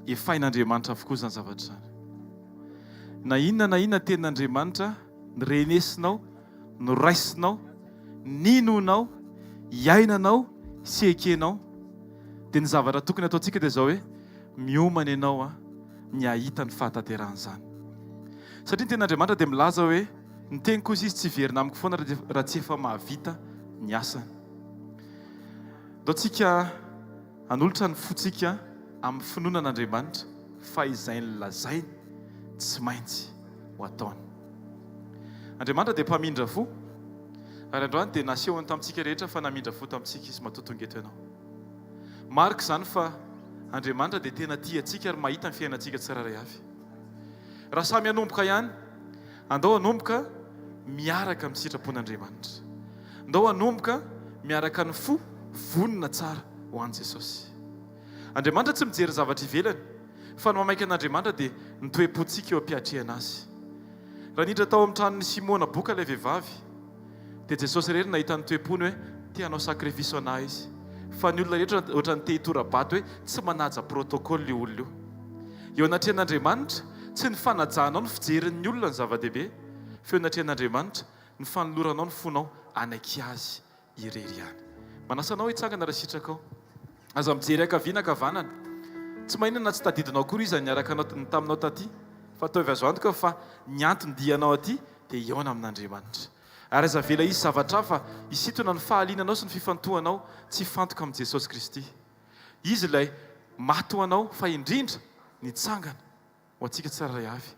Efain'Andriamanitra avokoa izany zavatra izany. Na inona na inona tenin'Andriamanitra norenesinao, noraisinao, ninoanao, iainanao sy ekenao, dia ny zavatra tokony ataontsika dia izao hoe, miomana ianao ny hahita ny fahatanterahan'izany. Satria ny tenin'Andriamanitra dia milaza hoe, ny teniko hozy izy tsy hiverina amiko foana raha tsy efa mahavita ny asany. Ndao tsika hanolotra ny fontsika amin'ny finoana an'Andriamanitra fa izay nolazainy tsy maintsy ho ataony. Andriamanitra dia mpamindra fo, ary androany dia nasehony tamintsika rehetra fa namindra fo tamintsika Izy matoa tonga eto ianao. Marika izany fa Andriamanitra dia tena tia antsika ary mahita ny fiainantsika tsirairay avy. Raha samy hanomboka ihany, andao hanomboka miaraka amin'ny sitrapon'Andriamanitra. Ndao hanomboka miaraka ny fo vonona tsara ho an'i Jesosy. Andriamanitra tsy mijery zavatra ivelany, fa ny mamaika an'Andriamanitra dia ny toe-pontsika eo am-piatrehana Azy. Raha niditra tao amin'ny tranon'i Simona boka ilay vehivavy, dia Jesosy irery nahita ny toe-pony hoe te hanao sacrifice ho an'ahy izy. Fa ny olona rehetra ohatran'ny te hitora-bato hoe tsy manaja protocole io olona io. Eo anatrehan'Andriamanitra, tsy ny fanajanao ny fijerin'ny olona no zava-dehibe, fa eo anatrehan'Andriamanitra, ny fanoloranao ny fonao hanaiky Azy irery ihany. Manasa anao hitsangana raha sitrakao. Aza mijery ankavia na ankavanana. Tsy maninona na tsy tadidinao akory iza niaraka anao taminao taty, fa ataovy azo antoka fa ny anton-dianao aty dia hihaona amin'Andriamanitra. Ary aza avela hisy zavatra hafa hisintona ny fahaliananao sy ny fifantohanao tsy hifantoka amin'i Jesosy Kristy. Izy ilay maty ho anao fa indrindra nitsangana ho antsika tsirairay avy,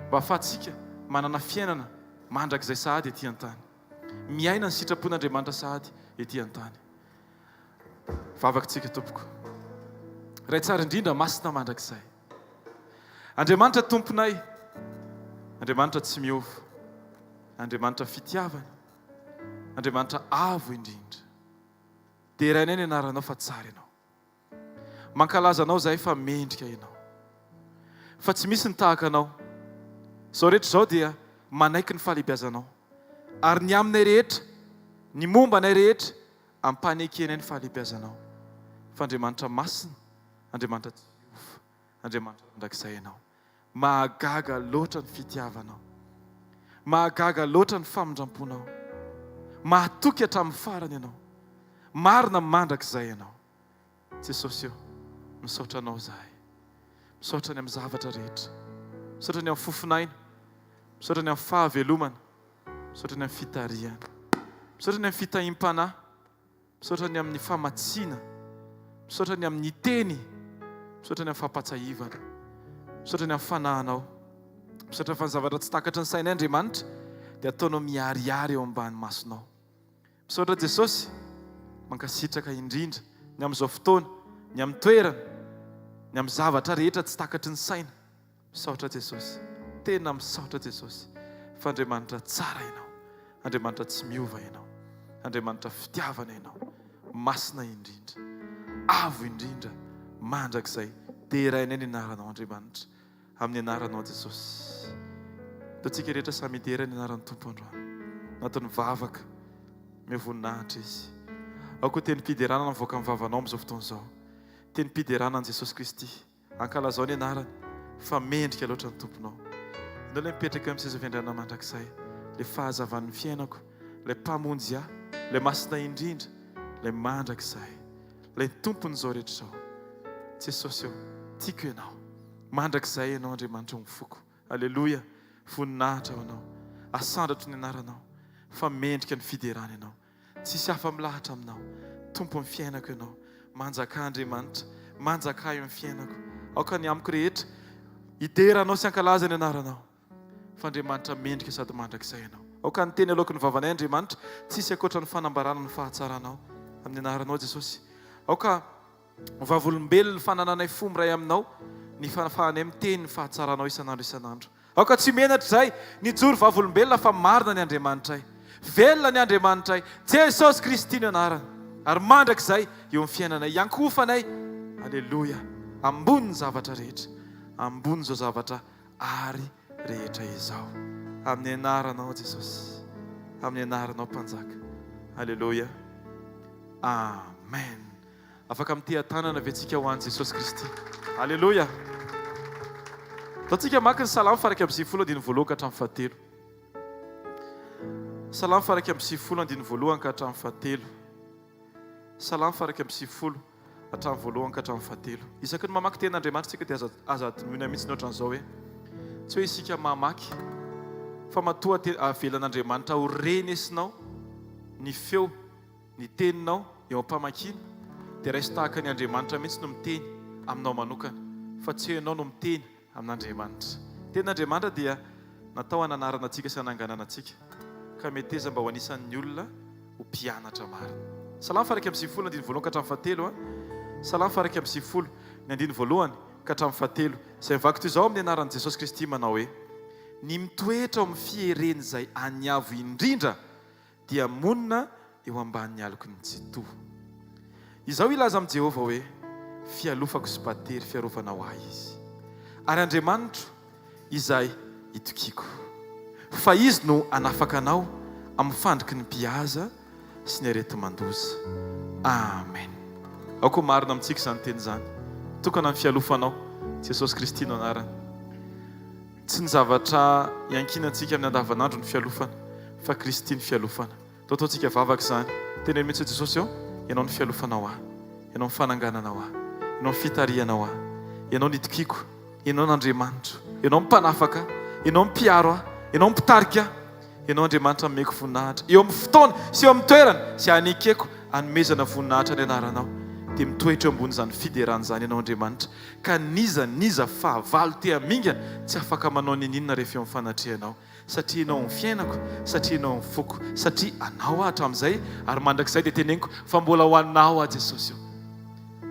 mba hahafahantsika manana fiainana mandrakizay sahady ety an-tany. Miaina ny sitrapon'Andriamanitra sahady ety an-tany. Vavaka tsika tompoko. Ray tsara indrindra, masina mandrakizay. Andriamanitra Tomponay, Andriamanitra tsy miova, Andriamanitra fitiavana, Andriamanitra avo indrindra. Derainay ny anaranao fa tsara ianao. Mankalaza anao izahay fa mendrika ianao. Fa tsy misy ny tahaka anao. Izao rehetra izao dia manaiky ny fahalehibiazanao. Ary ny aminay rehetra, ny momba anay rehetra, ampanekenay ny fahalehibiazanao. Fa Andriamanitra masina, Andriamanitra tsy miova, Andriamanitra mandrakizay ianao. Mahagaga loatra ny fitiavanao. Mahagaga loatra ny famindramponao. Mahatoky hatramin'ny farany ianao. Marina mandrakizay ianao. Jesosy ô, misaotra Anao izahay. Misaotra ny amin'ny zavatra rehetra. Misaotra ny amin'ny fofon'aina. Misaotra ny amin'ny fahavelomana. Misaotra ny amin'ny fitarihana. Misaotra ny amin'ny fitahiam-panahy. Misaotra ny amin'ny famatsiana. Misaotra ny amin'ny teny. Misaotra ny amin'ny fampatsahivana. Misaotra ny amin'ny fanahinao. Misaotra fa ny zavatra tsy takatry ny sainay Andriamanitra dia ataonao miharihary eo ambany masonao. Misaotra Jesosy, mankasitraka indrindra ny amin'izao fotoana, ny amin'ny toerana, ny amin'ny zavatra rehetra tsy takatry ny saina. Misaotra Jesosy, tena misaotra Jesosy fa Andriamanitra tsara Ianao, Andriamanitra tsy miova Ianao, Andriamanitra fitiavana Ianao, masina indrindra, avo indrindra, mandrakizay. Derainay ny anaranao Andriamanitra, amin'ny anaranao Jesosy. Ataontsika rehetra samy hidera ny anaran'ny Tompo androany. Anatin'ny vavaka, omeo voninahitra Izy. Aoka ho tenim-piderana no mivoaka amin'ny vavanao amin'izao fotoana izao. Tenim-piderana an'i Jesosy Kristy. Ankalazao ny anarany fa mendrika loatra ny Tomponao. Ianao ilay mipetraka eo amin'ny seza fiandrianana mandrakizay, ilay fahazavan'ny fiainako, ilay Mpamonjy ahy, ilay Masina indrindra, ilay mandrakizay, ilay Tompon'izao rehetra izao. Jesosy ô, tiako Ianao. Mandrakizay Ianao Andriamanitra ao amin'ny foko. Aleloia! Voninahitra ho Anao. Asandratro ny anaranao fa mendrika ny fiderana Ianao. Tsisy hafa milahatra aminao. Tompon'ny fiainako Ianao. Manjakà Andriamanitra. Manjakà eo amin'ny fiainako. Aoka ny amiko rehetra hidera Anao sy hankalaza ny anaranao. Fa Andriamanitra mendrika sady mandrakizay Ianao. Aoka ny teny aloaky ny vavanay Andriamanitra, tsisy ankoatra ny fanambarana ny fahatsaranao. Amin'ny anaranao Jesosy. Aoka ho vavolombelon'ny fanananay fo miray aminao ny fanafahanay miteny ny fahatsaranao isan'andro isan'andro. Aoka tsy ho menatra izahay nijoro vavolombelona fa marina ny Andriamanitray. Velona ny Andriamanitray. Jesosy Kristy no anarany. Ary mandrakizay eo amin'ny fiainanay. Iankohofanay. Aleloia. Ambonin'ny zavatra rehetra. Ambonin'izao zavatra ary rehetra izao. Amin'ny anaranao Jesosy. Amin'ny anaranao Mpanjaka. Aleloia. Amen. Afaka miteha-tanana ve tsika ho an'i Jesosy Kristy? Aleloia. Ataontsika mamaky ny Salamo faha 91 andininy voalohany ka hatramin'ny fahatelo. Salamo faha 91 andininy voalohany ka hatramin'ny fahatelo. Salamo faha 91 hatramin'ny voalohany ka hatramin'ny fahatelo. Isaky ny mamaky tenin'Andriamanitra isika dia aza aza adinoina mihitsy ny ohatran'izao hoe tsy hoe isika mamaky fa matoa avelan'Andriamanitra ho renesinao ny feo ny teninao eo am-pamakiana dia raiso tahaka ny Andriamanitra mihitsy no miteny aminao manokana fa tsy hoe ianao no miteny amin'Andriamanitra. Ny tenin'Andriamanitra dia natao hananarana antsika sy hananganana antsika ka meteza mba ho anisan'ny olona ho mpianatra marina. Salamo faha 91 andininy voalohany ka hatramin'ny fahatelo a. Salamo faha 91 ny andininy voalohany ka hatramin'ny fahatelo izay mivaky toy izao amin'ny anaran'i Jesosy Kristy manao hoe, Ny mitoetra ao amin'ny fieren'izay any avo indrindra dia monina eo ambanin'ny aloky ny Tsitoha. Izao hilaza amin'i Jehovah hoe, Fialofako sy batery fiarovana ho ahy Izy, ary Andriamanitro izay itokiako. Fa Izy no hanafaka anao amin'ny fandriky ny mpihaza sy ny areti-mandoza. Amen. Aoka ho marina amintsika izany teny izany. Tokana ny fialofanao. Jesosy Kristy no anarany. Tsy ny zavatra iankinantsika amin'ny andavanandro ny fialofana, fa Kristy ny fialofana. Atao ataontsika vavaka izany. Teneno mihitsy hoe, Jesosy ô, Ianao no fialofana ho ahy. Ianao no fananganana ho ahy. Ianao no fitarihana ho ahy. Ianao no itokiako. Ianao no Andriamanitro. Ianao no mpanafaka ahy. Ianao no mpiaro ahy. Ianao no mpitarika ahy. Ianao Andriamanitra nomeko voninahitra. Eo amin'ny fotoana sy eo amin'ny toerana izay anekeko hanomezana voninahitra ny anaranao, dia mitoetra eo ambonin'izany fiderana izany Ianao Andriamanitra. Ka n'iza n'iza fahavalo te hamingana tsy afaka manao niniana rehefa eo amin'ny fanatrehanao satria ianao amin'ny fiainako satria ianao amin'ny foko satria anao aho hatramin'izay ary mandrakizay dia teneniko fa mbola ho anao aho Jesosy o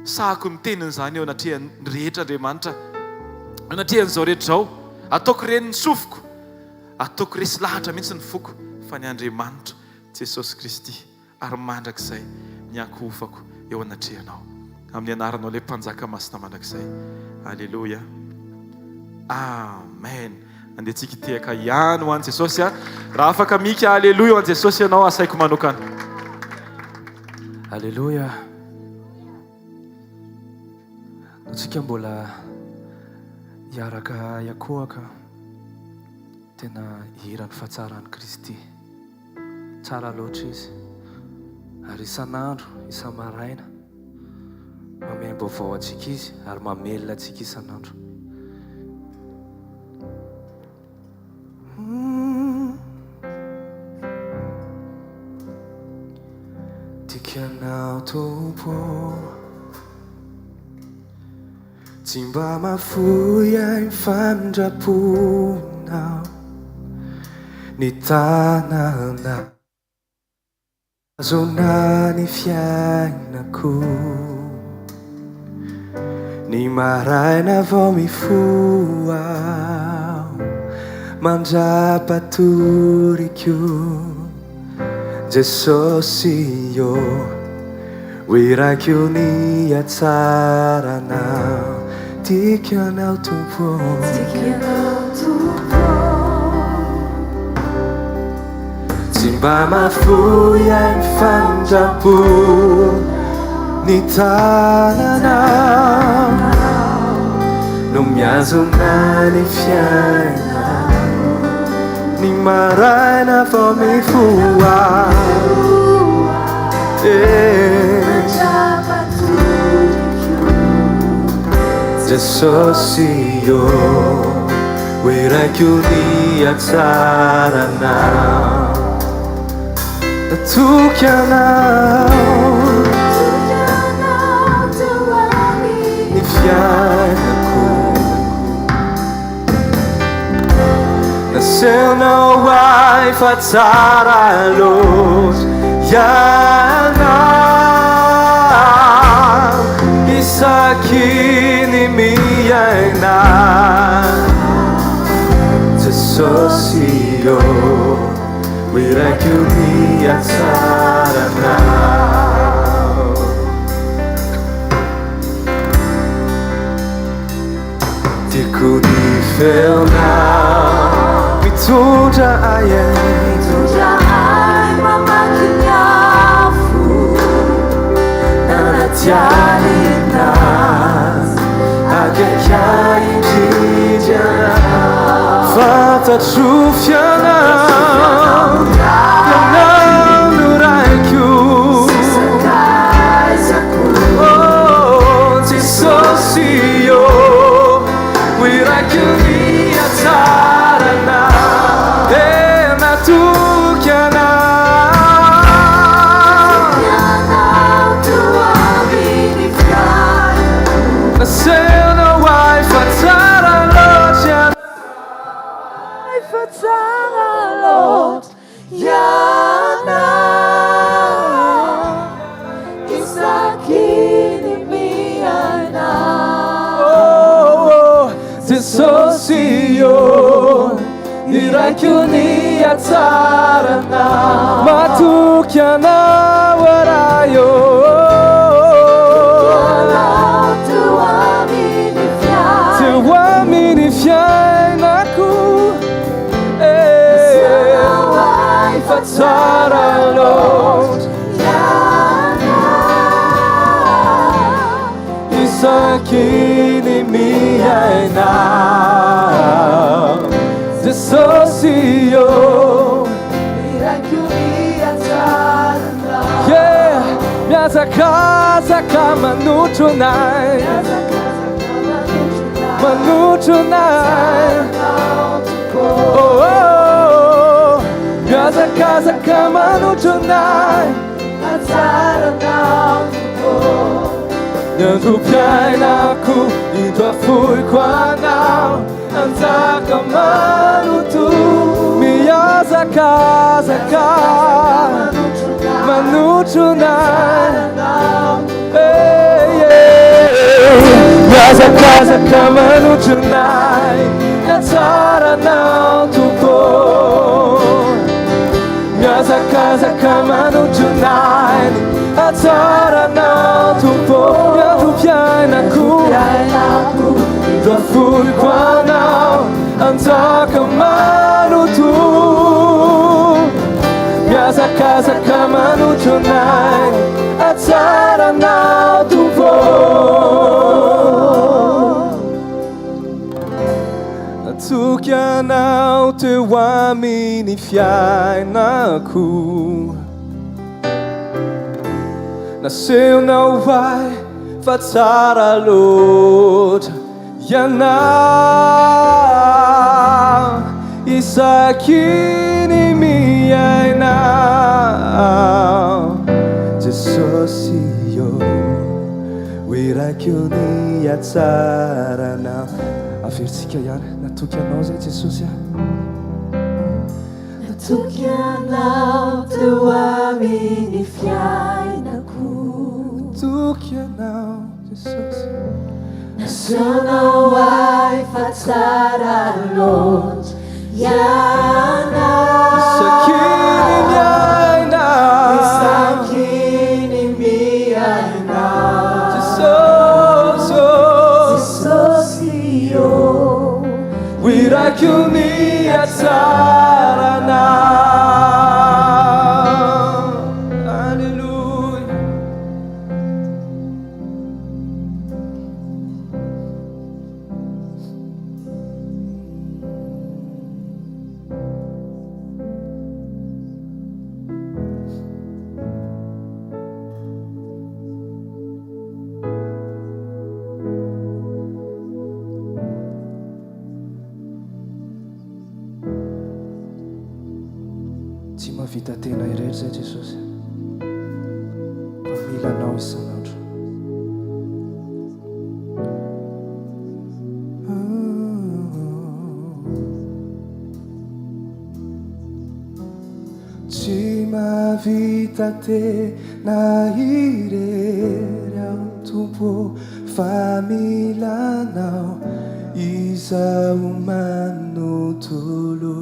sahako ny tenin'izany eo anatrehan'ny rehetra Andriamanitra eo anatrehan'izao rehetra izao ataoko ren'ny sofiko ataoko resy lahatra mihitsy ny foko fa ny Andriamanitra Jesosy Kristy ary mandrakizay ny ankohofako eo anatrehanao. Amin'ny anaranao ilay Mpanjaka masina mandrakizay. Aleloia. Amen. Andeha tsika hitehaka ihany ho an'i Jesosy a. Raha afaka mika aleloia ho an'i Jesosy ianao, asaiko manokana. Aleloia. Antsika mbola hiaraka hiakohaka tena hihira ny fahatsaran'i Kristy. Tsara loatra izy. Ary isan'andro, isa-maraina, mamem-baovao antsika izy ary mamelona antsika isan'andro. Tiako ianao Tompo ô. Tsy mba mahafoy ahy ny famindram-ponao, ny tanana azona ny fiainako. Ny maraina vao mifoha aho, mandra-patoriko. Jesosy ô, hoirako ny hatsaranao, Tiako Ianao Tompo ô. Tiako Ianao Tompo ô. Tsy mba mahafoy ahy ny famindram-po, ny tananao no mihazona ny fiainako. Ny maraina vao mifoha eh. Jesosy ô, hoiraiko ny hatsaranao. Natoky anao ny fiainako. Nasehonao ahy fa tsara loatra ianao isaky ny miaina Jesosy ô Hoiraiko ny hatsaranao Tiako ny feonao mitondra ahy e. Mitondra ahy mamaky ny afo anaty alina Akaiky ahy indrindra. Ianao Fantatro f'ianao Ianao no Raiko Oh Jesosy ô Ho iraiko ny hatsaranao Eh matoky Anao Nasehonao ahy fa tsara loatra Ianao. Fa tsara loatra Ianao isaky ny miaina. Oh, oh, Jesosy ô, iraiko ny hatsaranao. Matoky Anao aho Ray ô. Ianao teo amin'ny fiainako. Teo amin'ny fiainako. Eh, Ianao ahy fa tsara loatra. Ianao. Isaky ny miaina. Jesosy ô. Iraiko ny hatsaranao. Yeah, mihazakazaka manotrona ahy. Mihazakazaka manotrona ahy. Manotrona ahy. Hatsaranao tokoa. Oh, oh, oh. Mihazakazaka manotrona ahy. Hatsaranao tokoa. Ny androm-piainako indro afoiko anao. Hanjaka manoto. Mihazakazaka manotrona ahy. Hey, yeah. Mihazakazaka manotrona ahy. Ny hatsaranao Tompo. Mihazakazaka manotrona ahy. Ny hatsaranao Tompo. Ny androm-piainako indro afoiko anao. Hanjaka manoto. Mihazakazaka manotrona ahy. Hatsaranao Tompo. Natoky anao teo amin'ny fiainako. Nasehonao ahy fa tsara loatra Ianao. Isaky ny miaina. Jesosy ô, ho iraiko ny hatsaranao. Averintsika ihany, natoky anao izay Jesosy a. Natoky anao teo amin'ny fiainako. Natoky anao Jesosy. Nasehonao ahy fa tsara loatra Ianao. Isaky ny miaina. Isaky ny miaina. Jesosy ô. Jesosy ô. Ho iraiko ny hatsaranao. Alléluia. Tsy mahavita tena irery izay Jesosy fa mila Anao isan'andro. Tsy mahavita tena irery aho Tompo ô fa mila Anao izaho manontolo.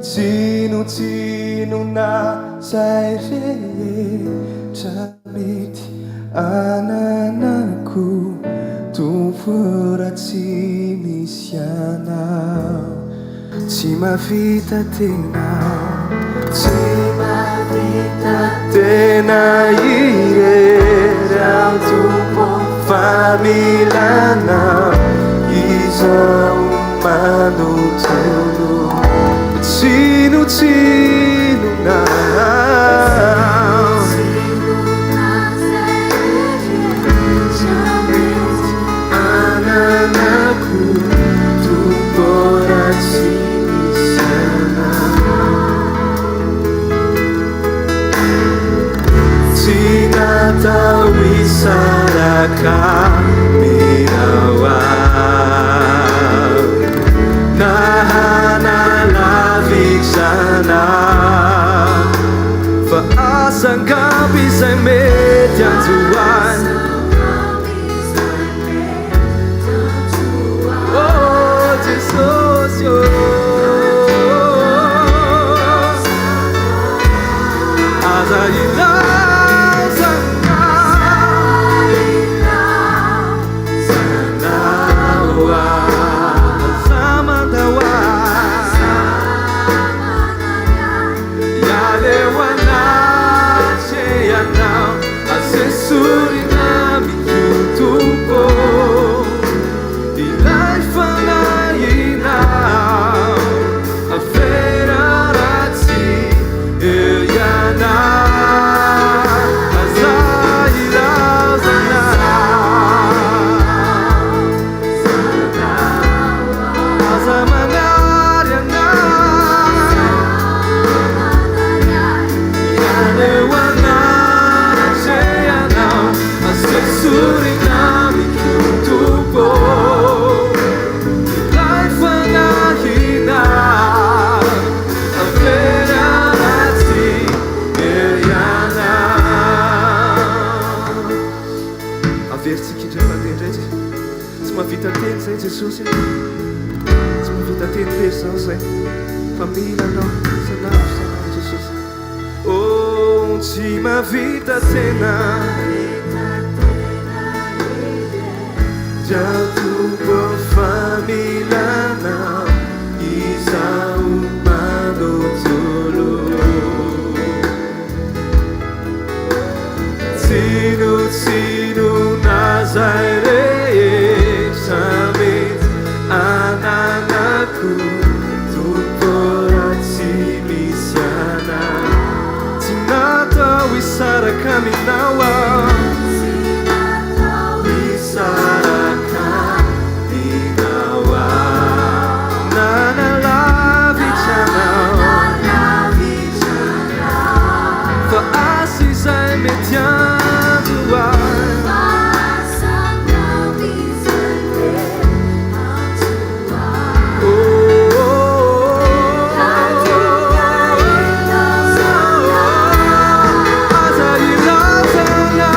Tsinontsinona izay rehetra mety ananako Tompo ô raha tsy misy Anao. Tsy mahavita tena Tsy mahavita tena irery aho Tompo fa. mila anao izaho manontolo. Tsinontsinona. Ananako Tompo raha tsy misy anao. Tsy natao hisaraka aminao aho, na hanalavitra anao, fa asa angamba izay mety hanjo ahy. Oh Jesosy ô, aza ilaozana, zanao aza mandao ahy, Aleo anatrehanao, aza esorina amiko Tompo ilay fanahinao, afera raha tsy eo ianao, aza ilaozana, aza manary anay. Aleo anatrehanao, aza esorina amiko Tompo ilay fanahinao, afera raha tsy eo ianao. Averintsika indray mandeha indray tsy tsy mahavita teny izay Jesosy a. Tsy mahavita teny irery izaho izay fa mila anao isan'andro isan'andro Jesosy. Oh tsy mahavita tena. Dia Tompo fa mila anao izaho manontolo. Tsinontsinona izay rehetra mety ananako Tompo raha tsy misy anao. Tsy natao hisaraka aminao aho. Hisaraka aminao aho. Nanalavitra anao. Fa asa izay mety hanjo ahy. Aza ilaozana.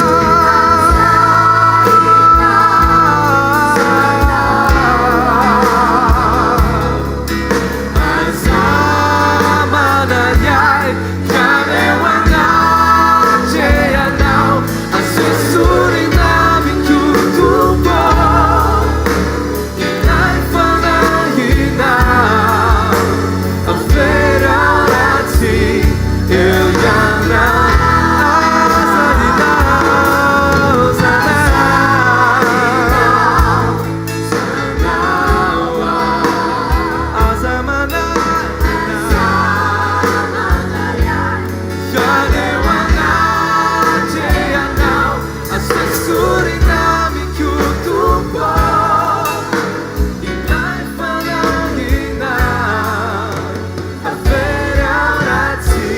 Aza manary ahy, ka aleo anatrehanao, aza esorina amiko Tompo ilay fanahinao, afera raha tsy eo ianao. Aza ilaozana. Aza manary Aleo anatrehanao, aza esorina amiko Tompo ilay fanahinao, afera raha tsy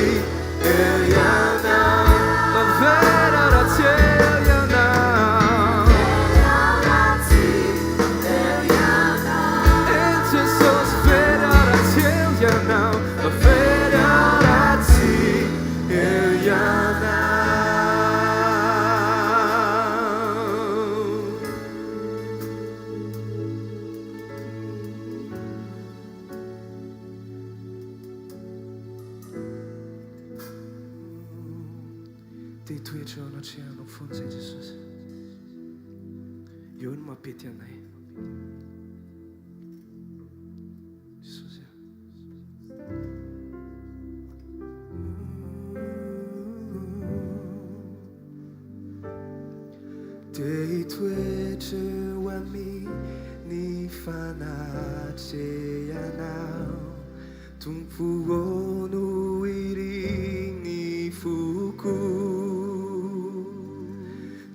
eo ianao, afera raha tsy eo ianao. Jesosy afera raha tsy eo ianao, afera raha tsy eo ianao. Te hitoetra eo anatrehanao foana izay Jesosy. Eo no mampety anay. Jesosy a. Te hitoetra eo amin'ny fanatrehanao Tompo ô no irin'ny foko.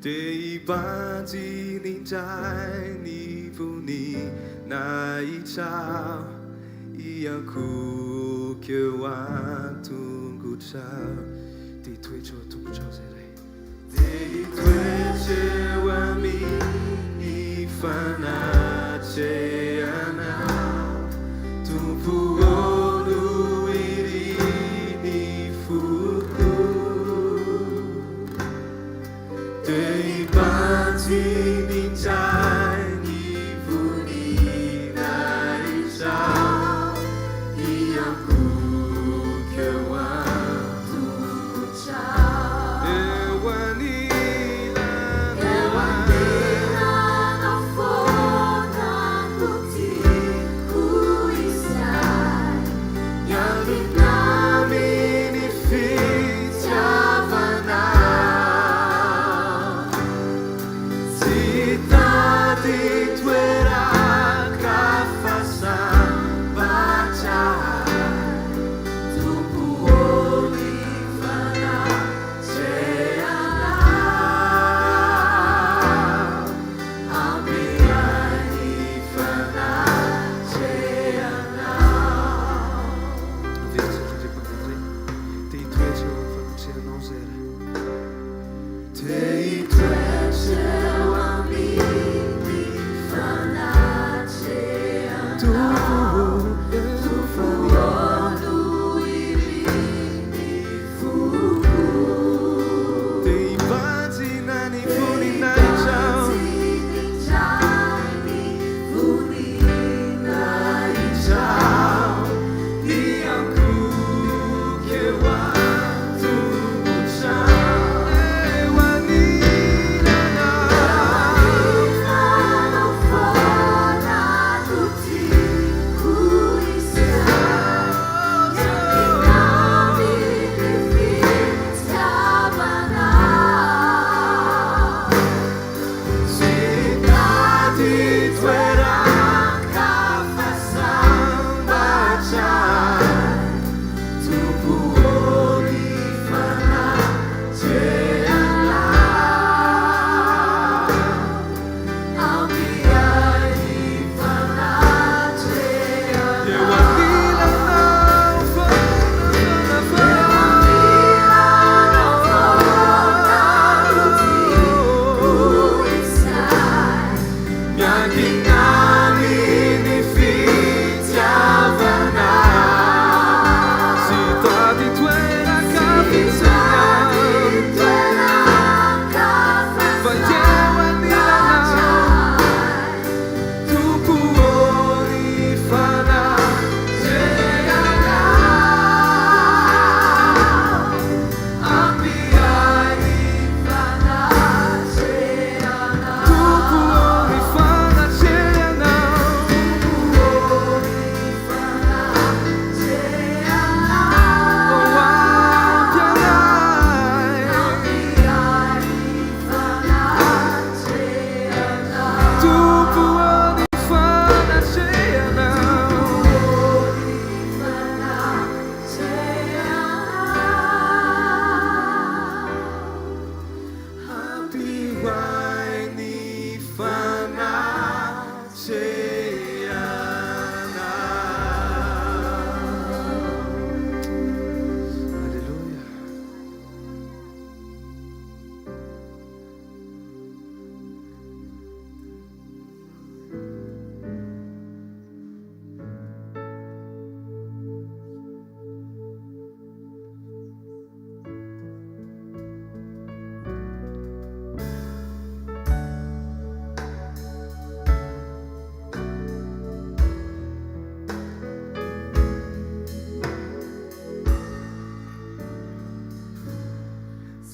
Te hibanjina indray ny voninahitrao Hiankohoka eo an-tongotrao Te hitoetra eo an-tongotrao izay Ray. Te hitoetra eo amin'ny fanatrehanao Tompo ô no irin'ny foko. Te hibanjina indray ny voninahitrao Hiankohoka eo an-tongotrao. Eo anilanao foana no tiako izay Miankina amin'ny fitiavanao. Tsy hitady toeran-kafa sambatra Tompo ô ny fanatrehanao. Ampy ahy ny fanatrehanao. Averintsika indray mandeha indray. Te hitoetra eo amin'ny fanatrehanao izay Ray. Te hitoetra eo amin'ny fanatrehanao. Tompo ô, Tompo ô no irin'ny foko. Te hibanjina ny voninahitrao. Hiankohoka eo an-tongotrao. Eo anilanao. Tsy hitady toeran-kafa sambatra Tompo ô ny fanatrehanao. Ampy ahy ny fanatrehanao. Eo anilanao foana, foana. Miankina amin'ny fitiavanao. Tsy hitady toeran-kafa intsony fa eo anilanao. Tompo ô ny fanatrehanao. Ampy ahy ny Tompo ô ny fanatrehanao. Oh, ampy ahy. Tompo ô ny fanatrehanao. Ampy ahy ny fanatrehanao. Alléluia.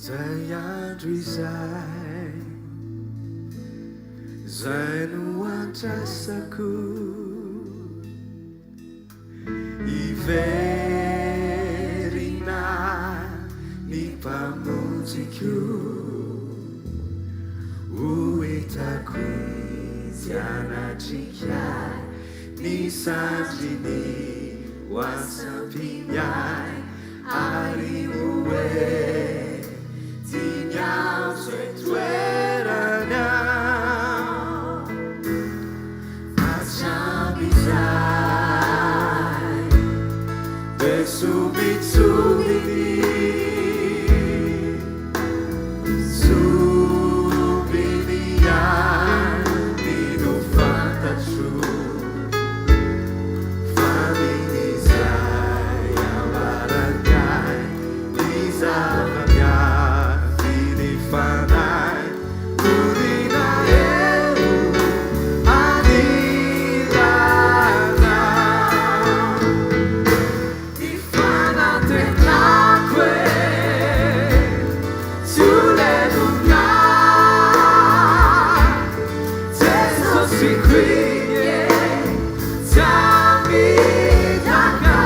Zay andro izay, zay no andrasako. Hiverina ny Mpamonjiko. Irako izy hanatrika ahy, ny sandriny ho asampiny ahy, ary ho entiny amin'izay toerany aho. Fa tsy ampy izay, dia sombintsombiny. Sombiny ihany no fantatro, fa amin'izay ambarany ahy ny zava-miafin'ny fanahy, honina eo anilanao. Ny fanantenako e, tsy ho levona. Jesosy iny e, tsy hamitaka.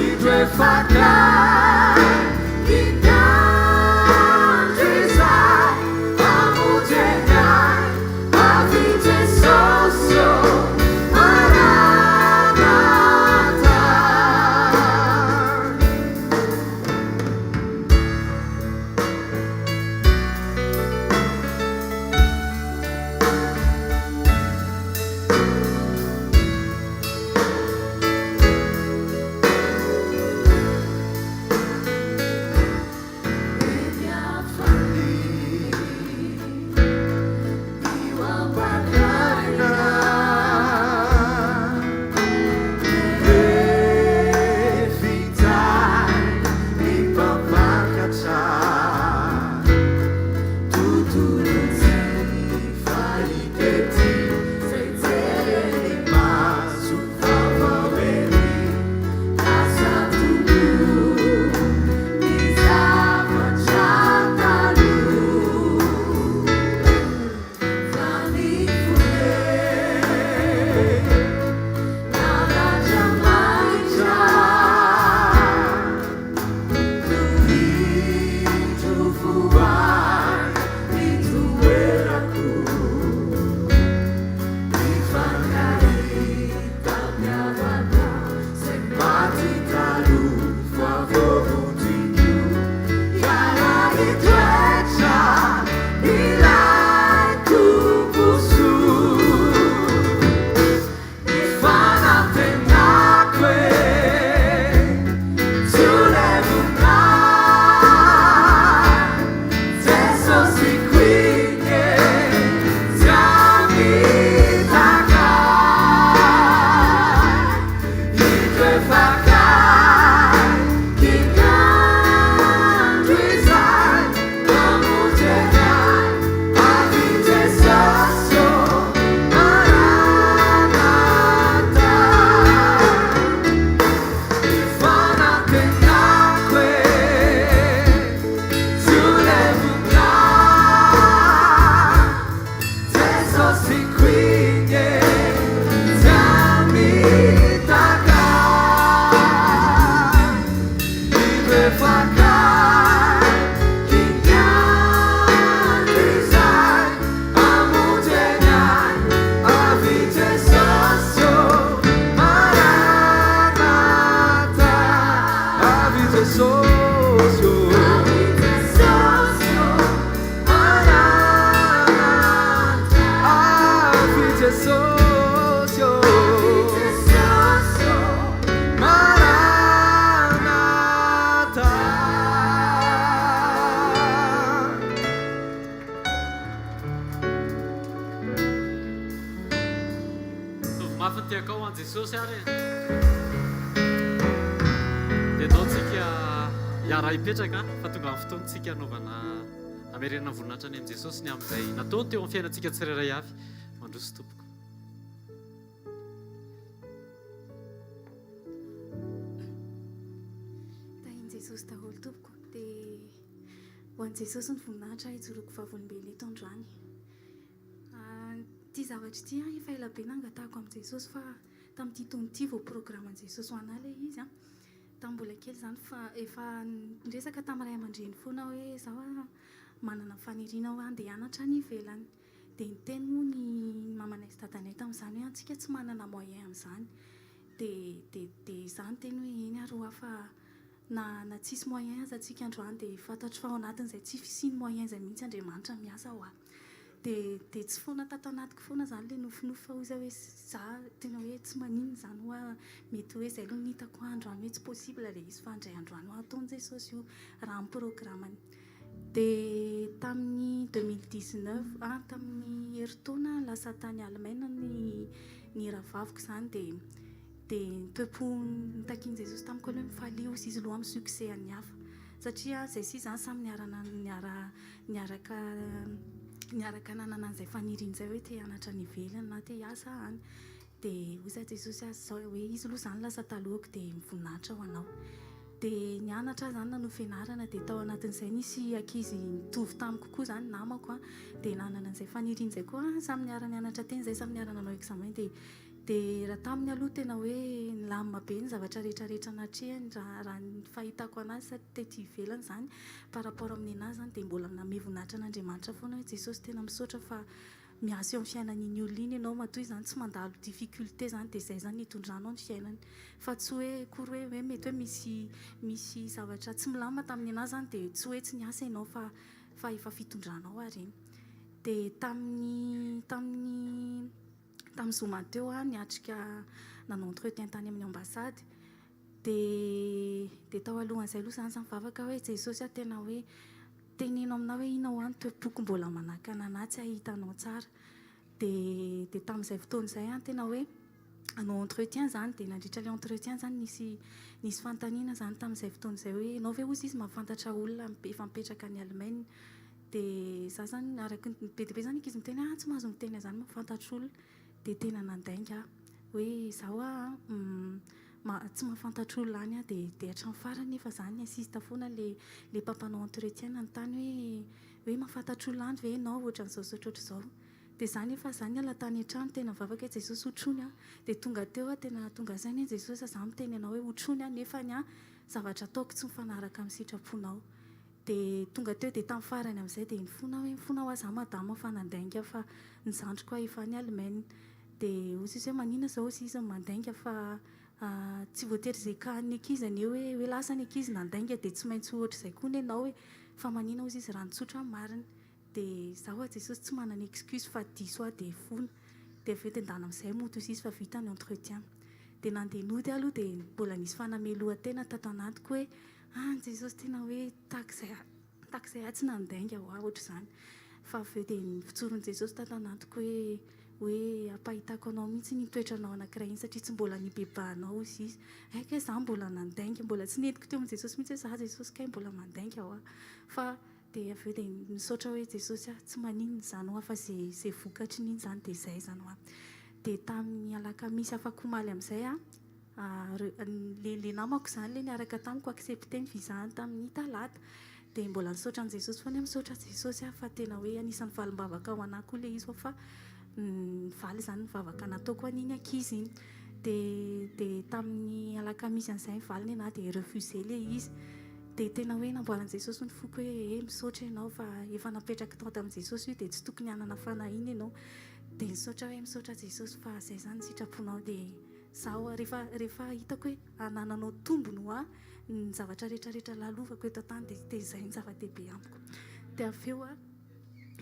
Indro efa akaiky ny andro izay hamonjeny ahy, avy Jesosy ô, Maranatha. Eny afalia io ampakarina, Vita ny mpampakatra, tontolo tsy fahita ety, zay jeren'ny maso vaovao ery, lasa tokoa ny zavatra taloha, fa ny fo naratra maitra indro voay ny toerako, mifankahita miavaka zay maty taloha fa voavonjiko, hiara-hitoetra ilay Tompo soa. Ny fanantenako e, tsy ho levona. Jesosy iny e, tsy hamitaka. Indro efa akaiky ny andro izay hamonjeny ahy, avy Jesosy ô, Maranatha. Ny fanantenako e, tsy ho levona. Jesosy iny e, tsy hamitaka. Indro efa akaiky ny andro izay hamonjeny ahy, avy Jesosy ô, Maranatha. Avy Jesosy ô, Avy Jesosy ô, Maranatha. Avy Jesosy ô, Jesosy ô, Maranatha. Ataovy mafy ny tehakao ho an'i Jesosy ary e. Dia andao tsika hiara-hipetraka fa tonga amin'ny fotoana tsika hanaovana hamerenana voninahitra any amin'i Jesosy ny amin'izay nataony teo amin'ny fiainantsika tsirairay avy. Mandroso tompoko. Tahin'i Jesosy daholo tompoko. Dia ho an'i Jesosy ny voninahitra hijoroako vavolombelona eto androany. Ity zavatra ity an, efa ela be nangatahako amin'i Jesosy fa tamin'ity taona ity vao programan'i Jesosy ho an'ahy ilay izy an. Tamin'ny mbola kely izany fa efa niresaka tamin'ny ray aman-dreny foana hoe izaho. manana faniriana aho handeha hianatra any ivelany. Dia niteny moa ny mamanay sy dadanay tamin'izany hoe antsika tsy manana moyen amin'izany. Dia dia dia izaho niteny hoe eny ary hoa fa na na tsisy moyen aza tsika androany dia fantatro fa ao anatin'izay tsy fisian'ny moyen izay mihitsy Andriamanitra miasa hoa. Dia dia tsy foana tato anatiko foana izany ilay nofinofy fa hoy izaho hoe za tena hoe tsy maninona izany hoa mety hoe izay aloha no hitako androany hoe tsy possible ilay izy fa indray androany hoa ataon'i Jesosy io raha amin'ny programany. Dia tamin'ny 2019, ah tamin'ny herintaona lasa tany Allemagne ny ny rahavaviko izany dia dia ny toe-po nitakian'i Jesosy tamiko aloha hoe mifalia hozy izy aloha amin'ny succès an'ny hafa satria izay sy izy izany samy niarana niara niaraka niaraka nanana an'izay faniriana izay hoe te hianatra any ivelany na te hiasa any. Dia hoy za Jesosy azy izao hoe izy aloha izany lasa talohako dia mivoninahitra ho anao. Dia nianatra aho izany nanohy fianarana dia tao anatin'izay nisy ankizy nitovy tamiko koa izany namako an, dia nanana an'izay faniriana izay koa an, samy niara-nianatra teny izay, samy niara-nanao examen dia dia raha taminy aloha tena hoe nilamina be ny zavatra rehetra rehetra natrehiny raha raha ny fahitako an'azy sady tety ivelany izany par rapport amin'ny an'azy izany dia mbola nanome voninahitra an'Andriamanitra foana hoe Jesosy tena misaotra fa miasa eo amin'ny fiainan'iny olona iny ianao matoa izany tsy mandalo difficulté izany dia izay izany hitondranao ny fiainany fa tsy hoe akory hoe hoe mety hoe misy misy zavatra tsy milamina tamin'ny anah izany dia tsy hoe tsy niasa ianao fa fa efa fitondranao ary iny dia tamin'ny tamin'ny tamin'ny zoma teo aho niatrika nanao entretien tany amin'ny ambassade dia dia tao alohan'izay aloha izany za nivavaka hoe Jesosy aho tena hoe Teneno aminah hoe inona hoa ny toe-poko mbola manakana anah tsy hahita anao tsara. Dia dia tamin'izay fotoana izay an tena hoe hanao entretien izany dia nandritra ilay entretien izany nisy nisy fanontaniana izany tamin'izay fotoana izay hoe ianao ve hozy izy mahafantatra olona efa mipetraka any Allemagne. Dia izaho izany araka ny be dia be izany ankizy miteny hoe ah tsy mahazo miteny an'izany mahafantatra olona. Dia tena nandainga aho hoe izaho hoa tsy mahafantatra olona any aho dia dia hatramin'ny farany nefa za ni-insiste foana le le mpampanao entretien nanontany hoe hoe mahafantatra olona any ve ianao ohatran'izao sy ohatrohatr'izao dia za nefa za niala tany an-trano tena nivavaka hoe Jesosy hotrony aho dia tonga teo aho tena tonga saina hoe Jesosy za miteny anao hoe hotrony aho nefany aho zavatra ataoko tsy mifanaraka amin'ny sitraponao dia tonga teo dia tamin'ny farany amin'izay dia nifona aho hoe mifona hoa za madama fa nandainga fa ny zandriko aho efa any Allemagne Dia hoy Jesosy hoe manina izao hozy izy no mandainga fa tsy voatery izay kahan'ny ankizy anie hoe hoe lasa ny ankizy nandainga dia tsy maintsy ho ohatr'izay koa ny anao e! Fa manina hozy izy raha ny tsotra ny marina. Dia izaho ho'a Jesosy tsy manana excuse fa diso aho dia fona. Dia avy eo dia ndana amin'izay mody hozy izy fa vita ny entretien. Dia nandeha nody aho aloha dia mbola nisy fanamelohan-tena tato anatiko hoe an Jesosy tena hoe tahak'izay tahak'izay aho tsy nandainga ho'a ohatr'izany. Fa avy eo dia nofotsorin'i Jesosy tato anatiko hoe hoe ampahitako anao mihitsy iny toetranao anankiray iny satria tsy mbola nibebahanao hozy izy. Hay kay za mbola nandainga, mbola tsy nentiko teo amin'i Jesosy mihitsy hoe za Jesosy kay mbola mandainga hoa. Fa dia avy eo dia nisaotra hoe Jesosy ah, tsy maninona izany hoa fa ze ze vokatry ny iny izany dia izay izany hoa. Dia tamin'ny alakamisy afak'omaly amin'izay ah, le le namako izany le niaraka tamiko accepter ny visa-ny tamin'ny talata. Dia mbola nisaotra an'i Jesosy foana aho, misaotra Jesosy aho fa tena hoe anisan'ny valim-bavaka ho anah koa ilay izy fa nivaly izany ny vavaka nataoko an'iny ankizy iny. Dia dia tamin'ny alakamisy an'izay nivaly ny anah dia refusé ilay izy. Dia tena hoe namboarin'i Jesosy ny foko hoe eh misaotra ianao fa efa napetrako tao tamin'i Jesosy io dia tsy tokony hanana fanahiana ianao. Dia nisaotra hoe misaotra Jesosy fa izay izany ny sitraponao dia izaho rehefa rehefa hitako hoe anananao tombony ho ahy ny zavatra rehetra rehetra lalovako eto an-tany dia dia izay ny zava-dehibe amiko. Dia avy eo aho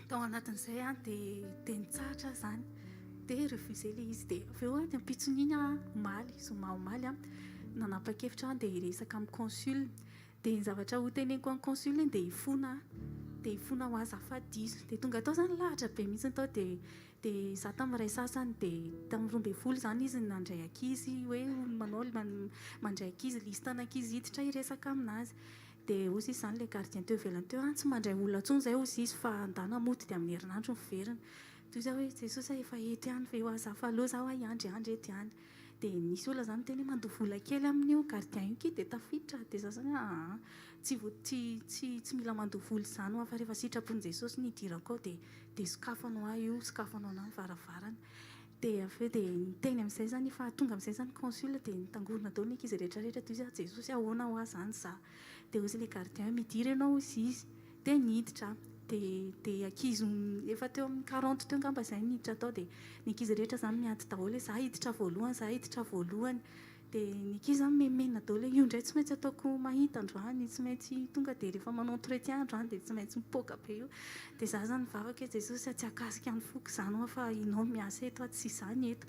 tao anatin'izay aho dia dia nitsahatra aho izany dia refusé ilay izy dia avy eo aho ny ampitson'iny aho omaly zoma omaly aho nanapa-kevitra aho dia hiresaka amin'ny consul dia ny zavatra hoteneniko amin'ny consul iny dia hifona aho dia hifona ho ahy za fa diso dia tonga tao izany lahatra be mihitsy tao dia Dia izaho tamin'ny iray sasany dia tamin'ny 12 izany izy nandray ankizy hoe manao mandray ankizy liste an'ankizy hiditra hiresaka aminazy. Dia hozy izy izany ilay gardien teo ivelany teo an, tsy mandray olona intsony izay hozy izy fa andana mody dia amin'ny herinandro miverina. Dia hoy izaho hoe Jesosy a efa eto ihany ve hoa za fa aleo za hoa hiandry andry eto ihany. Dia nisy olona izany niteny hoe mandoa vola kely amin'io gardien io ki dia tafiditra. Dia izaho izany hoe aa tsy vo tsy tsy tsy mila mandoa vola izany hoa fa rehefa sitrapon'i Jesosy ny hidirako ao dia dia sokafany ho ahy io, sokafany ho anah ny varavarana. Dia avy eo dia niteny amin'izay izany efa tonga amin'izay izany consul dia nitangorona daholo ny ankizy rehetra rehetra dia hoy izy ah Jesosy ahoana hoa izany za. Dia hoy ilay gardien hoe midira ianao hoy izy. Dia niditra aho. Dia dia ankizy efa teo amin'ny quarante teo angamba izahay niditra tao dia ny ankizy rehetra izany miady daholo hoe za hiditra voalohany, za hiditra voalohany. Dia ny ankizy izany mimenomenona daholo hoe io indray tsy maintsy ataoko mahita androany, tsy maintsy tonga dia rehefa manao entretien androany dia tsy maintsy mipoaka be io. Dia za izany nivavaka hoe Jesosy a, tsy hahakasika ny foko izany hoa fa Ianao miasa eto aho tsy izany eto.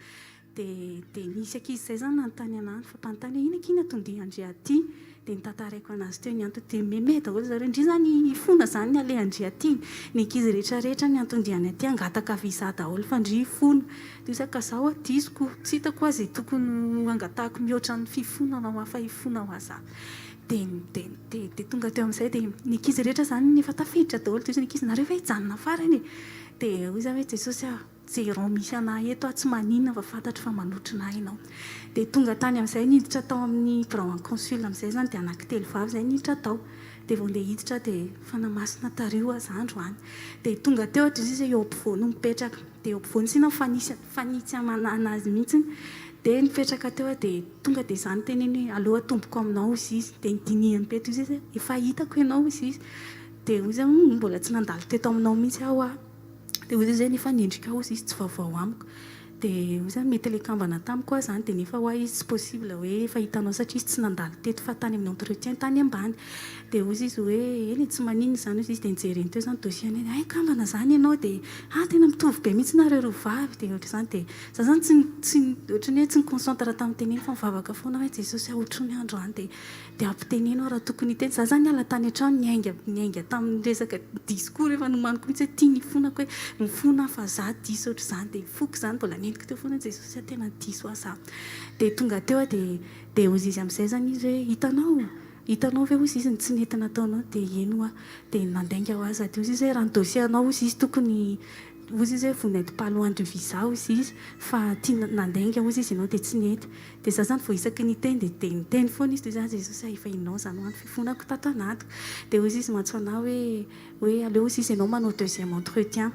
Dia dia nisy ankizy izay izany nanontany anah, nifampanontany hoe inona akia ny anton-dian-dry aty? Dia notantaraiko anazy teo ny antony, dia mihomehy daholo zareo, ndry izany hifona izany ny alehan-dry aty, ny ankizy rehetra rehetra ny anton-diany aty hangataka visa daholo fa ndry hifona. Dia hoy za ka za hoa diso ko, tsy hitako hoa izay tokony ho angatahako mihoatra ny fifonana hoa fa hifona hoa za. Dia dia dia dia tonga teo amin'izay dia ny ankizy rehetra izany efa tafiditra daholo, dia hoy ny ankizy nareo ve hijanona farany e? Dia hoy za hoe Jesosy a! Zéro misy anah eto aho tsy maninona fa fantatro fa manotrona ahy ianao. Dia tonga tany amin'izay niditra tao amin'ny birao an'ny consul amin'izay izany dia anankitelo vavy izay niditra tao. Dia vao ndeha hiditra aho dia Fanahy Masina tariho aho za androany. Dia tonga teo aho dia izy eo ampovoany no mipetraka. Dia eo ampovoany isina mifanisy mifanitsy amanazy mihitsy. Dia nipetraka teo aho dia tonga dia za niteneny hoe aleo atomboko aminao hozy izy. Dia nodinihany be toy izay izy hoe efa hitako ianao hozy izy. Dia hoy izy hoe mbola tsy nandalo teto aminao mihitsy aho ah. Dia hoy izy hoe nefa ny endrikao hozy izy tsy vaovao amiko. Dia hoy izy hoe mety ilay kambana tamiko aho izany dia nefa hoa izy tsy possible hoe efa hitanao satria izy tsy nandalo teto fa tany amin'ny entretien tany ambany. Dia hoy izy hoe eny e tsy maninona izany hozy izy dia nijereny teo izany dossier-ny hoe hay kambana izany ianao dia ah tena mitovy be mihitsy nareo roa vavy dia ohatr'izany dia za izany tsy tsy ohatran'ny hoe tsy ni-concentre tamin'ny teniny fa nivavaka foana hoe Jesosy ah otrony aho androany dia Dia ampiteneno aho raha tokony hiteny. Za zany niala tany an-trano niainga niainga tamin'ny resaka discours efa nomaniko mihitsy hoe tia ny hifonako hoe mifona aho fa za diso ohatr'izany dia foko izany mbola nentiko teo foana Jesosy a tena diso aho za. Dia tonga teo aho dia dia hozy izy amin'izay zany izy hoe hitanao hitanao ve hozy izy ny tsy nety nataonao dia eny hoa dia nandainga ho ahy za dia hozy izy hoe raha ny dossier anao hozy izy tokony hozy izy hoe vous n'êtes pas loin du visa hozy izy fa tia nandainga hozy izy ianao dia tsy nety Dia za zany vao isaky ny hiteny dia dia niteny foana izy, dia hoy za Jesosy a efa inao zany hoa ny fifonako tato anatiko. Dia hoy izy mantsy anah hoe hoe aleo hozy izy ianao manao deuxième entretien.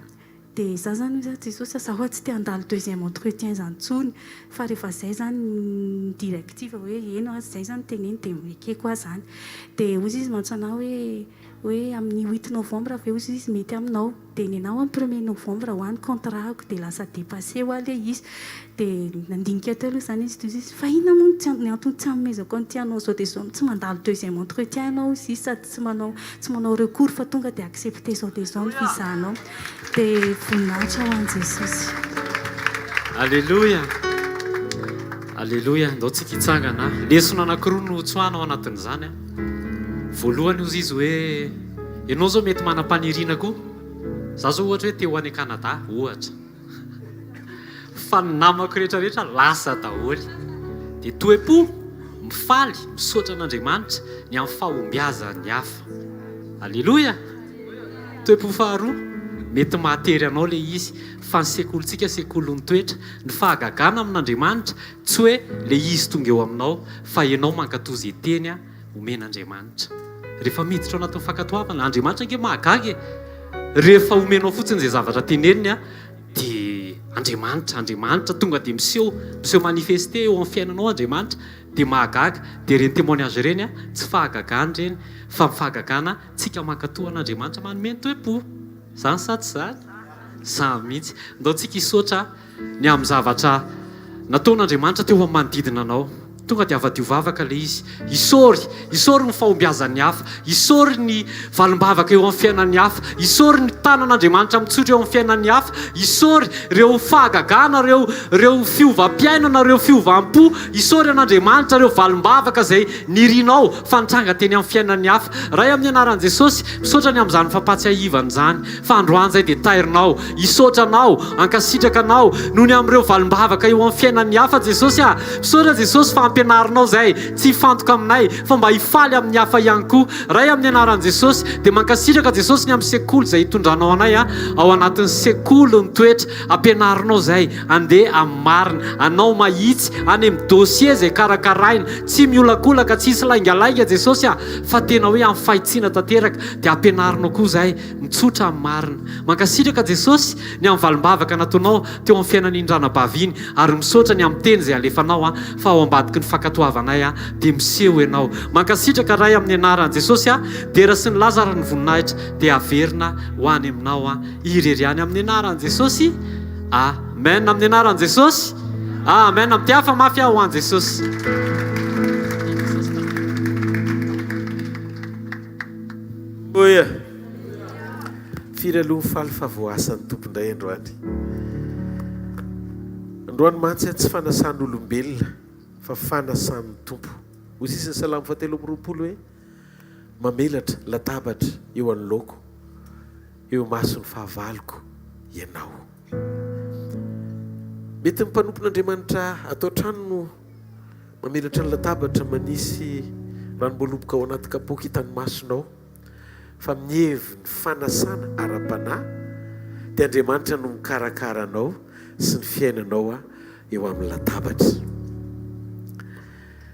Dia za zany hoy za Jesosy a za hoa tsy te handalo deuxième entretien zany tsony fa rehefa zay zany ny directive hoe eny hoa zay zany teneno dia ekeko aho zany. Dia hozy izy mantsy anah hoe hoe amin'ny huit novembre ve hozy izy mety aminao. Dia nenah hoa ny premier novembre hoa ny contrat-ko dia lasa dépassé hoa ilay izy. Dia nandinika teo aloha izany izy dia hoy izy, fa inona moa no tsy ny antony tsy hanomezako an'ity anao izao dia izao no tsy mandalo deuxième entretien ianao hozy izy sady tsy manao tsy manao recours fa tonga dia accepté izao dia izao ny visa-nao. Dia voninahitra ho an'i Jesosy. Aleloia! Aleloia! Ndao tsika hitsangana. Lesona anankiroa no tsoahana ao anatin'izany. Voalohany hozy izy hoe ianao izao mety manam-paniriana koa. Za zao ohatra hoe te ho any Canada, ohatra. Fa ny namako rehetra rehetra lasa daholo. Dia toe-po, mifaly, misaotra an'Andriamanitra ny amin'ny fahombiazan'ny hafa. Aleloia! Toe-po faharoa, mety mahatery anao ilay izy, fa ny sekolintsika sekolin'ny toetra. Ny fahagagana amin'Andriamanitra, tsy hoe ilay izy tonga eo aminao, fa ianao mankatò izay teny omen'Andriamanitra. Rehefa miditra ao anatin'ny fankatoavana, Andriamanitra ange mahagaga e! Rehefa omenao fotsiny izay zavatra teneniny dia Andriamanitra, Andriamanitra tonga dia miseho, miseho manifester eo amin'ny fiainanao Andriamanitra, dia mahagaga. Dia ireny témoignage ireny tsy fahagagana ireny, fa ny fahagagana tsika mankatoa an'Andriamanitra manome ny toe-po. Izany sa tsy izany? Izany mihitsy. Ndao tsika hisaotra. ny amin'ny zavatra nataon'Andriamanitra teo amin'ny manodidina anao. Tonga dia avadio vavaka ilay izy. Isaory, isaory ny fahombiazan'ny hafa, isaory ny valim-bavaka eo amin'ny fiainan'ny hafa, isaory ny tanan'Andriamanitra mitsotra eo amin'ny fiainan'ny hafa, isaory ireo fahagagana, ireo ireo fiovam-piainana, ireo fiovam-po, isaory an'Andriamanitra ireo valim-bavaka izay nirinao fa nitranga teny amin'ny fiainan'ny hafa. Ray amin'ny anaran'i Jesosy, misaotra ny amin'izany fampahatsiahivana izany fa androany izay dia tairinao. Hisaotra Anao, hankasitraka Anao noho ny amin'ireo valim-bavaka eo amin'ny fiainan'ny hafa Jesosy a! Misaotra Jesosy fa ampianarinao izay tsy hifantoka aminay fa mba hifaly amin'ny hafa ihany koa. Ray amin'ny anaran'i Jesosy dia mankasitraka Jesosy ny amin'ny sekoly izay hitondranao anay a! Ao anatin'ny sekoly ny toetra ampianarinao izay andeha amin'ny marina, anao mahitsy any amin'ny dossier izay karakaraina, tsy miolakolaka, tsisy laingalainga Jesosy a! Fa tena hoe amin'ny fahitsiana tanteraka dia ampianarinao koa izay mitsotra amin'ny marina. Mankasitraka Jesosy ny amin'ny valim-bavaka nataonao teo amin'ny fiainan'iny ranabavy iny ary misaotra ny amin'ny teny izay alefanao an fa ao ambadiky ny. ny fankatoavanay dia miseho Ianao. Mankasitraka Ray amin'ny anaran'i Jesosy a, dera sy ny laza ary ny voninahitra dia averina ho any aminao irery ihany amin'ny anaran'i Jesosy. Amen amin'ny anaran'i Jesosy. Amen. Mitehafa mafy aho ho an'i Jesosy. Oia. Firy aloha faly fa voasan'ny Tompo indray androany. Androany mantsy tsy fanasan'olombelona fa fanasan'ny Tompo. Hoy sisa ny Salamo fahatelo amby 20 hoe, Mamelatra latabatra eo anoloako, eo imason'ny fahavaloko Ianao. Mety ny mpanompon'Andriamanitra ato an-trano no mamelatra ny latabatra manisy ranom-boaloboka ao anaty kapoaka hitan'ny masonao. Fa amin'ny heviny fanasana ara-panahy dia Andriamanitra no mikarakara anao sy ny fiainanao eo amin'ny latabatra.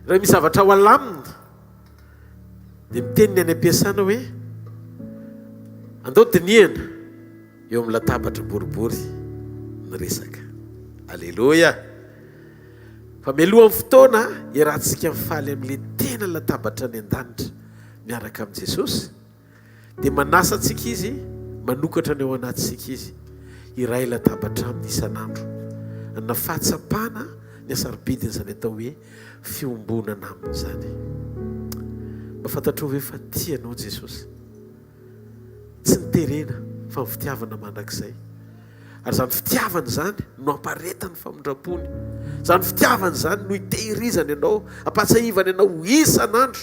Raha misy zavatra ao alamina dia miteny ny any am-piasana hoe andao dinihana eo amin'ny latabatra boribory ny resaka. Aleloia! Fa mialohan'ny fotoana iarahantsika mifaly amin'ilay tena latabatra any an-danitra miaraka amin'i Jesosy, dia manasa antsika Izy, manokatra ny ao anatintsika Izy, hiray latabatra Aminy isan'andro. Hanana fahatsapana ny hasarobidin'izany atao hoe fiombonana Aminy izany. Mba fantatrao ve fa tia anao Jesosy? Tsy ny terena fa ny fitiavana mandrakizay. Ary izany fitiavana izany no amparetany famindram-pony. Izany fitiavana izany no itehirizany anao, ampahatsiahivany anao isan'andro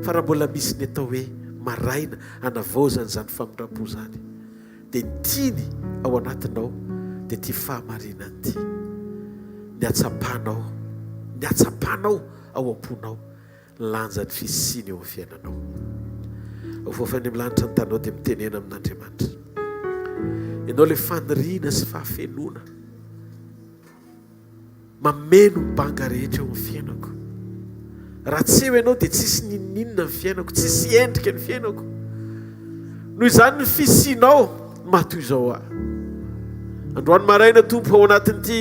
fa raha mbola misy ny atao hoe maraina hanavaozany izany famindram-po izany, dia ny tiany ao anatinao dia ity fahamarinana ity, ny hatsapanao, ny hatsapanao ao am-ponao. Lanjan'ny fisiany eo amin'ny fiainanao. Voafa any amin'ny lanitra ny tanao dia mitenena amin'Andriamanitra. Ianao ilay faniriana sy fahafenoana mameno ny banga rehetra eo amin'ny fiainako. Raha tsy eo ianao dia tsisy n'inon'inona ny fiainako, tsisy endrika ny fiainako. Noho izany ny fisianao no maha toy izao ahy. Androany maraina Tompo ao anatin'ity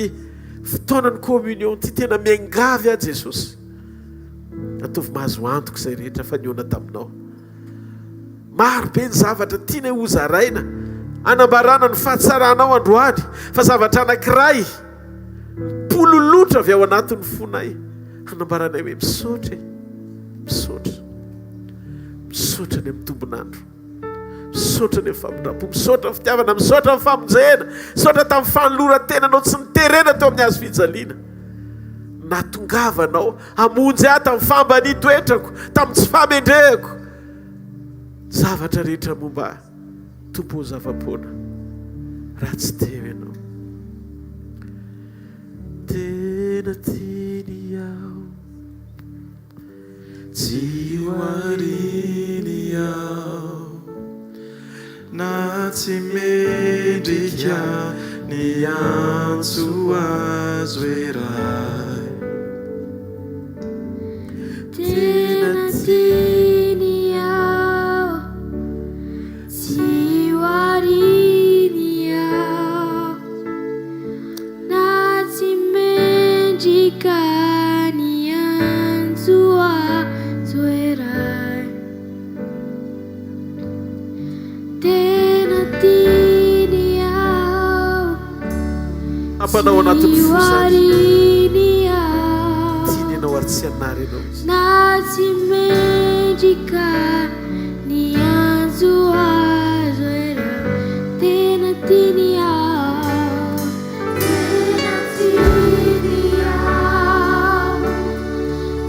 fotoanan'ny communion ity tena miangavy aho Jesosy. Ataovy mahazo antoka izay rehetra efa nihaona taminao. Maro be ny zavatra tianay hozaraina hanambarana ny fahatsaranao androany, fa zavatra anankiray mipololotra avy ao anatin'ny fonay hanambaranay hoe misaotra e, misaotra, misaotra ny amin'ny tombon'andro. Misaotra ny famindram-po, misaotra ny fitiavana, misaotra ny famonjena, misaotra tamin'ny fanoloran-tenanao tsy niterena teo amin'ny hazo fijaliana. Nahatongavanao hamonjy ahy tamin'ny fahambanian-toetrako, tamin'ny tsy fahamendrehako. Zavatra rehetra momba ahy, Tompo ô zava-poana raha tsy teo Ianao. Tena tiany aho. Tsy ho ariny aho na tsy mendrika ny antso azo iray. Tena tiany aho, tsy ho ariny aho Na tsy mendrika ny antso azo eray. Tena tiany aho, Ampanao anatin'ny tsy fo ho izany. ariny aho. Tiany ianao ary tsy hanary anao izy. Na tsy mendrika ny antso azo eray. Tena tiany aho. Tena tiany aho.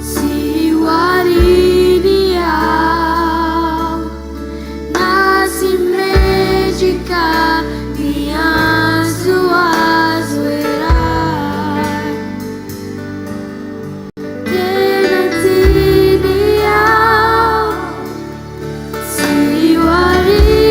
Tsy ho ariny aho. Na tsy mendrika ny antso azo eray. Tena tiany aho. Tsy ho ariny.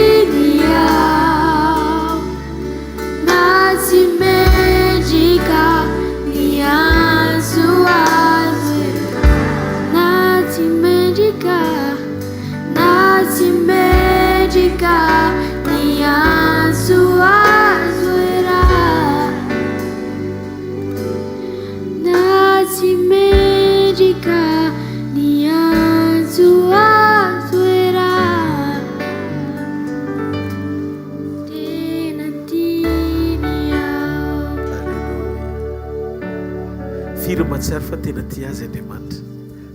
Firy mahatsiaro fa tena tia azy Andriamanitra?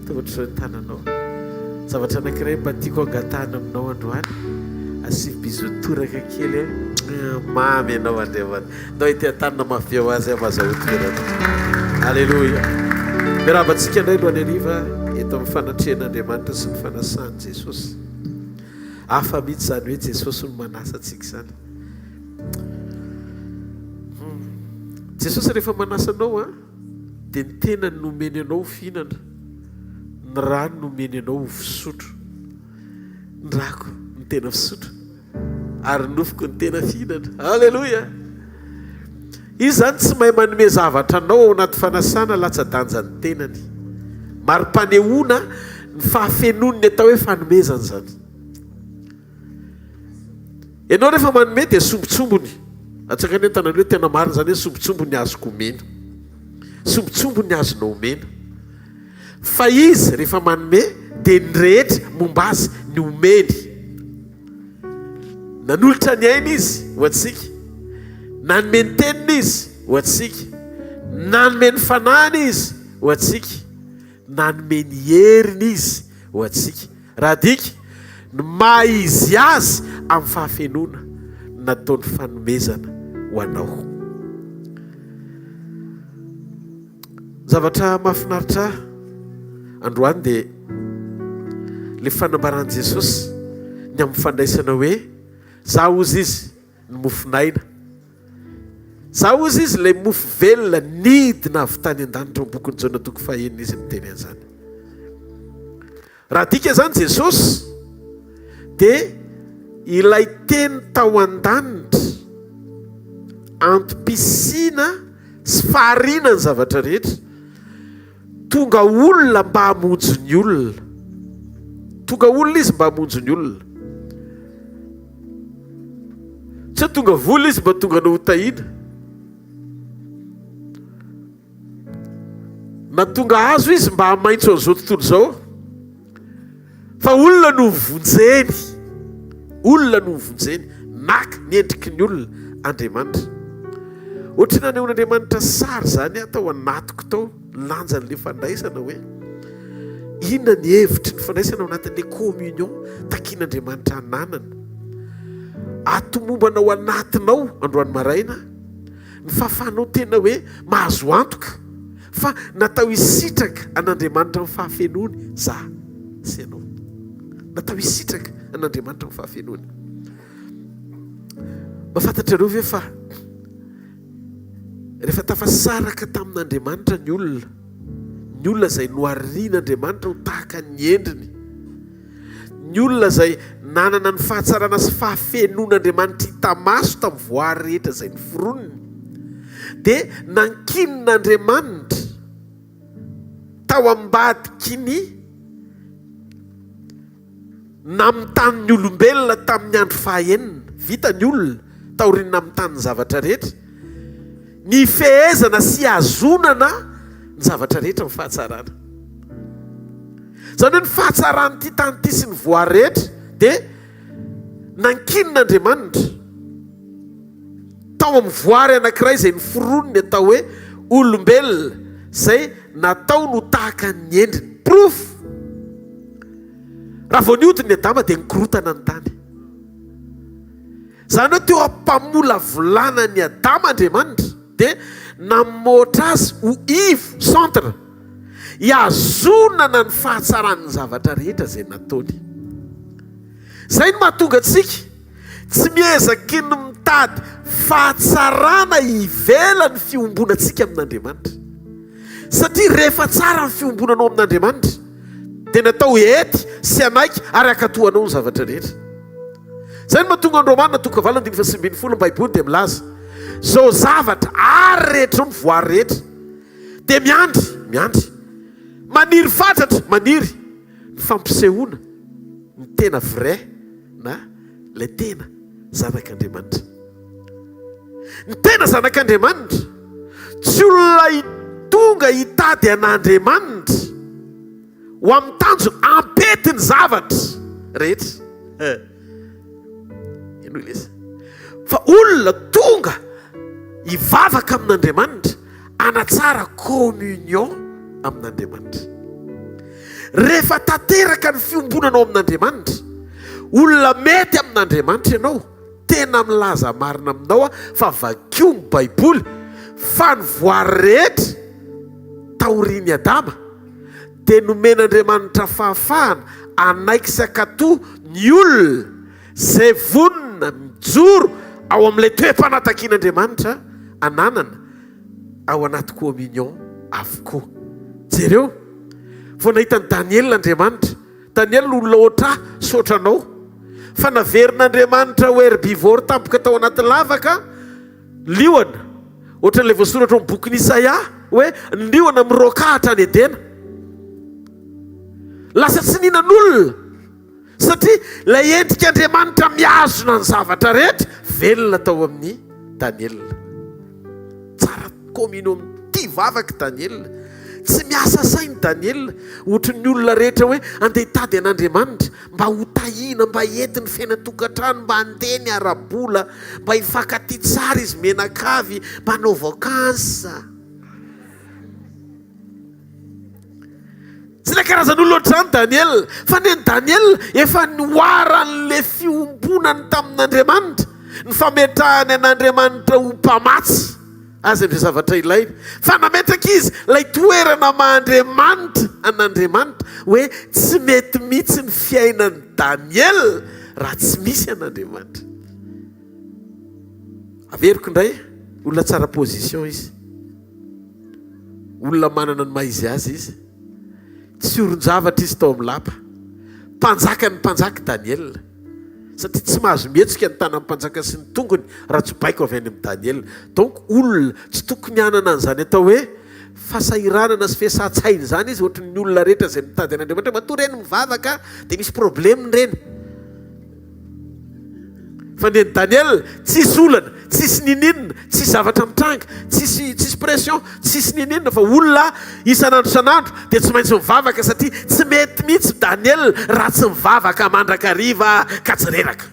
Ataovy ohatr'izao ny tananao. Zavatra anankiray mba tiako angatahana aminao androany, asivo bisous toraka kely eh. Mamy ianao Andriamanitra. Ndao ity an-tanana mafy ho azy aho mazahoa toerana. Aleloia. Miarahaba antsika indray androany hariva eto amin'ny fanatrehan'Andriamanitra sy ny fanasan'i Jesosy. Hafa mihitsy izany hoe Jesosy no manasa antsika izany. Jesosy rehefa manasa anao an, dia ny tenany no omeny anao ho fihinana, ny rany no omeny anao ho fisotro. Ny rako no tena fisotro ary ny nofoko no tena fihinana. Aleloia! Izy izany tsy mahay manome zavatra anao ao anaty fanasana latsa-danja ny tenany. Mari-panehoana ny fahafenoan'ny atao hoe fanomezana izany. Ianao rehefa manome dia sombintsombiny. Atsangano ny tananao hoe tena marina izany hoe sombintsombiny ny azoko omena. Sombintsombiny ny azonao omena. Fa izy rehefa manome dia ny rehetra momba azy ny omeny. Nanolotra ny ainy izy ho antsika. Nanome ny teniny izy ho antsika. Nanome ny fanahiny izy ho antsika. Nanome ny heriny izy ho antsika. Raha adika, ny maha izy azy amin'ny fahafenoana no nataony fanomezana ho anao. Zavatra mahafinaritra ahy androany dia ilay fanambaran'i Jesosy ny amin'ny fandraisana hoe za hozy izy ny mofon'aina. Za hozy izy ilay mofo velona nidina avy tany an-danitra ao bokin'i Jaona toko fahenina izy miteny an'izany. Raha adika izany Jesosy dia ilay teny tao an-danitra antom-pisiana sy fahariana ny zavatra rehetra tonga olona mba hamonjy ny olona. Tonga olona izy mba hamonjy ny olona. Tsy hoe tonga vola izy mba tonga anao ho tahiana. Na tonga hazo izy mba hamaitso an'izao tontolo izao. Fa olona no vonjeny. Olona no vonjeny. Naka ny endriky ny olona Andriamanitra. Ohatry ny nanehoan'Andriamanitra sary izany aho tao anatiko tao, ny lanjan'ilay fandraisana hoe inona ny hevitry ny fandraisana ao anatin'ilay communion takian'Andriamanitra hananana. Atomombana ao anatinao androany maraina Ny fahafahanao tena hoe mahazo antoka fa natao hisitraka an'Andriamanitra amin'ny fahafenoany za sy ianao. Natao hisitraka an'Andriamanitra amin'ny fahafenoany. Mba fantatrareo ve fa rehefa tafasaraka tamin'Andriamanitra ny olona, ny olona izay noharian'Andriamanitra ho tahaka ny endriny, Ny olona izay nanana ny fahatsarana sy fahafenoan'Andriamanitra hita maso tamin'ny voary rehetra izay noforoniny, dia nankinin'Andriamanitra tao ambadiky ny namitany ny olombelona tamin'ny andro fahaenina. Vita ny olona taorian'ny namitany ny zavatra rehetra, ny hifehezana sy hihazonana ny zavatra rehetra amin'ny fahatsarana. Izany hoe ny fahatsaran'ity tany ity sy ny voary rehetra dia nankinin'Andriamanitra tao amin'ny voary anankiray izay noforoniny atao hoe olombelona izay natao no tahaka ny endriny. Porofo, raha vao nihodina i Adama dia nikorotana ny tany. Izany hoe teo am-pamolavolana an'i Adama Andriamanitra dia namoatra azy ho ivo, centre, hihazonana ny fahatsaran'ny zavatra rehetra izay nataony. Izay no mahatonga antsika tsy miezaky ny mitady fahatsarana ivelan'ny fiombonantsika amin'Andriamanitra. Satria rehefa tsara ny fiombonanao amin'Andriamanitra, dia natao hety sy hanaiky ary hankatò anao ny zavatra rehetra. Izay no mahatonga ny Romana toko fahavalo andininy faha-19 ny Baiboly dia milaza, Izao zavatra ary rehetra izao ny voary rehetra dia miandry, miandry, maniry fatratra, maniry ny fampisehoana ny tena vrai na ilay tena zanak'Andriamanitra. Ny tena zanak'Andriamanitra tsy olona tonga hitady an'Andriamanitra ho amin'ny tanjona hampety ny zavatra rehetra. Henoy ilay izy. Fa olona tonga hivavaka amin'Andriamanitra. Hanatsara communion amin'Andriamanitra. Rehefa tanteraka ny fiombonanao amin'Andriamanitra, olona mety amin'Andriamanitra ianao, tena milaza marina aminao aho fa vakio ny Baiboly fa ny voary rehetra taorian'i Adama dia nomen'Andriamanitra fahafahana hanaiky sy hankatò ny olona izay vonona mijoro ao amin'ilay toe-panatakian'Andriamanitra ananana ao anaty communion avokoa. Jereo, vao nahita an'i Daniela Andriamanitra, Daniela olona ohatr'ahy sy ohatranao, fa naverin'Andriamanitra ho herbivore tampoka tao anaty lavaka liona, ohatran'ilay voasoratra ao amin'ny bokin'i Isaia hoe ny liona miroaka hatrany Edena. Lasa tsy nihinan'olona. Satria ilay endrik'Andriamanitra mihazona ny zavatra rehetra velona tao amin'i Daniela. Tsara communion tia vavaka i Daniela. Tsy miasa saina i Daniela, ohatry ny olona rehetra hoe andeha hitady an'Andriamanitra mba ho tahiana, mba hety ny fiainan-tokantrano, mba handeha ny ara-bola, mba hifankatia tsara izy mianakavy, mba hanao vacances. Tsy ilay karazan'olona ohatr'izany Daniela, fa ny an'i Daniela efa nihoaran'ilay fiombonany tamin'Andriamanitra, ny fametrahany an'Andriamanitra ho mpamatsy azy amin'izay zavatra ilainy. Fa nametraka izy ilay toerana maha Andriamanitra an'Andriamanitra, hoe tsy mety mihitsy ny fiainan'i Daniela raha tsy misy an'Andriamanitra. Averiko indray, olona tsara position izy. Olona manana ny maha izy azy izy. Tsy orin-javatra izy tao amin'ny lapa. Mpanjakan'ny mpanjaka i Daniela. Satria tsy mahazo mihetsika ny tanan'ny mpanjaka sy ny tongony raha tsy baiko avy any amin'i Daniela. Donc olona tsy tokony hanana an'izany atao hoe fahasahiranana sy fiasan-tsaina izany izy ohatry ny olona rehetra izay mitady an'Andriamanitra. Matoa ireny mivavaka dia misy problème ireny. Fa ny an'i Daniel, tsisy olana, tsisy ninininona, tsisy zavatra mitranga, tsisy tsisy pression, tsisy ninininona fa olona isan'andro isan'andro dia tsy maintsy mivavaka satria tsy mety mihitsy Daniel raha tsy mivavaka mandrakariva ka tsy reraka.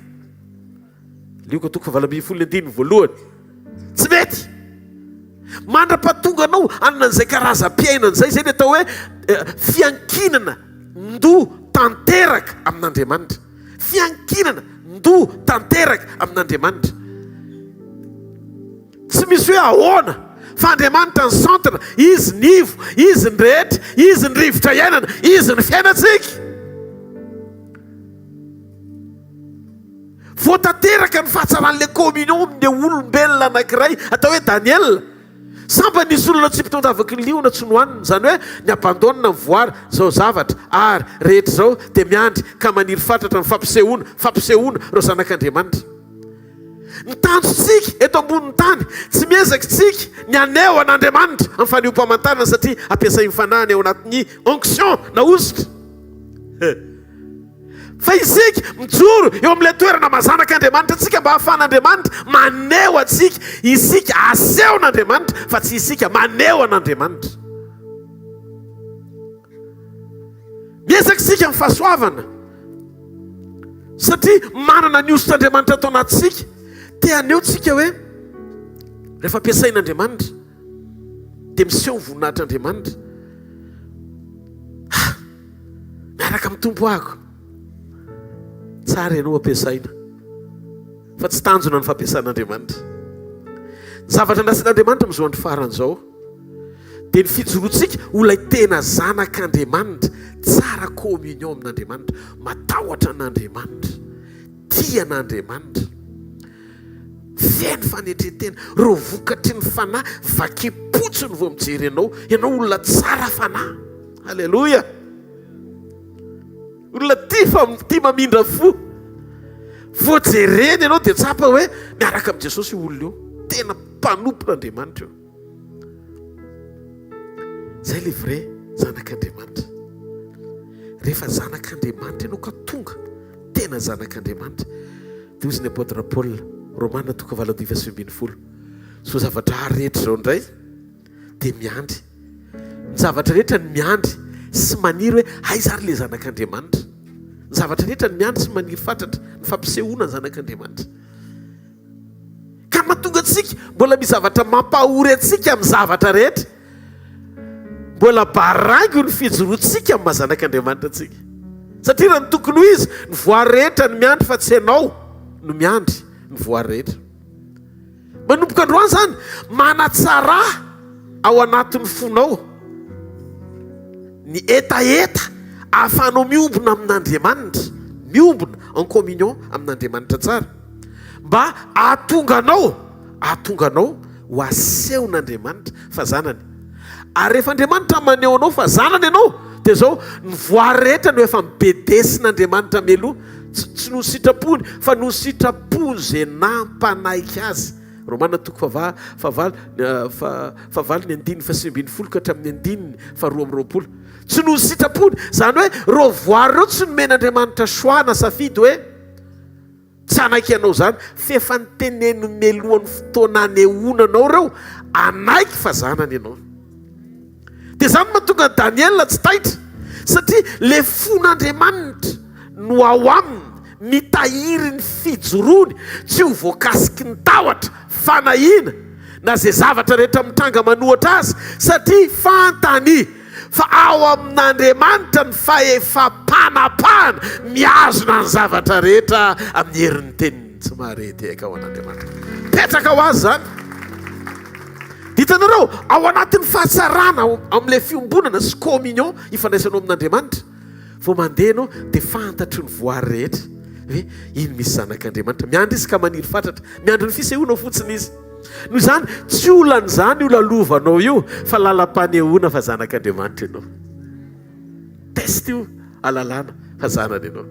Lioka toko fahavalo ambinifolo ny andininy voalohany. Tsy mety! Mandra-pahatonga anao hanana an'izay karazam-piainana izay, izay ny atao hoe fiankinana ndoa tanteraka amin'Andriamanitra. Fiankinana ndoa tanteraka amin'Andriamanitra. Tsy misy hoe ahoana fa Andriamanitra ny centre, Izy ny ivo, Izy ny rehetra, Izy ny rivotra iainana, Izy ny fiainantsika. Voatanteraka ny fahatsaran'ilay communion amin'ilay olombelona anankiray atao hoe Daniel. Sambany nisy olona tsy mpitondavaky ny liona tsy nohanina, izany hoe ny abandonne ny voary, izao zavatra ary rehetra izao dia miandry ka maniry fatratra ny fampisehoana, fampisehoana ireo zanak'Andriamanitra. Ny tanjontsika eto ambonin'ny tany, tsy miezaka isika ny haneho an'Andriamanitra amin'ny fanehoam-pamantarana satria ampiasain'ny Fanahiny ao anatin'ny onction na hosotra. Fa isika mijoro eo amin'ilay toerana maha zanak'Andriamanitra antsika mba hahafahan'Andriamanitra maneho antsika. Isika asehon'Andriamanitra fa tsy isika maneho an'Andriamanitra. Miezaka isika amin'ny fahasoavana satria manana ny hosotr'Andriamanitra ato anatintsika. Te haneho tsika hoe rehefa ampiasain'Andriamanitra dia miseho ny voninahitr'Andriamanitra. Ha! Miaraka amin'ny Tompo ako. Tsara ianao ampiasaina. Fa tsy tanjona ny fampiasan'Andriamanitra. Ny zavatra andrasan'Andriamanitra amin'izao andro farany izao dia ny fijoroantsika ho ilay tena zanak'Andriamanitra, tsara communion amin'Andriamanitra, matahotra an'Andriamanitra, tia an'Andriamanitra. Feno fanetren-tena. Ireo vokatry ny fanahy vakim-potsiny vao mijery anao. Ianao olona tsara fanahy. Alléluia. Olona tia fa tia mamindra fo. Vao jerena ianao dia tsapa hoe miaraka amin'i Jesosy io olona io. Tena mpanompon'Andriamanitra io. Zay le vrai zanak'Andriamanitra. Rehefa zanak'Andriamanitra ianao ka tonga tena zanak'Andriamanitra dia hozy ny apôtre Paul, Romana toko 18. Izao zavatra rehetra izao indray dia miandry. Ny zavatra rehetra ny miandry sy maniry hoe aiza ary le zanak'Andriamanitra. Ny zavatra rehetra ny miandry sy maniry fatratra ny fampisehoana ny zanak'Andriamanitra. Ka matoa. mahatonga antsika mbola misy zavatra mampahory antsika amin'ny zavatra rehetra, mbola baraingo ny fijoroantsika amin'ny maha zanak'Andriamanitra antsika. Satria raha ny tokony ho izy, ny voary rehetra no miandry fa tsy ianao no miandry ny voary rehetra. Manomboka androany izany, manatsara ao anatin'ny fonao ny hetaheta ahafahanao miombona amin'Andriamanitra, miombona en communion amin'Andriamanitra tsara, mba hahatonga anao, hahatonga anao ho asehon'Andriamanitra fa zanany. Ary rehefa Andriamanitra maneho anao fa zanany ianao, dia izao, ny voary rehetra no efa mibedesin'Andriamanitra mialoha, tsy, tsy noho ny sitrapony, fa noho ny sitrapon'izay nampanaiky azy. Romana toko fahava, fahavalo, fahavalo ny andininy faha-19 ka hatramin'ny andininy faha-22. Tsy noho ny sitrapony, izany hoe ireo voary ireo tsy nomen'Andriamanitra choix na safidy hoe, Tsy hanaiky anao izany, f'efa niteneniny mialohan'ny fotoana hanehoana anao ireo, hanaiky fa zanany ianao. Dia izany no mahatonga an'i Daniela tsy taitra, satria ilay fon'Andriamanitra no ao aminy, mitahiry ny fijoroany tsy ho voakasiky ny tahotra, fanahiana, na izay zavatra rehetra mitranga manohatra azy, satria fantany fa ao amin'Andriamanitra ny fahefam-panapahana mihazona ny zavatra rehetra amin'ny herin'ny teniny. Tsy mahare tehaka ho an'Andriamanitra. Petraka ho azy izany. Hitanareo, ao anatin'ny fahatsarana, ao amin'ilay fiombonana sy communion ifandraisanao amin'Andriamanitra, vao mandeha ianao dia fantatry ny voary rehetra hoe iny misy zanak'Andriamanitra. Miandry izy ka maniry fatratra. Miandry ny fisehoanao fotsiny izy. Noho izany, tsy olana izany io lalovanao io, fa lalam-panehoana fa zanak'Andriamanitra ianao. Test io alalana fa zanany ianao.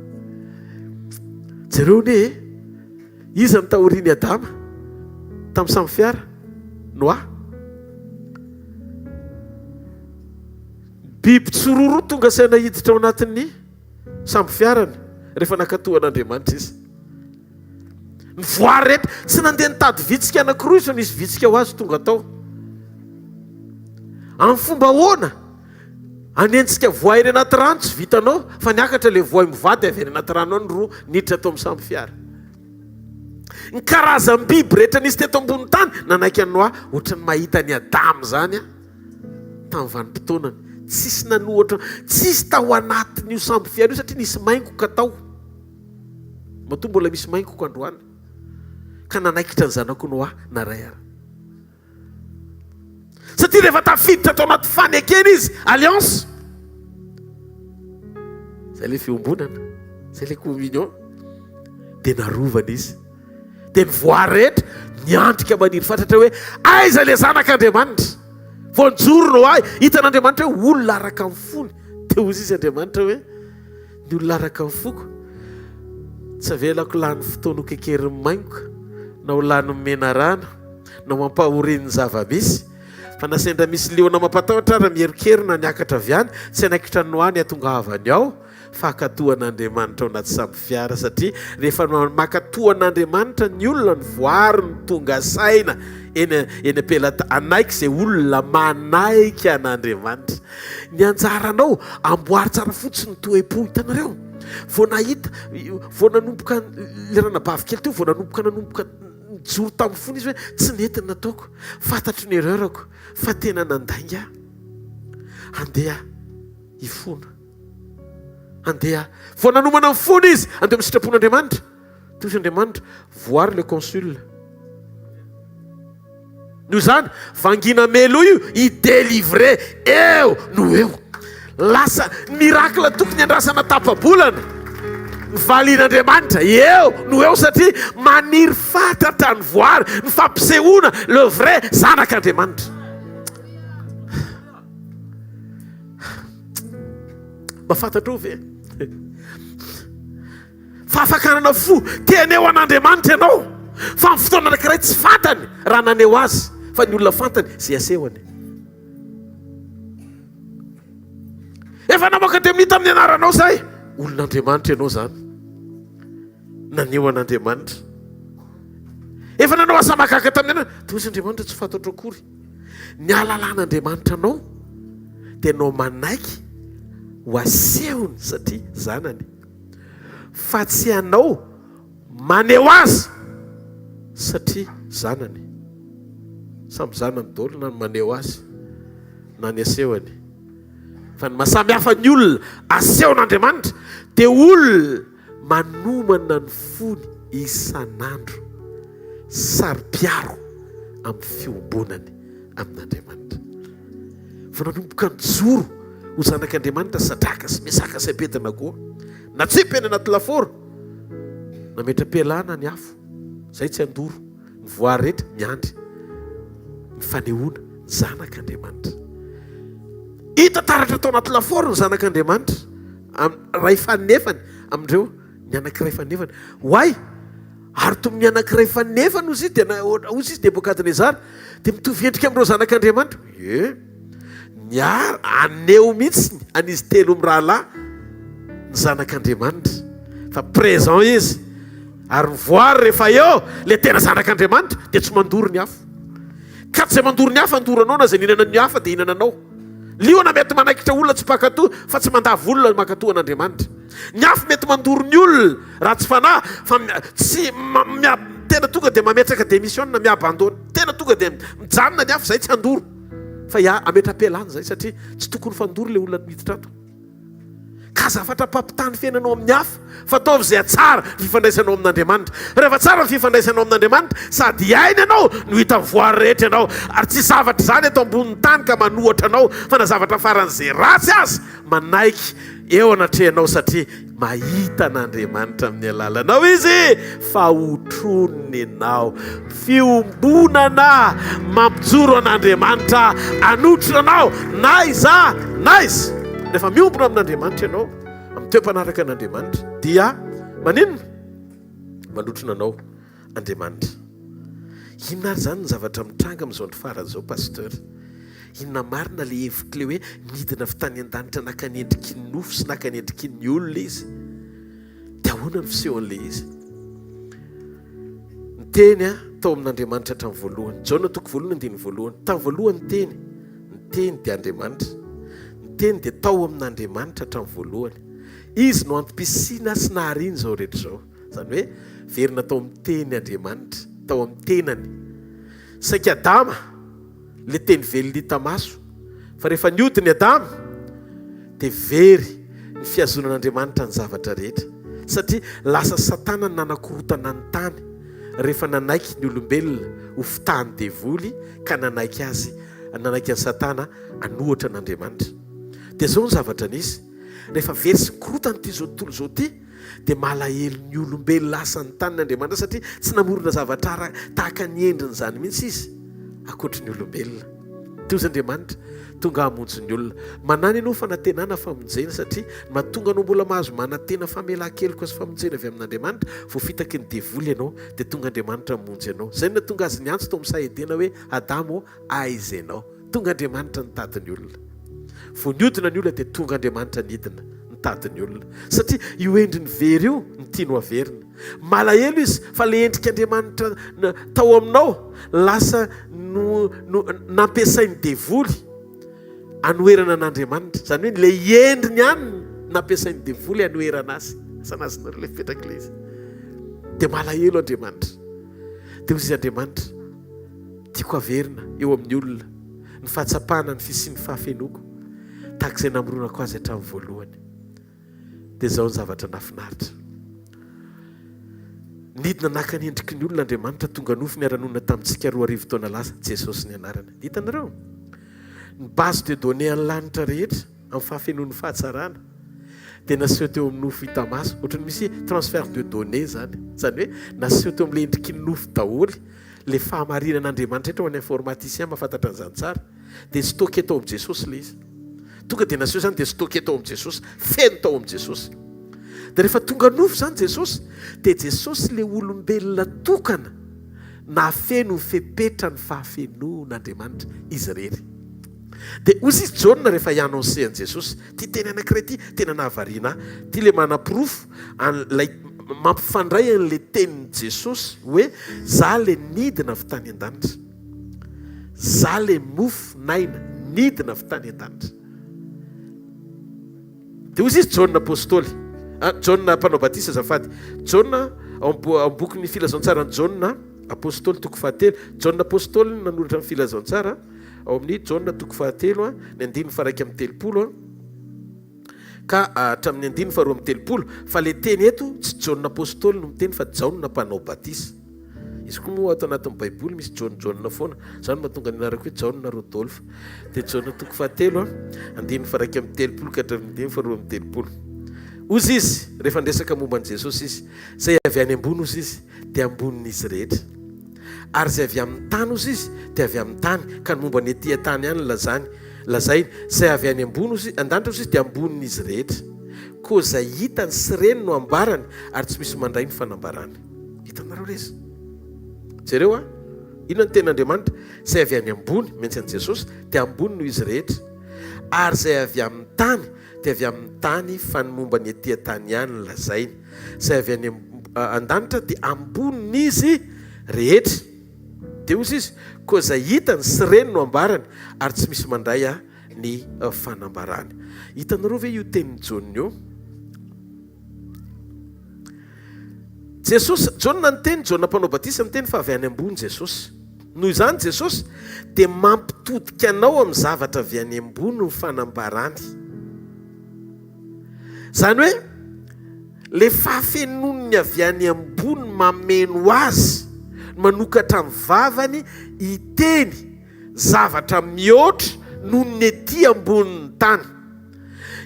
Jereo anie e! Iza no taorian'i Adama tamin'ny samy fiara? Noa. Biby tsororo tonga saina hiditra ao anatin'ny sambo fiarany rehefa nankatò an'Andriamanitra izy. Ny voary rehetra, tsy nandeha nitady vitsika anankiroa izy fa nisy vitsika ho azy tonga tao. Amin'ny fomba ahoana? Hanenjika voay any anaty rano tsy vitanao fa niakatra ilay voay mivady avy any anaty rano any roa niditra tao amin'ny sambo fiara. Ny karazam-biby rehetra nisy teto ambony tany nanaiky an'i Noa ohatran'ny mahita an'i Adama izany aho tamin'ny vanim-potoanany. Tsisy nanohatra, tsisy tao anatin'io sambo fiara io satria nisy maingoka tao. Matoa mbola misy maingoka androany ka nanaikitra ny zanako Noa na ray ara. Satria rehefa tafiditra tao anaty fanekena izy, alliance, zay le fiombonana, zay le communion, dia narovana izy. Dia ny voary rehetra niandrika maniry fatratra hoe aiza le zanak'Andriamanitra. Vao nijoro Noa, hitan'Andriamanitra hoe olona araka ny fony. Dia hoy izy Andriamanitra hoe Ny olona araka ny foko, tsy avelako lany fotoana ho kekerin'ny maingoka, na ho lanin'ny menarana, na ho ampahorian'ny zava-misy. Fa na sendra misy liona mampatahotra ara mierokerona niakatra avy any, tsy hanaikitra ny Noa ny hatongavany ao, fa hankatò an'Andriamanitra ao anaty sambo fiara, satria rehefa mankatò an'Andriamanitra ny olona, ny voary no tonga saina eny eny am-pelata, hanaiky izay olona manaiky an'Andriamanitra. Ny anjaranao, amboary tsara fotsiny ny toe-po. Hitanareo? Vao nahita, vao nanomboka ilay ranabavy kely teo, vao nanomboka nanomboka nijoro tamin'ny fony izy hoe tsy nety ny nataoko, fantatro ny erreur-ko, fa tena nandainga aho. Andeha hifona. Andeha. Vao nanomana ny fony izy, andeha amin'ny sitrapon'Andriamanitra. Toy Andriamanitra, voir le consul. Noho izany, vangiana meloa io, hi-délivrer eo no eo. Lasa miracle tokony andrasana tapa-bolana. Ny valian'Andriamanitra eo no eo satria maniry fatratra ny voary, ny fampisehoana le vrai zanak'Andriamanitra. Mba fantatrao ve? Fa afaka hanana fo te haneho an'Andriamanitra ianao, fa amin'ny fotoana anankiray tsy fantany raha naneho azy, fa ny olona fantany izay asehony. Efa namoaka demonia tamin'ny anaranao izay. Olon'Andriamanitra ianao izany. Naneho an'Andriamanitra. Efa nanao asa mahagaga tamin'ny anarana. Toa izy Andriamanitra tsy fantatro akory. Ny halalan'Andriamanitra anao dia ianao manaiky ho asehony satria zanany. Fa tsy ianao maneho azy satria. Zanany. Samy zanany daholo na ny maneho azy na ny asehony. Fa ny mahasamy hafa ny olona asehon'Andriamanitra dia olona manomana ny fony isan'andro, saro-piaro amin'ny fiombonany amin'Andriamanitra. Vao nanomboka nijoro ho zanak'Andriamanitra Sadraka sy Mesaka sy Abednego, natsipy any anaty lafaoro, nametra-pialana ny afo, izay tsy handoro ny voary rehetra, miandry ny fanehoana ny zanak'Andriamanitra. Hita taratra tao anaty lafaoro ny zanak'Andriamanitra, ray fanefany amin'ireo ny anankiray fanefany. Oay! Ary toy ny anankiray fanefany hozy izy, dia hozy izy Nebokadnezara, dia mitovy endrika amin'ireo zanak'Andriamanitra. Ie, niara, haneho mihitsy an'izy telo mirahalahy ny zanak'Andriamanitra, fa présent izy, ary ny voary rehefa eo, ilay tena zanak'Andriamanitra, dia tsy mandoro ny afo. Ka tsy izay mandoro ny hafa handoro anao, na izay mihinana ny hafa dia hihinana anao. Liona mety manaikitra olona tsy mpankatò, fa tsy mandavo olona mankatò an'Andriamanitra. Ny afo mety mandoro ny olona ratsy fanahy, fa tsy tena tonga dia mametraka démission na mi-abandonne. Tena tonga dia mijanona ny afo izay tsy handoro. Fa hametra-pialana izay satria tsy tokony fandoro ilay olona miditra ato. Ka zavatra mpampitaha ny fiainanao amin'ny hafa, fa ataovy izay hahatsara ny fifandraisanao amin'Andriamanitra. Rehefa tsara ny fifandraisanao amin'Andriamanitra, sady hiaina ianao no hita voary rehetra ianao, ary tsy zavatra izany eto ambonin'ny tany ka manohatra anao, fa na zavatra faran'izay ratsy aza manaiky eo anatrehanao satria mahita an'Andriamanitra amin'ny alalanao izy fa hotroniny ianao. Fiombonana mampijoro an'Andriamanitra hanotrona anao n'aiza n'aiza. Rehefa miombona amin'Andriamanitra ianao, amin'ny toe-panaraka an'Andriamanitra, dia maninona? Manotrona anao Andriamanitra. Inona ary izany ny zavatra mitranga amin'izao andro farany izao Pasteur? Inona marina ilay hevitr'ilay hoe nidina avy tany an-danitra naka ny endriky ny nofo sy naka ny endriky ny olona izy? Dia ahoana ny fisehon'ilay izy? Ny Teny tao amin'Andriamanitra hatramin'ny voalohany. Jaona toko voalohany andininy voalohany. Tamin'ny voalohany ny Teny. Ny Teny dia Andriamanitra. Ny Teny dia tao amin'Andriamanitra hatramin'ny voalohany. Izy no antom-pisiana sy nahariana izao rehetra izao. Izany hoe verina tao amin'ny Teny Andriamanitra, tao amin'ny tenany. Saika Adama. Ilay teny velona hita maso. Fa rehefa niodina i Adama, dia very ny fihazonan'Andriamanitra ny zavatra rehetra. Satria lasa Satana ny nanakorotana ny tany, rehefa nanaiky ny olombelona ho fitahan'ny devoly ka nanaiky azy, nanaiky an'i Satana hanohatra an'Andriamanitra. Dia izao ny zavatra nisy, rehefa very sy nikorotana ity izao tontolo izao ity, dia malahelo ny olombelona lasa ny taniny Andriamanitra satria tsy namorona zavatra ara tahaka ny endriny izany mihitsy izy ankoatry ny olombelona. Toa izy Andriamanitra tonga hamonjy ny olona. Manana ianao fanantenana famonjena satria ny mahatonga anao mbola mahazo manantena famelan-keloka sy famonjena avy amin'Andriamanitra, voafitaky ny devoly ianao dia tonga Andriamanitra hamonjy anao. Izay no nahatonga azy niantso tao amin'ny saha Edena hoe Adama ô, aiza ianao? Tonga Andriamanitra nitady ny olona. Vao niodina ny olona dia tonga Andriamanitra nidina nitady ny olona. Satria io endriny very io no tiany ho averina. Malahelo izy fa ilay endrik'Andriamanitra tao aminao lasa no, no nampiasain'ny devoly anoherana an'Andriamanitra. Izany hoe ilay endriny ihany nampiasain'ny devoly anoherana azy. Asa nazonareo ilay fipetrak'ilay izy. Dia malahelo Andriamanitra. Dia hoy izy Andriamanitra, Tiako haverina eo amin'ny olona ny fahatsapana ny fisian'ny fahafenoako tahaka izay namoronako azy hatramin'ny voalohany. Dia izao ny zavatra nahafinaritra. Nidina naka ny endriky ny olona Andriamanitra, tonga nofo niara-nonina tamintsika 2000 taona lasa, Jesosy ny anarany. Hitanareo? Ny base de données an'ny lanitra rehetra amin'ny fahafenoan'ny fahatsarana dia naseho teo amin'ny nofo hita maso. Ohatran'ny misy transfert de données izany. Izany hoe naseho teo amin'ilay endriky ny nofo daholo Le fahamarinan'Andriamanitra rehetra ho an'ny informaticien mahafantatra an'izany tsara dia stocké tao amin'i Jesosy le izy. Tonga dia naseho izany dia stocké tao amin'i Jesosy, feno tao amin'i Jesosy. Dia rehefa tonga nofo izany Jesosy dia Jesosy le olombelona tokana nahafeno ny fepetra ny fahafenoan'Andriamanitra izy irery. Dia hoy izy Jaona rehefa hi-annoncer an'i Jesosy, ity teny anankiray ity tena nahavariana ahy, ity ilay manaporofo an'ilay mampifandray an'ilay tenin'i Jesosy hoe za ilay nidina avy tany an-danitra, za ilay mofo n'aina nidina avy tany an-danitra. Dia hoy izy Jaona apostoly, ah, Jaona mpanao batisa azafady, Jaona ao amin'ny bokin'ny filazantsaran'i Jaona. Apostoly toko fahatelo. Jaona Apostoly no nanoratra ny filazantsara ao amin'ny Jaona toko fahatelo, ny andininy faha-31 ka hatramin'ny andininy faha-32. Fa ilay teny eto tsy Jaona Apostoly no miteny fa Jaona mpanao batisa. Izy koa moa ato anatin'ny baiboly misy Jaona Jaona foana. Izany no mahatonga ny anarako hoe Jaona Rodolphe. Dia Jaona toko fahatelo, andininy faha-31 ka hatramin'ny andininy faha-32. Hozy izy, rehefa niresaka momba an'i Jesosy izy, Izay avy any ambony, hozy izy, dia ambonin'izy rehetra. Ary izay avy amin'ny tany, hozy izy, dia avy amin'ny tany, ka ny momba ny ety an-tany ihany no lazany, lazainy. Izay avy any ambony, hozy, an-danitra, hozy izy, dia ambonin'izy rehetra. Koa izay hitany sy reny no ambarany, ary tsy misy mandray ny fanambarany. Hitanareo re izy? Jereo an! Inona ny tenin'Andriamanitra? Izay avy any ambony, mihantsy an'i Jesosy, dia ambony noho izy rehetra. Ary izay avy amin'ny tany, dia avy amin'ny tany, fa ny momba ny ety an-tany ihany no lazainy. Izay avy any an-danitra dia ambonin'izy rehetra. Dia hoy izy, Koa izay hitany sy reny no ambarany, ary tsy misy mandray ny fanambarany. Hitanareo ve io tenin'i Jaona io? Jesosy, Jaona niteny, Jaona mpanao batisa niteny fa avy any ambony Jesosy. Noho izany Jesosy dia mampitodika anao amin'ny zavatra avy any ambony ny fanambarany. Izany hoe le fahafenoan'ny avy any ambony mameno azy, manokatra ny vavany hiteny zavatra mihoatra noho ny ety ambonin'ny tany.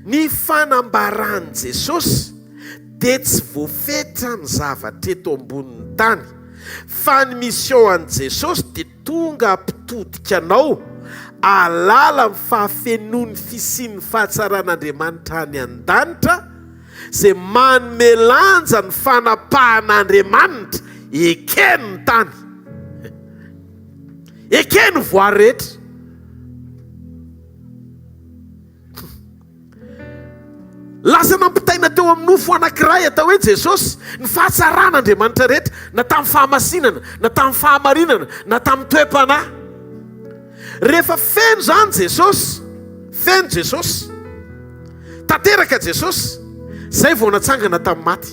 Ny fanambaran'i Jesosy dia tsy voafetra amin'ny zavatra eto ambonin'ny tany, fa ny mission an'i Jesosy dia tonga hampitodika anao hahalala ny fahafenoan'ny fisian'ny fahatsaran'Andriamanitra any an-danitra, izay manome lanja ny fanapahan'Andriamanitra ekeny ny tany. Ekeny ny voary rehetra. Lasa nampitaina teo amin'ny nofo anankiray atao hoe Jesosy ny fahatsaran'Andriamanitra rehetra, na tamin'ny fahamasinana, na tamin'ny fahamarinana, na tamin'ny toe-panahy. Rehefa feno izany Jesosy, feno Jesosy, tanteraka Jesosy, izay vao natsangana tamin'ny maty.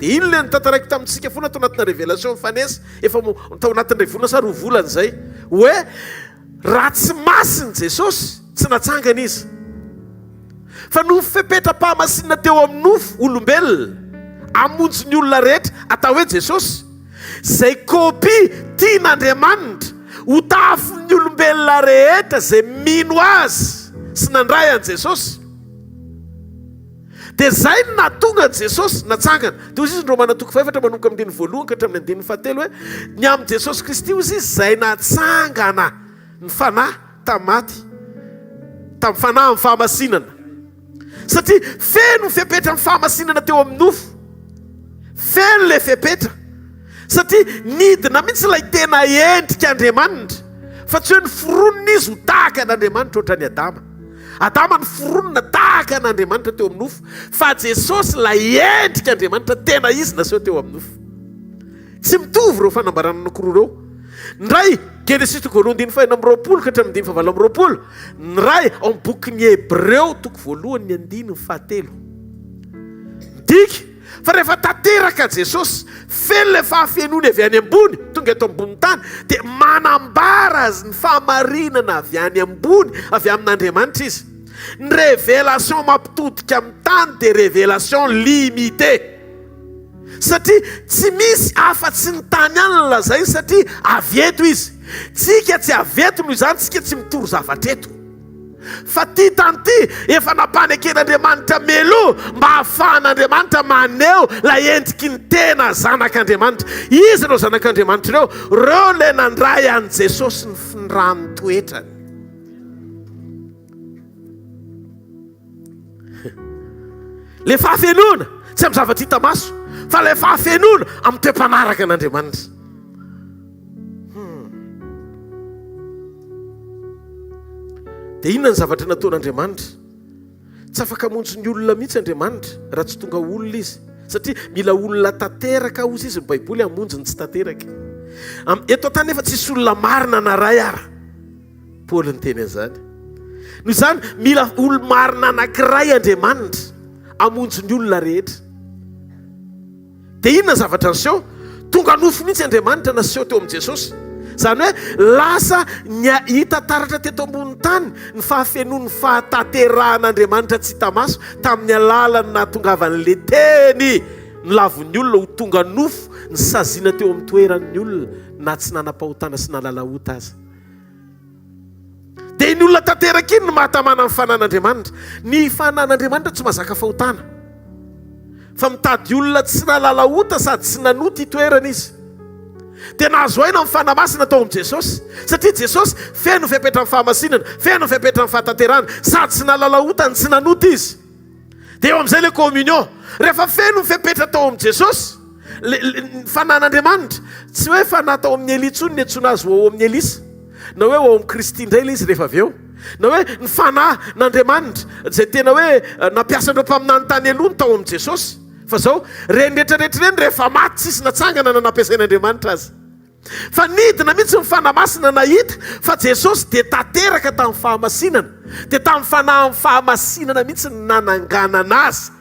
Dia iny ilay notantaraiko tamintsika foana tao anatina révélation nifanesy, efa tao anatin'ny iray volana sa roa volana izay, hoe Raha tsy masina Jesosy, tsy natsangana Izy. Fa noho ny fepetram-pahamasinana teo amin'ny nofo olombelona, hamonjy ny olona rehetra, atao hoe Jesosy, izay kopia tian'Andriamanitra ho tahafin'ny olombelona rehetra izay mino Azy sy nandray an'i Jesosy. Dia izay no nahatonga an'i Jesosy natsangana. Dia hoy izy ny Romana toko fahefatra manomboka amin'ny andininy voalohany ka hatramin'ny andininy fahatelo hoe, Ny amin'i Jesosy Kristy hoy izy izay natsangana ny fanahy tamin'ny maty, tamin'ny fanahy amin'ny fahamasinana. Satria feno ny fepetra amin'ny fahamasinana teo amin'ny nofo. Feno ilay fepetra. Satria nidina mihitsy ilay tena endrik'Andriamanitra. Fa tsy hoe noforonina izy ho tahaka an'Andriamanitra ohatran'i Adama. Adama noforonina tahaka an'Andriamanitra teo amin'ny nofo, fa Jesosy ilay endrik'Andriamanitra tena izy naseho teo amin'ny nofo. Tsy mitovy ireo fanambarana anankiroa ireo. Ny iray, Genesisy toko voalohany andininy fahenina amby roapolo ka hatramin'ny andininy fahavalo amby roapolo, ny iray ao amin'ny bokin'ny Hebreo toko voalohany ny andininy fahatelo. Midika Fa rehefa tanteraka Jesosy, feno ilay fahafenoany avy any ambony, tonga eto ambonin'ny tany, dia manambara azy ny fahamarinana avy any ambony, avy amin'Andriamanitra izy. Ny révélation mampitodika amin'ny tany dia révélation limitée. Satria tsy misy afa-tsy ny tany ihany no lazainy satria avy eto izy. Tsika tsy avy eto noho izany tsika tsy mitory zavatra eto. Fa ty tany ty efa nampaneken'Andriamanitra mialoha mba hahafahan'Andriamanitra maneho ilay endriky ny tena zanak'Andriamanitra. Iza ireo zanak'Andriamanitra ireo? Ireo ilay nandray an'i Jesosy ny findran'ny toetrany. Ilay fahafenoana tsy amin'ny zavatra hita maso, fa ilay fahafenoana amin'ny toe-panaraka an'Andriamanitra. Hmm. Dia inona ny zavatra nataon'Andriamanitra? Tsy afaka hamonjy ny olona mihitsy Andriamanitra raha tsy tonga olona izy. Satria mila olona tanteraka hozy izy ny Baiboly hamonjy ny tsy tanteraka. Eto an-tany nefa tsisy olona marina na ray ara. Paoly niteny an'izany. Noho izany, mila olo-marina anankiray Andriamanitra hamonjy ny olona rehetra. Dia inona ny zavatra niseho? Tonga nofo mihitsy Andriamanitra naseho teo amin'i Jesosy. Izany hoe lasa hita taratra teto ambonin'ny tany ny fahafenoan'ny fahatanterahan'Andriamanitra tsy hita maso tamin'ny alalan'ny nahatongavan'ilay Teny nolavon'ny olona ho tonga nofo nisaziana teo amin'ny toeran'ny olona na tsy nanam-pahotana sy nahalala ota aza. Dia iny olona tanteraka iny no mahatamana ny fanan'Andriamanitra. Ny fanan'Andriamanitra tsy mahazaka fahotana. Fa mitady olona tsy nahalala ota sady tsy nanota hitoerana izy. Dia nahazo aina ny Fanahy Masina tao amin'i Jesosy. Satria Jesosy feno fepetran'ny fahamasinana, feno fepetran'ny fahatanterahana, sady tsy nahalala ota no tsy nanota izy. Dia eo amin'izay ilay communion. Rehefa feno ny fepetra tao amin'i Jesosy, ny fanan'Andriamanitra, tsy hoe fanahy tao amin'i Elia intsony ny antsoina azy ho ao amin'i Elisa, na hoe ho ao amin'i Kristy indray ilay izy rehefa avy eo, na hoe ny fanahin'Andriamanitra izay tena hoe eh, nampiasa an'ireo mpaminany tany aloha ny tao amin'i Jesosy. Fa izao, ireny rehetrarehetra ireny rehefa maty tsisy natsangana na nampiasain'Andriamanitra azy. Fa nidina mihitsy ny Fanahy Masina nahita fa Jesosy dia tanteraka tamin'ny fahamasinana. Dia tamin'ny fanahin'ny fahamasinana mihitsy no nananganana Azy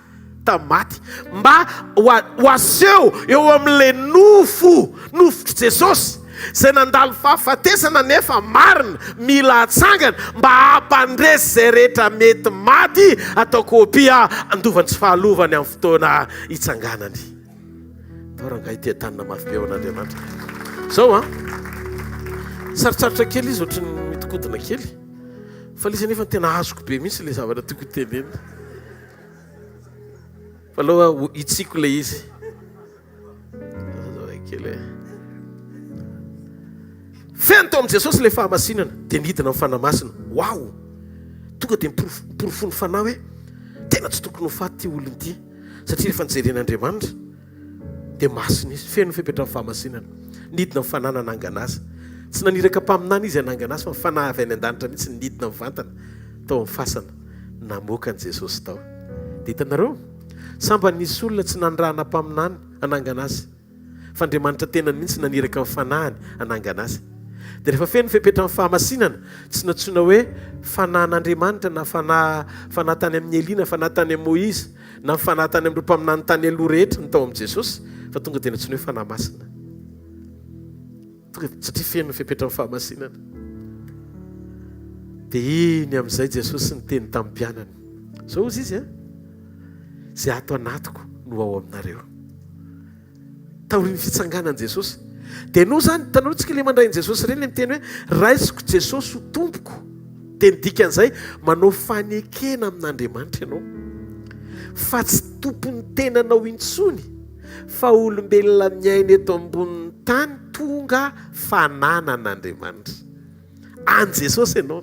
tamin'ny maty. Mba ho aseho eo amin'ilay nofo, nofotr'i Jesosy, izay nandalo fahafatesana nefa marina, mila atsangana mba hampandresy izay rehetra mety maty atao kopia handova ny tsy fahalovany amin'ny fotoana hitsanganany. Tao rangahy ity tanana mafy be ho an'Andriamanitra. Zao an, sarotsarotra kely izy ohatry ny mitokodina kely. Fa ilay izy anefa tena azoko be mihitsy ilay zavatra tiako tenenina. Fa aloha hitsiko ilay izy. Kely. Feno tao amin'i Jesosy ilay fahamasinana, dia nidina ny Fanahy Masina. Wow! Tonga dia niporofon'ny Fanahy hoe tena tsy tokony ho faty ity olona ity. Satria rehefa nojeren'Andriamanitra dia masina izy, feno ny fepetran'ny fahamasinana. Nidina ny Fanahy nanangana azy. Tsy naniraka mpaminany izy hanangana azy fa ny Fanahy avy any an-danitra mihitsy nidina mivantana tao amin'ny fasana namoaka an'i Jesosy tao. Dia hitanareo? Sambany nisy olona tsy nanirahana mpaminany hanangana azy. Fa Andriamanitra tenany mihitsy naniraka ny Fanahiny hanangana azy. Dia rehefa feno ny fepetran'ny fahamasinana, tsy nantsoina hoe Fanahin'Andriamanitra na Fanahy Fanahy tany amin'i Elia na Fanahy tany amin'i Moizy na ny Fanahy tany amin'ireo mpaminany tany aloha rehetra ny tao amin'i Jesosy, fa tonga dia nantsoina hoe Fanahy Masina. Tonga satria feno ny fepetran'ny fahamasinana. Dia iny amin'izay Jesosy niteny tamin'ny mpianany. Izao hozy izy, Izay ato anatiko no ao aminareo. Taorian'ny fitsanganan'i Jesosy. Dia ianao izany, hitanareo tsika ilay mandray an'i Jesosy ireny ilay miteny hoe raisiko Jesosy ho tompoko. Dia ny dikan'izay manao fanekena amin'Andriamanitra ianao. Fa tsy tompon'ny tenanao intsony fa olombelona miaina eto ambonin'ny tany tonga fananan'Andriamanitra. An'i Jesosy ianao.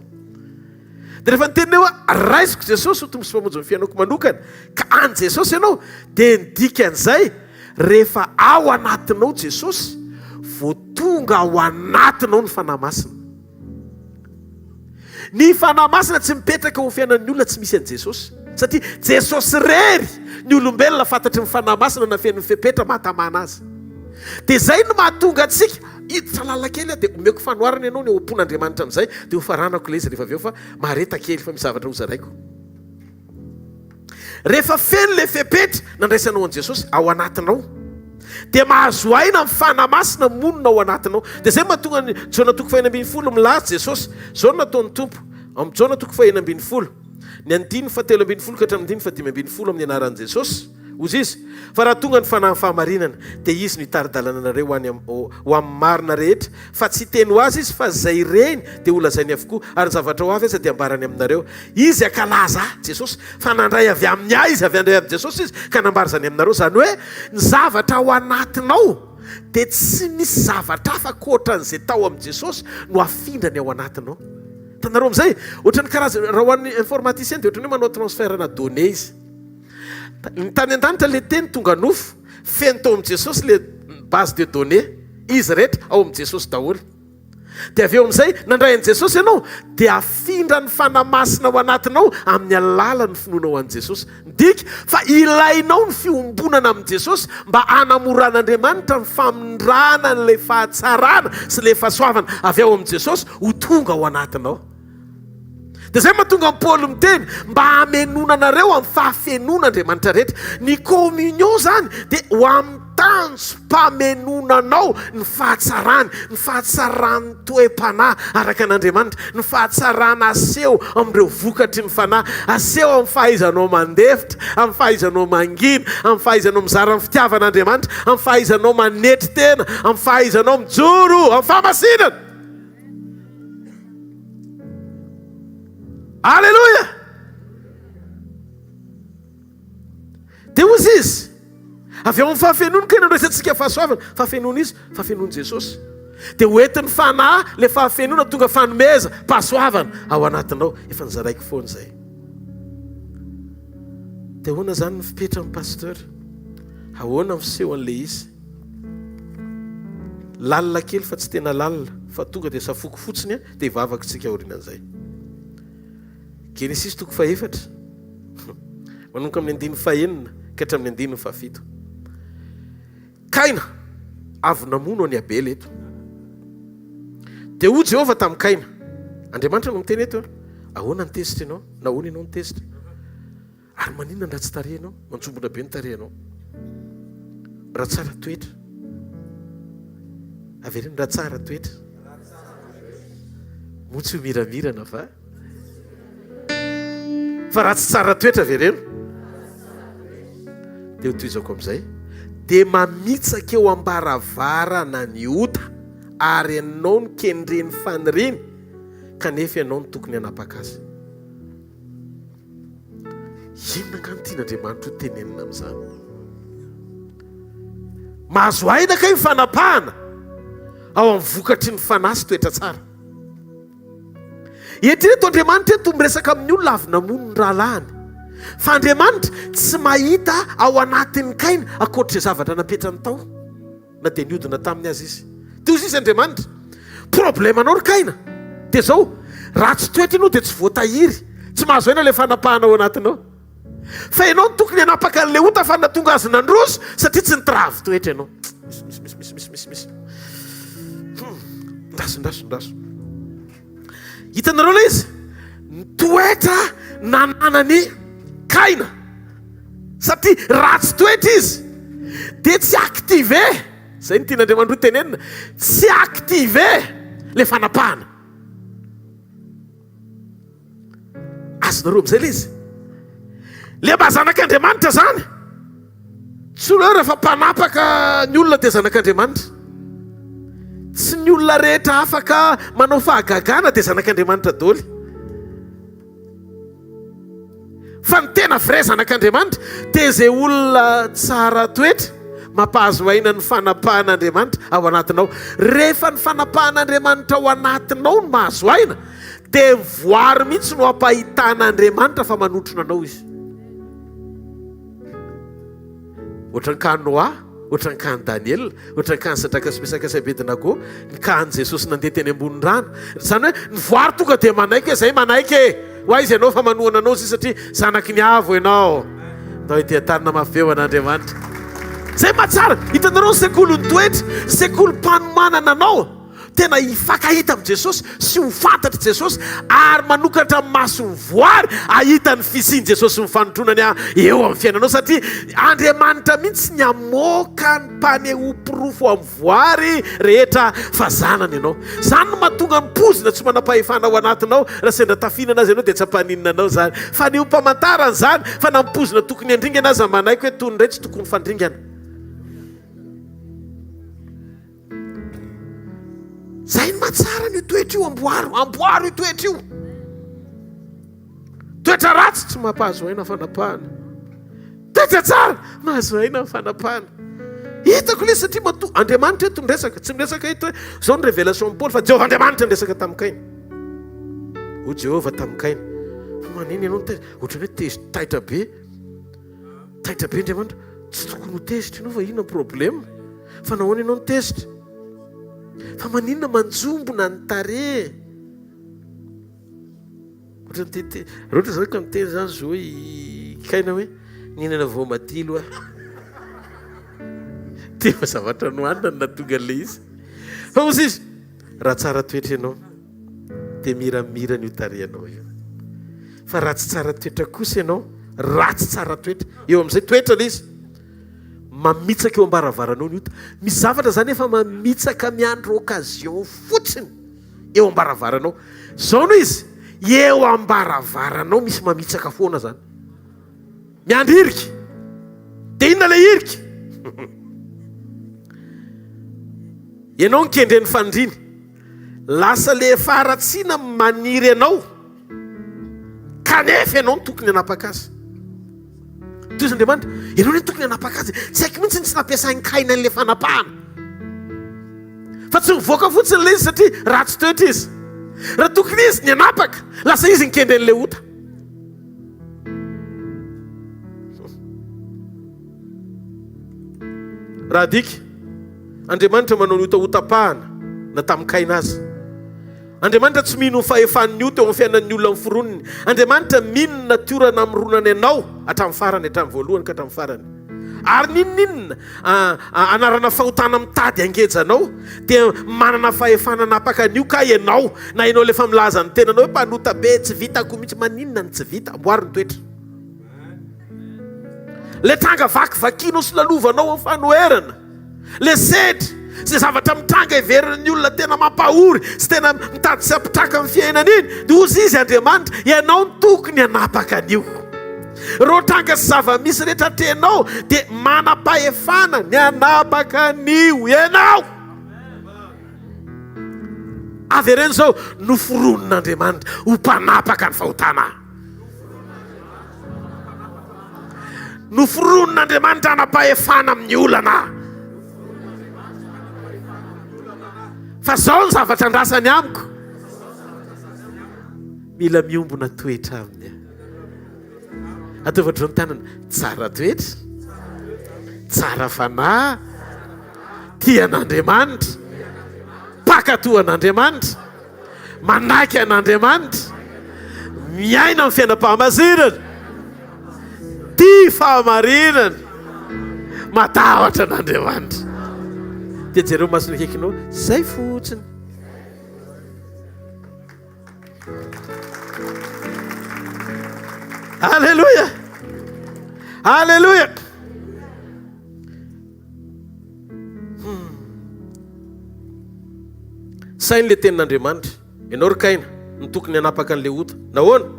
Dia rehefa niteny hoe raisiko Jesosy ho Tompo sy Mpamonjy ny fiainako manokana, ka an'i Jesosy ianao, dia ny dikan'izay, rehefa ao anatinao Jesosy, vao tonga ao anatinao ny Fanahy Masina. Ny Fanahy Masina tsy mipetraka ao amin'ny fiainan'ny olona tsy misy an'i Jesosy. Satria Jesosy irery ny olombelona fantatry ny Fanahy Masina na feno ny fepetra mahatamana azy. Dia izay no mahatonga antsika hiditra lalina kely aho dia omeko fanoharana ianao ny ao am-pon'Andriamanitra amin'izay dia hofaranako ilay izy rehefa avy eo fa mahareta kely fa misy zavatra hozaraiko. Rehefa feno ilay fepetra nandraisanao an'i Jesosy ao anatinao dia mahazo aina ny Fanahy Masina monina ao anatinao. Dia izay mahatonga ny Jaona toko fahenina ambinifolo milaza Jesosy, izao no nataon'ny Tompo, amin'ny Jaona toko fahenina ambinifolo, ny andininy fahatelo ambinifolo ka hatramin'ny andininy fahadimy ambinifolo amin'ny anaran'i Jesosy. Hozy izy, Fa raha tonga ny Fanahin'ny fahamarinana, dia Izy no hitari-dalana anareo ho any ho amin'ny marina rehetra, fa tsy hiteny ho azy Izy, fa izay reny dia holazainy avokoa, ary ny zavatra ho avy aza dia hambarany aminareo. Izy hankalaza Ahy, Jesosy, fa nandray avy amin'ny Ahy Izy, avy handray amin'i Jesosy Izy, ka nambara izany aminareo. Izany hoe, ny zavatra ao anatinao dia tsy misy zavatra hafa ankoatran'izay tao amin'i Jesosy no afindrany ao anatinao. Hitanareo amin'izay? Ohatran'ny karazana, raha ho an'ny informaticien dia ohatran'ny hoe manao transfert-na données izy. Ny tany an-danitra ilay teny tonga nofo, feno tao amin'i Jesosy ilay base de données, izy rehetra ao amin'i Jesosy daholo. Dia avy eo amin'izay, nandray an'i Jesosy ianao, dia afindra ny Fanahy Masina ao anatinao amin'ny alalan'ny finoanao an'i Jesosy. Midika fa ilainao ny fiombonana amin'i Jesosy mba hanamoran'Andriamanitra ny famindrana an'ilay fahatsarana sy ilay fahasoavana avy ao amin'i Jesosy ho tonga ao anatinao. Dia izay mahatonga an'i Paoly miteny mba hamenoana anareo amin'ny fahafenoan'Andriamanitra rehetra. Ny communion izany dia ho amin'ny. tanjom-pamenoana anao ny fahatsarany, ny fahatsaran'ny toe-panahy araka an'Andriamanitra, ny fahatsarana aseho amin'ireo vokatry ny fanahy, aseho amin'ny fahaizanao mandefitra, amin'ny fahaizanao mangina, amin'ny fahaizanao mizara ny fitiavan'Andriamanitra, amin'ny fahaizanao manetry tena, amin'ny fahaizanao mijoro amin'ny fahamasinana. Aleloia! Dia hozy izy, avy ao amin'ny fahafenoany kay nandraisantsika fahasoavana, fahafenoana izy, fahafenoan'i Jesosy. Dia ho entin'ny fanahy ilay fahafenoana tonga fanomeza, pahasoavana ao anatinao. Efa nozaraiko foana izay. Dia ahoana izany ny fipetran'ny pasteur? Ahoana ny fisehon'ilay izy? Lalina kely fa tsy tena lalina, fa tonga dia safoko fotsiny dia hivavaka isika aorianan'izay. Genesisy toko fahefatra, manomboka amin'ny andininy fahenina ka hatramin'ny andininy fahafito. Kaina avy namono an'i Abela eto. Dia hoy Jehovah tamin'i Kaina, Andriamanitra no miteny eto, ahoana ny tezitra ianao? Nahoana ianao no tezitra? Ary maninona ny ratsy tarehy ianao? Manjombona be ny tarehinao. Raha tsara toetra. Avereno raha tsara toetra. Moa tsy ho miramirana va? Fa raha tsy tsara toetra avereno. Dia ho tohizako amin'izay. Dia mamitsaka eo am-baravarana ny ota ary ianao no kendren'ny faniriany kanefa ianao no tokony hanapaka azy. Inona angaha no tian'Andriamanitra ho tenenina amin'izany? Mahazo aina kay ny fanapahana ao amin'ny vokatry ny fanahy sy toetra tsara. Eritrereto Andriamanitra eto miresaka amin'ny olona avy namono ny rahalahiny. Fa Andriamanitra tsy mahita ao anatin'ny kaina ankoatr'izay zavatra napetrany tao. Na dia niodina taminy aza izy. Dia hoy izy Andriamanitra, Problème-nao ry Kaina, dia izao, ratsy toetra ianao dia tsy voatahiry, tsy mahazo aina ilay fanapahana ao anatinao. Fa ianao no tokony hanapaka an'ilay ota fa nahatonga azy nandroso satria tsy nitiravy toetra ianao. Misy, misy, misy, misy, misy, misy, misy. Hmm. Ndraso, ndraso, ndraso. Hitanareo ilay izy? Ny toetra nananan'i Kaina. Satria ratsy toetra izy dia tsy activé. Izay no tian'Andriamanitra ho tenenina. Tsy activé ilay fanapahana. Azonareo amin'izay ilay izy? Ilay mba zanak'Andriamanitra izany. Tsy hoe rehefa mpanapaka ny olona dia zanak'Andriamanitra. Tsy ny olona rehetra afaka manao fahagagana dia zanak'Andriamanitra daholo. Fa ny tena vrai zanak'Andriamanitra dia izay olona tsara toetra, mampahazo aina ny fanapahan'Andriamanitra ao anatinao. Rehefa ny fanapahan'Andriamanitra ao anatinao no mahazo aina dia ny voary mihitsy no ampahitan'Andriamanitra fa manotrona anao izy. Ohatran'ny cas Noa, ohatran'ny cas Daniela, ohatran'ny cas Sadraka sy Mesaka sy Abednago, ny cas an'i Jesosy nandeha teny ambony rano. Izany hoe ny voary tonga dia manaiky hoe zay manaiky e! Ho aiza ianao fa manohana anao izy satria zanaky ny avo ianao. Ndao ity an-tanana mafy be ho an'Andriamanitra. Zay mahatsara, hitanareo ny sekolin'ny toetra, ny sekolim-panomanana anao. Tena hifankahita amin'i Jesosy sy ho fantatr'i Jesosy ary manokatra ny mason'ny voary hahita ny fisian'i Jesosy sy ny fanotronany eo amin'ny fiainanao satria Andriamanitra mihitsy ny hamoaka ny mpaneho-porofo amin'ny voary rehetra fa zanany ianao. Izany no mahatonga ny poizina tsy manam-pahefana ao anatinao, raha sendra tafihinana aza ianao dia tsy hampaninona anao izany. Fanehoam-pamantarana izany fa na ny poizina tokony handringana aza manaiky hoe tony indray tsy tokony fandringana. Zay ny mahatsara an'io toetra io, amboaro, amboaro io toetra io. Toetra ratsy tsy mampahazo aina fanapahana. Toetra tsara mahazo aina fanapahana. Hitako ilay satria matoa Andriamanitra eto miresaka, tsy miresaka eto hoe zao ny révélation Paoly fa Jehovah Andriamanitra niresaka tamin'i Kaina. Hoy Jehovah tamin'i Kaina, fa manina ianao no tezitra? Ohatran'ny hoe tezitra taitra be. Taitra be Andriamanitra, tsy tokony ho tezitra ianao fa inona ny problème? Fa nahoana ianao no tezitra? Fa maninona manjombona ny tarehy? Ohatran'ny tete, raha ohatra zany ka miteny zany zo i Kaina hoe nihinana voamadilo aho. Dia efa zavatra nohanina no nahatonga an'ilay izy. Fa hozy izy, raha tsara toetra ianao dia miramirana io tarehinao io. Fa raha tsy tsara toetra kosa ianao, ratsy tsara toetra, eo amin'izay toetra ilay izy. Mamitsaka eo am-baravaranao ny ota. Misy zavatra izany efa mamitsaka miandry occasion fotsiny eo am-baravaranao. Izao no izy, eo am-baravaranao misy mamitsaka foana izany. Miandry hirika. Dia inona ilay hirika? Ianao no kendren'ny faniriana. Lasa le faharatsiana maniry anao kanefa ianao no tokony hanapaka azy. Toy Andriamanitra, ianao no tokony hanapaka azy. Tsy haiko mihitsy ny tsy nampiasain'i Kaina an'ilay fanapahana. Fa tsy mivoaka fotsiny ilay izy satria ratsy toetra izy. Raha tokony izy ny hanapaka, lasa izy nikendry an'ilay ota. Raha adika, Andriamanitra manao ny ota ho tapahana na tamin'i Kaina aza. Andriamanitra tsy mino ny fahefan'ny ota eo amin'ny fiainan'ny olona noforoniny. Andriamanitra mino ny natiora namoronany anao hatramin'ny farany, hatramin'ny voalohany ka hatramin'ny farany. Ary n'inon'inona anarana fahotana mitady hangeja anao dia manana fahefana hanapaka an'io ka ianao, na ianao ilay efa milaza ny tenanao hoe mpanota be, tsy vitako mihitsy, maninona no tsy vita? Amboary ny toetra. Ilay tranga vakivakianao sy lalovanao amin'ny fanoherana, ilay sedra, izay zavatra mitranga heverin'ny olona tena mampahory sy tena mitady tsy hampitraka amin'ny fiainana iny, dia hozy izy Andriamanitra, ianao no tokony hanapaka an'io. Ireo tranga sy zava-misy rehetra atrehinao dia manam-pahefana ny hanapaka an'io ianao. Avereno izao, noforonin'Andriamanitra ho mpanapaka ny fahotana. Noforonin'Andriamanitra hanam-pahefana amin'ny olana. Fa zao ny zavatra andrasany amiko. Mila miombona toetra aminy aho. Ataovy ohatr'izao ny tanana. Tsara toetra, tsara fanahy, tia an'Andriamanitra, mpankatò an'Andriamanitra. Manaiky an'Andriamanitra, miaina amin'ny fiainam-pahamasinana, tia fahamarinana, matahotra an'Andriamanitra. Dia jereo masony akaikinao, zay fotsiny. Alléluia. Alléluia. Hmm. Saino le tenin'Andriamanitra. Ianao ry Kaina, no tokony hanapaka an'ilay ota. Nahoana?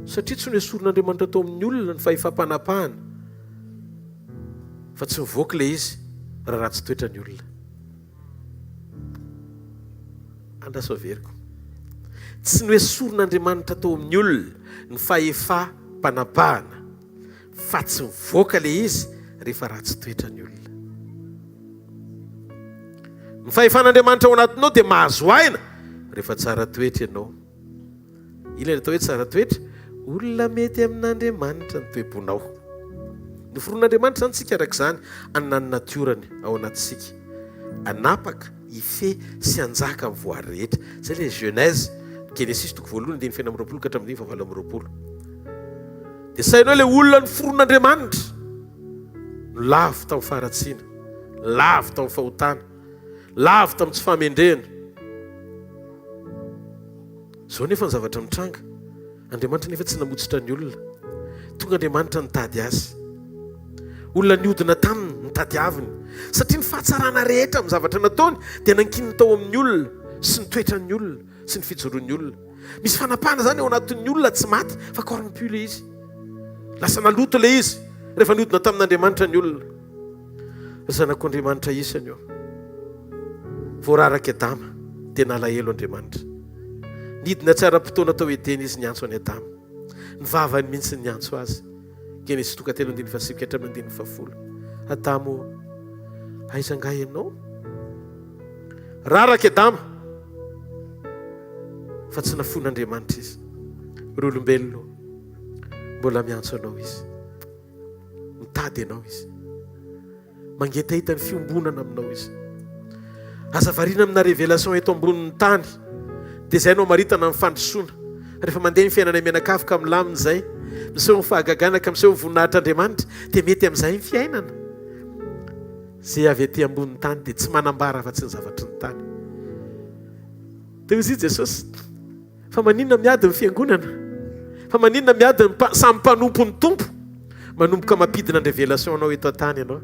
Satria tsy noesorin'Andriamanitra tao amin'ny olona ny fahefam-panapahana, fa tsy mivoaka ilay izy raha ratsy toetra ny olona. Andraso averiko. Tsy noesorin'Andriamanitra tao amin'ny olona ny fahefam-panapahana. Fa tsy mivoaka le izy rehefa ratsy toetra ny olona. Ny fahefan'Andriamanitra ao anatinao dia mahazo aina rehefa tsara toetra ianao. Inona ny atao hoe tsara toetra? Olona mety amin'Andriamanitra ny toe-ponao. Noforon'Andriamanitra izany tsika araka izany, hanana ny natiorany ao anatintsika. Hanapaka, hifehy sy hanjaka amin'ny voary rehetra. Izay ilay Genèse, Genesisy toko voalohany andininy fahenina amby roapolo ka hatramin'ny andininy fahavalo amby roapolo. Dia saino hoe ilay olona noforon'Andriamanitra no lavo tamin'ny faharatsiana, lavo tamin'ny fahotana, lavo tamin'ny tsy fahamendrehana. Izao nefa ny zavatra mitranga, Andriamanitra nefa tsy namotsitra ny olona. Tonga Andriamanitra nitady azy. Olona niodina taminy, nitadiaviny. Satria ny fahatsarana rehetra amin'ny zavatra nataony dia nankininy tao amin'ny olona sy ny toetran'ny olona sy ny fijoroan'ny olona. Misy fanapahana izany ao anatin'ny olona tsy maty fa corrompu ilay izy. Lasa naloto ilay izy rehefa niodina tamin'Andriamanitra ny olona. Ry zanak'Andriamanitra isany ô. Voararaka Adama dia nalahelo Andriamanitra. Nidina tsy ara-potoana tao Edena izy niantso an'i Adama. Ny vavany mihitsy no niantso azy. Genesy toko fahatelo andininy fahasivy ka hatramin'ny andininy fahafolo. Adama ô, aiza angaha ianao? Raraka i Adama fa tsy nafoin'Andriamanitra izy. Ry olombelona ô, mbola miantso anao izy. Mitady anao izy. Mangetaheta ny fiombonana aminao izy. Aza variana amina révélation eto ambonin'ny tany. Dia izay no amaritana ny fandrosoana. Rehefa mandeha ny fiainana mianakavy ka milamina izay, miseho ny fahagagana ka miseho ny voninahitr'Andriamanitra, dia mety amin'izay ny fiainana. Izay avy aty ambonin'ny tany dia tsy manambara afa-tsy ny zavatry ny tany. Dia hoy izy Jesosy, fa maninona miady ny fiangonana? Fa maninona miady ny samy mpanompo ny Tompo? Manomboka mampidina ny révélation anao eto an-tany ianao.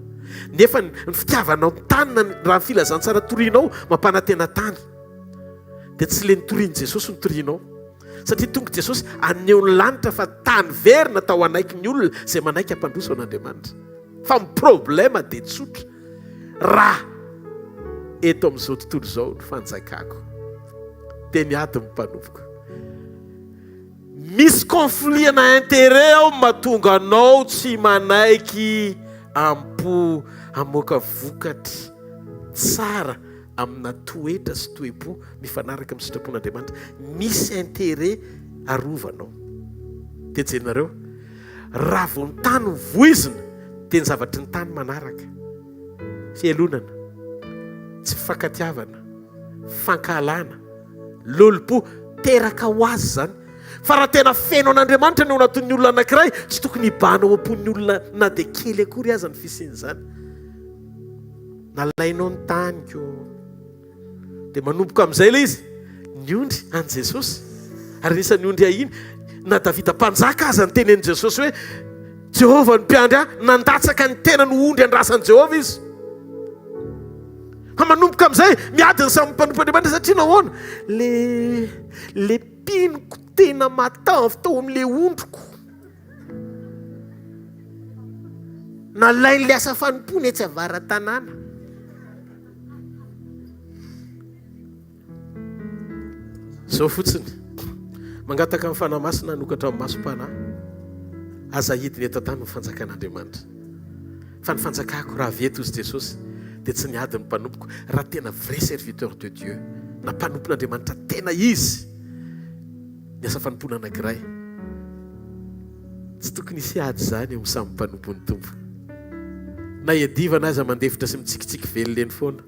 Nefa ny fitiavanao ny tany na raha ny filazantsara torianao mampanantena tany. Dia tsy le nitorian'i Jesosy no torianao. Satria tonga Jesosy haneho ny lanitra fa tany very natao hanaiky ny olona izay manaiky hampandroso an'Andriamanitra. Fa ny problème dia tsotra, raha eto amin'izao tontolo izao ny fanjakako dia miady ny mpanompoko. Misy conflit ana intérêt ao mahatonga anao tsy manaiky am-po hamoaka vokatra tsara amina toetra sy toe-po mifanaraka amin'ny sitrapon'Andriamanitra. Misy intérêt arovanao. Dia jerenareo, raha vao ny tany voizina dia ny zavatry ny tany manaraka. Fialonana, tsy fifankatiavana, fankahalana, lolompo, teraka ho azy izany. Fa raha tena feno an'Andriamanitra ny ao anatin'ny olona anankiray, tsy tokony hibahana ao am-pon'ny olona na dia kely akory aza ny fisian'izany. Nalainao ny taniko. Dia manomboka amin'izay ilay izy, ny ondry an'i Jesosy. Ary anisan'ny ondry ahiany, na Davida mpanjaka aza nitenenin'i Jesosy hoe, Jehovah no mpiandry ahy, nandatsaka ny tenany ho ondry andrasan'i Jehovah izy. Fa manomboka amin'izay, miady ny samy mpanompon'Andriamanitra satria nahoana? Le, le mpinoko tena matavy tao amin'ilay ondriko. Nalain'ilay asa fanompoana etsy avara-tanàna. Izao fotsiny, mangataka ny Fanahy Masina hanokatra ny masom-panahy. Aza hidina eto an-tany ny fanjakan'Andriamanitra. Fa ny fanjakako, raha avy eto hozy Jesosy, dia tsy ny ady ny mpanompoko, raha tena vrai serviteur de Dieu, na mpanompon'Andriamanitra tena izy, ny asa fanompoana anankiray. Tsy tokony hisy ady izany eo amin'ny samy mpanompon'ny Tompo. Na iadivana aza mandefitra sy mitsikitsiky velona eny foana.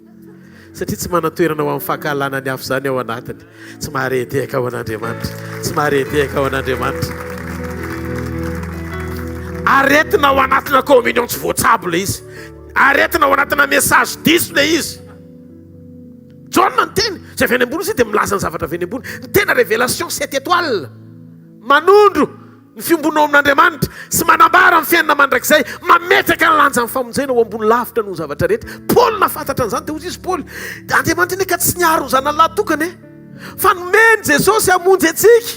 Satria tsy manan-toerana ho amin'ny fankahalana ny hafa izany ao anatiny. Tsy maharehadehaka ho an'Andriamanitra. Tsy maharehadehaka ho an'Andriamanitra. Aretina ao anatina communion tsy voatsabo ilay izy. Aretina ao anatina message diso ilay izy. Jaona niteny, izay avy any ambony izy dia milaza ny zavatra avy any ambony. Ny tena révélation sept étoiles. Manondro ny fiombonao amin'Andriamanitra sy manambara ny fiainana mandrakizay, mametraka ny lanjan'ny famonjena ho ambony lavitra noho ny zavatra rehetra. Paoly nahafantatra an'izany dia hoy izy Paoly, Andriamanitra anie ka tsy niaro ny zanany lahy tokana e, fa nomeny Jesosy hamonjy antsika.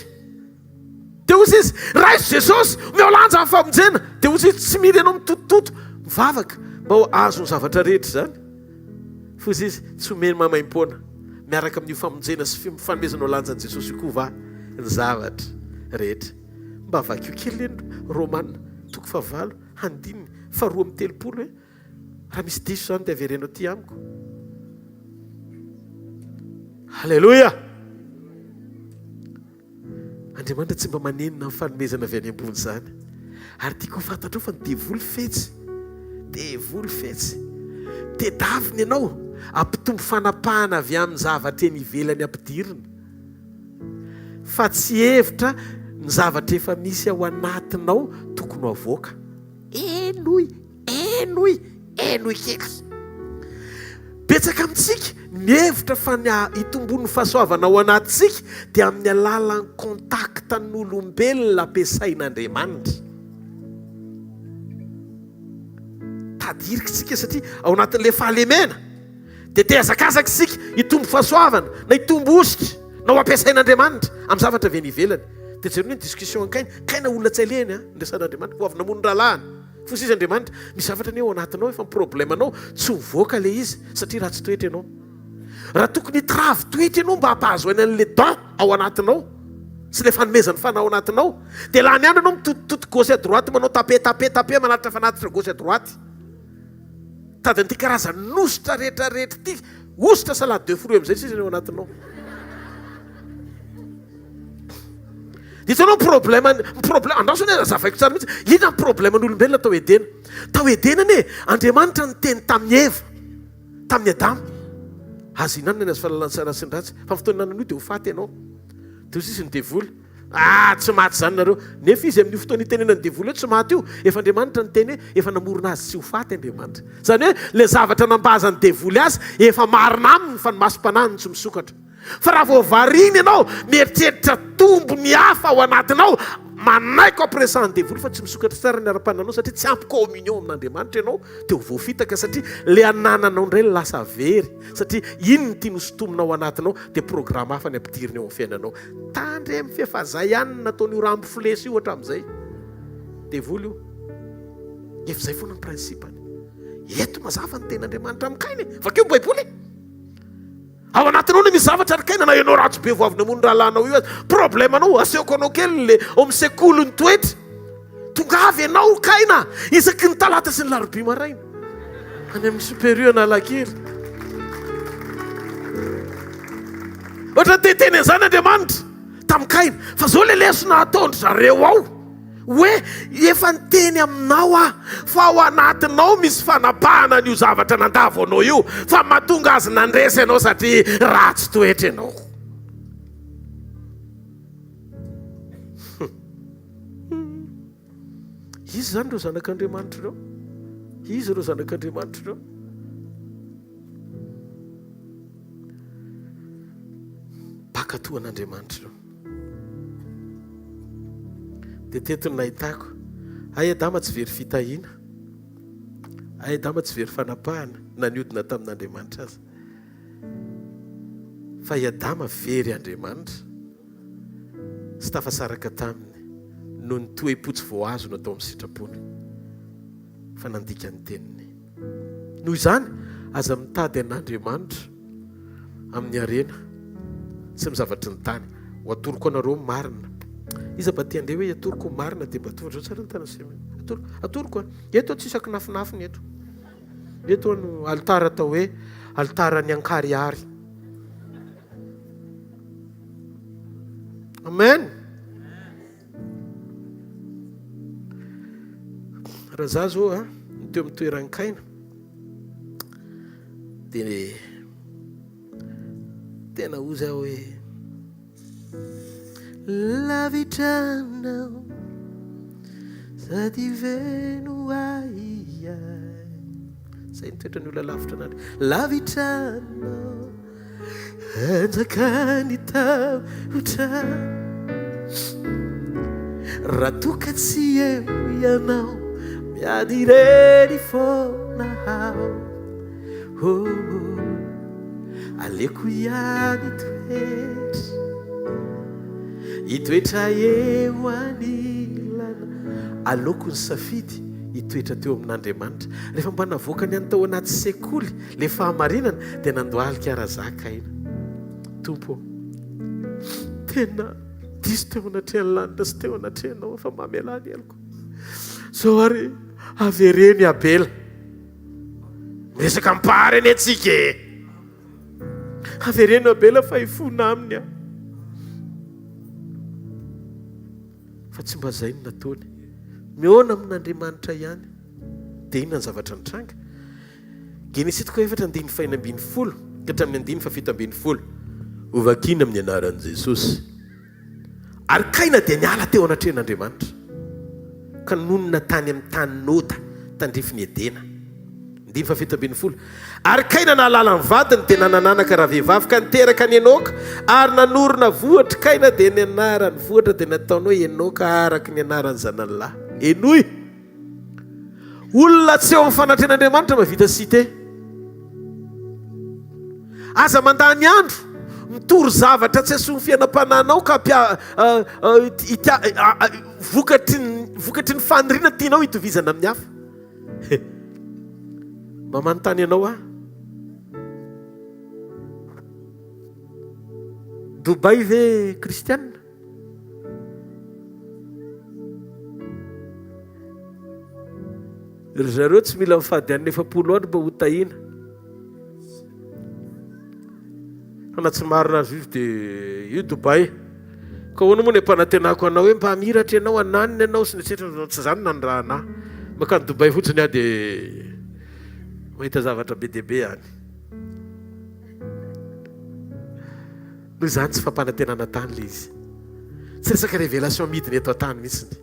Dia hoy izy, raiso Jesosy, omeo lanja ny famonjena. Dia hoy izy, tsy mila ianao mitotototo, mivavaka mba ho azo ny zavatra rehetra izany. Foza izy, tsy omeny maimaimpoana miaraka amin'io famonjena sy fanomezanao lanja an'i Jesosy io koa va ny zavatra rehetra? Mba vakio kely le Romana toko fahavalo andininy faharoa amby 30 e! Raha misy diso izany dia avereno aty amiko. Haleloia! Andriamanitra tsy mba manenina amin'ny fanomezana avy any ambony izany. Ary tiako ho fantatrao fa ny devoly fetsy. Devoly fetsy. Tedaviny ianao hampitombo fanapahana avy amin'ny zavatra eny ivelany ampidirina. Fa tsy hevitra ny zavatra efa misy ao anatinao tokony ho avoaka. Henoy Henoy, henoy kely. Betsaka amintsika mihevitra fa ny hitomboan'ny fahasoavana ao anatintsika dia amin'ny alalan'ny contact n'olombelona ampiasain'Andriamanitra. Tadirikitsika satria ao anatin'ilay fahalemena dia te hazakazaka isika hitombo fahasoavana na hitombo hosotra na ho ampiasain'Andriamanitra amin'ny zavatra avy any ivelany. Dia jereo ny discussion an'i Kaina. Kaina olona tsy alehany an, niresahan'Andriamanitra, ho avy namono ny rahalahiny. Foza izy Andriamanitra, misy zavatra anie ao anatinao efa problème anao tsy mivoaka le izy satria ratsy toetra ianao. Raha tokony hitravy toetra ianao mba hampahazo aina an'le don ao anatinao sy le fanomezan'ny fanahy ao anatinao dia lany andro ianao mitotototo gauche à droite manao tape tape tape manatitra fanatitra gauche à droite. Tady an'ity karazan'ositra rehetra rehetra ity, ositra salade de fruits amin'izay sisa ny ao anatinao. Hitanao ny problème ny problème andraso anie azavaiko tsara mihitsy. Inona ny problème n'olombelona tao Edena? Tao Edena anie Andriamanitra niteny tamin'i Eva, tamin'i Adama. Aza ihinanana ny hazo fahalalana ny tsara sy ny ratsy, fa ny fotoana ihinanana io dia ho faty ianao. Dia hoy sisa ny devoly, ah tsy maty izany nareo. Nefa izy amin'io fotoana itenenan'ny devoly hoe tsy maty io, efa Andriamanitra niteny hoe efa namorona azy tsy ho faty Andriamanitra. Izany hoe ilay zavatra nambazan'ny devoly azy efa marina aminy fa ny masom-panahiny tsy misokatra. Fa raha vao variana ianao mieritreritra tombony hafa ao anatinao, Manaiky ampiresahan'ny devoly fa tsy misokatra tsara ny ara-pananao satria tsy ampy communion amin'Andriamanitra ianao dia ho voafitaka satria le anananao indray lasa very satria iny no tiany hosintomina ao anatinao dia programme hafa ny ampidiriny eo amin'ny fiainanao. Tandremo f'efa zay ihany no nataon'io rambo flesy io hatramin'izay. Devoly io. Efa zay foana ny principe-ny. Eto mazava ny tenin'Andriamanitra amin'i Kaina e. Vakio ny Baiboly e. Ao anatinao no misy zavatra ry Kaina na ianao ratsy be vao avy namono ny rahalahinao io aza. Problème anao, asehoko anao kely le ao amin'ny sekoly ny toetra. Tongava ianao Kaina isaky ny talata sy ny larobia maraina. Any amin'ny Super U Analakely. Ohatra te hiteny an'izany Andriamanitra tamin'i Kaina. Fa zao le lesona ataon-dry zareo ao. Hoe efa niteny aminao aho fa ao anatinao misy fanapahana an'io zavatra nandavo anao io fa mahatonga azy nandresy ianao satria ratsy toetra ianao. Iza izany ireo zanak'Andriamanitra ireo? Iza ireo zanak'Andriamanitra ireo? Mpankatò an'Andriamanitra ireo. Dia teto no nahitako, hay Adama tsy very fitahiana, hay Adama tsy very fanapahana na niodina tamin'Andriamanitra aza. Fa i Adama very Andriamanitra sy tafasaraka taminy noho ny toe-po tsy voahazona tao amin'ny sitrapony fa nandika ny teniny. Noho izany, aza mitady an'Andriamanitra amin'ny harena sy amin'ny zavatry ny tany. Ho atoroko anareo ny marina. Iza mba te handeha hoe atoroko ny marina dia mba tonga tsara ny tanana sy atoroko. Atoroko a. Eto tsisy akinafinafina eto. Eto no alitara atao hoe alitaran'ny ankarihary. Amen. Raha za zao a, ny teo amin'ny toeran'i Kaina dia tena hozy aho hoe lavitra anao sady feno ahiahy. Zay ny toetran'ny olona lavitra an'Andriamanitra. Lavitra anao. Anjakan'ny tahotra Raha toa ka tsy eo ianao Miady irery foana aho oh, oh. Aleoko ihany hitoetra Hitoetra eo anilana Aleoko ny safidy hitoetra teo amin'Andriamanitra Rehefa mba navoakany any tao anaty sekoly Le fahamarinana dia nandohalika Razaka aina. Tompo ô, tena diso teo anatrehan'ny lanitra sy teo anatrehanao aho fa mamelà ny heloko. Zao ary avereno i Abela. Miresaka amin'ny Mpahary anie tsika e. Avereno Abela fa hifona aminy aho. Fa tsy mba izay no nataony. Mihaona amin'Andriamanitra ihany. Dia inona ny zavatra nitranga? Genesy toko efatra andininy faha-16 ka hatramin'ny andininy faha-17. Hovakina amin'ny anaran'i Jesosy. Ary Kaina dia niala teo anatrehan'Andriamanitra, ka nonina tany amin'ny tany Noda, tandrifin'i Edena. Andininy faha-17. Ary Kaina nahalala ny vadiny, dia nanan'anaka ravehivavy, ka niteraka an'i Enoka. Ary nanorina vohitra Kaina, dia ny anaran'ny vohitra dia nataony hoe Enoka, araka ny anaran'ny zanany lahy. Henoy! Olona tsy eo amin'ny fanatrehan'Andriamanitra mahavita cité. Aza mandany andro mitory zavatra tsy hasoa ny fiainam-panahinao ka vokatry ny vokatry ny faniriana tianao hitovizana amin'ny hafa. Mba manontany anao aho. Dubaï ve kristianina? Ry zareo tsy mila mifady hanina 40 andro mba ho tahiana. Fa na tsy marina azy io dia io Dubaï. Ka ahoana moa ny ampanantenako anao hoe mba hamiratra ianao, hananina ianao sy ny etsetra. Tsy izany no nanirahana ahy. Mankany Dubaï fotsiny aho dia mahita zavatra be dia be any. Noho izany tsy fampanantenana tany ilay izy. Tsy resaka révélation midina eto an-tany mihitsiny.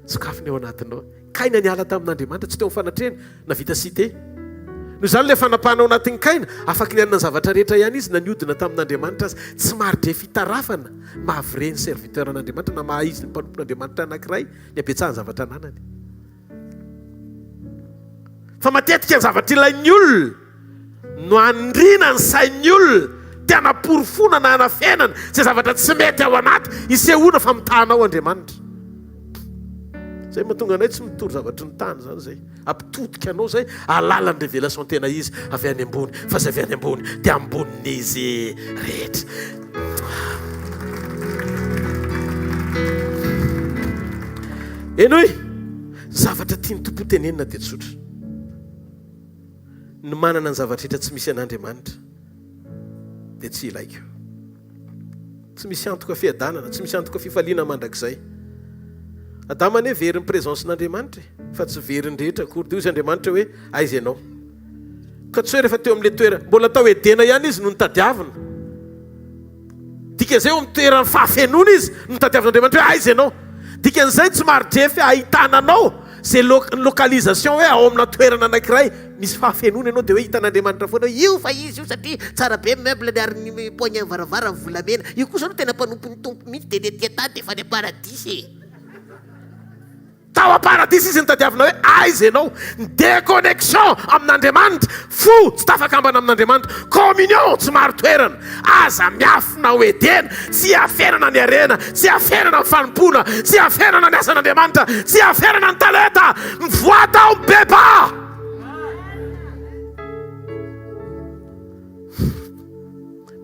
Sokafy ny ao anatinao. Kaina niala tamin'Andriamanitra, tsy teo amin'ny fanatrehany, navita cité. Noho izany ilay fanapahana ao anatin'i Kaina, afaka nianina ny zavatra rehetra ihany izy na niodina tamin'Andriamanitra aza. Tsy mari-drefy itarafana maha vrai ny serviteur an'Andriamanitra na maha izy ny mpanompon'Andriamanitra anankiray ny habetsahan'ny zavatra ananany. Fa matetika ny zavatra ilain'ny olona no anindriana ny sain'ny olona te hanaporofoana na hanafenana izay zavatra tsy mety ao anaty isehoana fa mitaha anao Andriamanitra. Zay mahatonga anay tsy mitory zavatry ny tany zany zay. Ampitodika anao zay ahalala ny révélation tena izy avy any ambony fa zay avy any ambony dia ambonin'izy rehetra. Henoy, ny zavatra tian'ny Tompo tenenina dia tsotra. Ny manana ny zavatra rehetra tsy misy an'Andriamanitra dia tsy ilaiko. Tsy misy antoka fiadanana, tsy misy antoka fifaliana mandrakizay. Adama anie very ny présence-n'Andriamanitra e, fa tsy very ny rehetra akory. Dia hoy izy Andriamanitra hoe, aiza ianao? Ka tsy hoe rehefa teo amin'ilay toerana, mbola tao Edena ihany izy no notadiavina. Dikan'izay eo amin'ny toeran'ny fahafenoana izy no notadiavin'Andriamanitra hoe aiza ianao? Dikan'izay tsy maridrefy ahitana anao Izay localisation hoe ao amina toerana anankiray misy fahafenoana ianao dia hoe hitan'Andriamanitra foana hoe io fa izy io satria tsara be ny meuble-ny ary ny poignée ny varavarany volamena. Io kosa aloha tena mpanompon'ny Tompo mihitsy dia ny aty an-tany dia efa any am-paradisa e. Tao am-paradisa izy nitadiavina hoe aiza ianao. Ny déconnexion amin'Andriamanitra, fo tsy tafakambana amin'Andriamanitra, communion tsy marin-toerana. Aza miafina ao Edena, tsy hiafenana ny harena, tsy hiafenana ny fanompoana, tsy hiafenana ny asan'Andriamanitra, tsy hiafenana ny talenta. Mivoaha tao, mibebaha!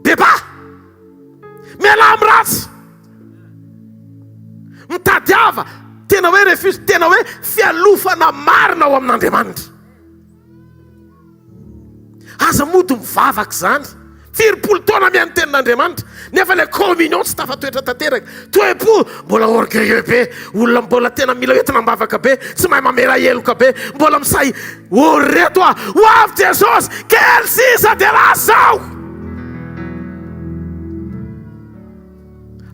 Bebaha! Mialà amin'ny ratsy! Mitadiava tena hoe refuge, tena hoe fialofana marina ao amin'Andriamanitra. Aza mody mivavaka izany. Firy-polo taona mihaino tenin'Andriamanitra, nefa ilay communion tsy tafatoetra tanteraka. Toe-po, mbola orgueilleux be, olona mbola tena mila entina am-bavaka be, tsy mahay mamela heloka be, mbola misahy, oh reto ah, ho avy Jesosy, kely sisa dia lasa aho.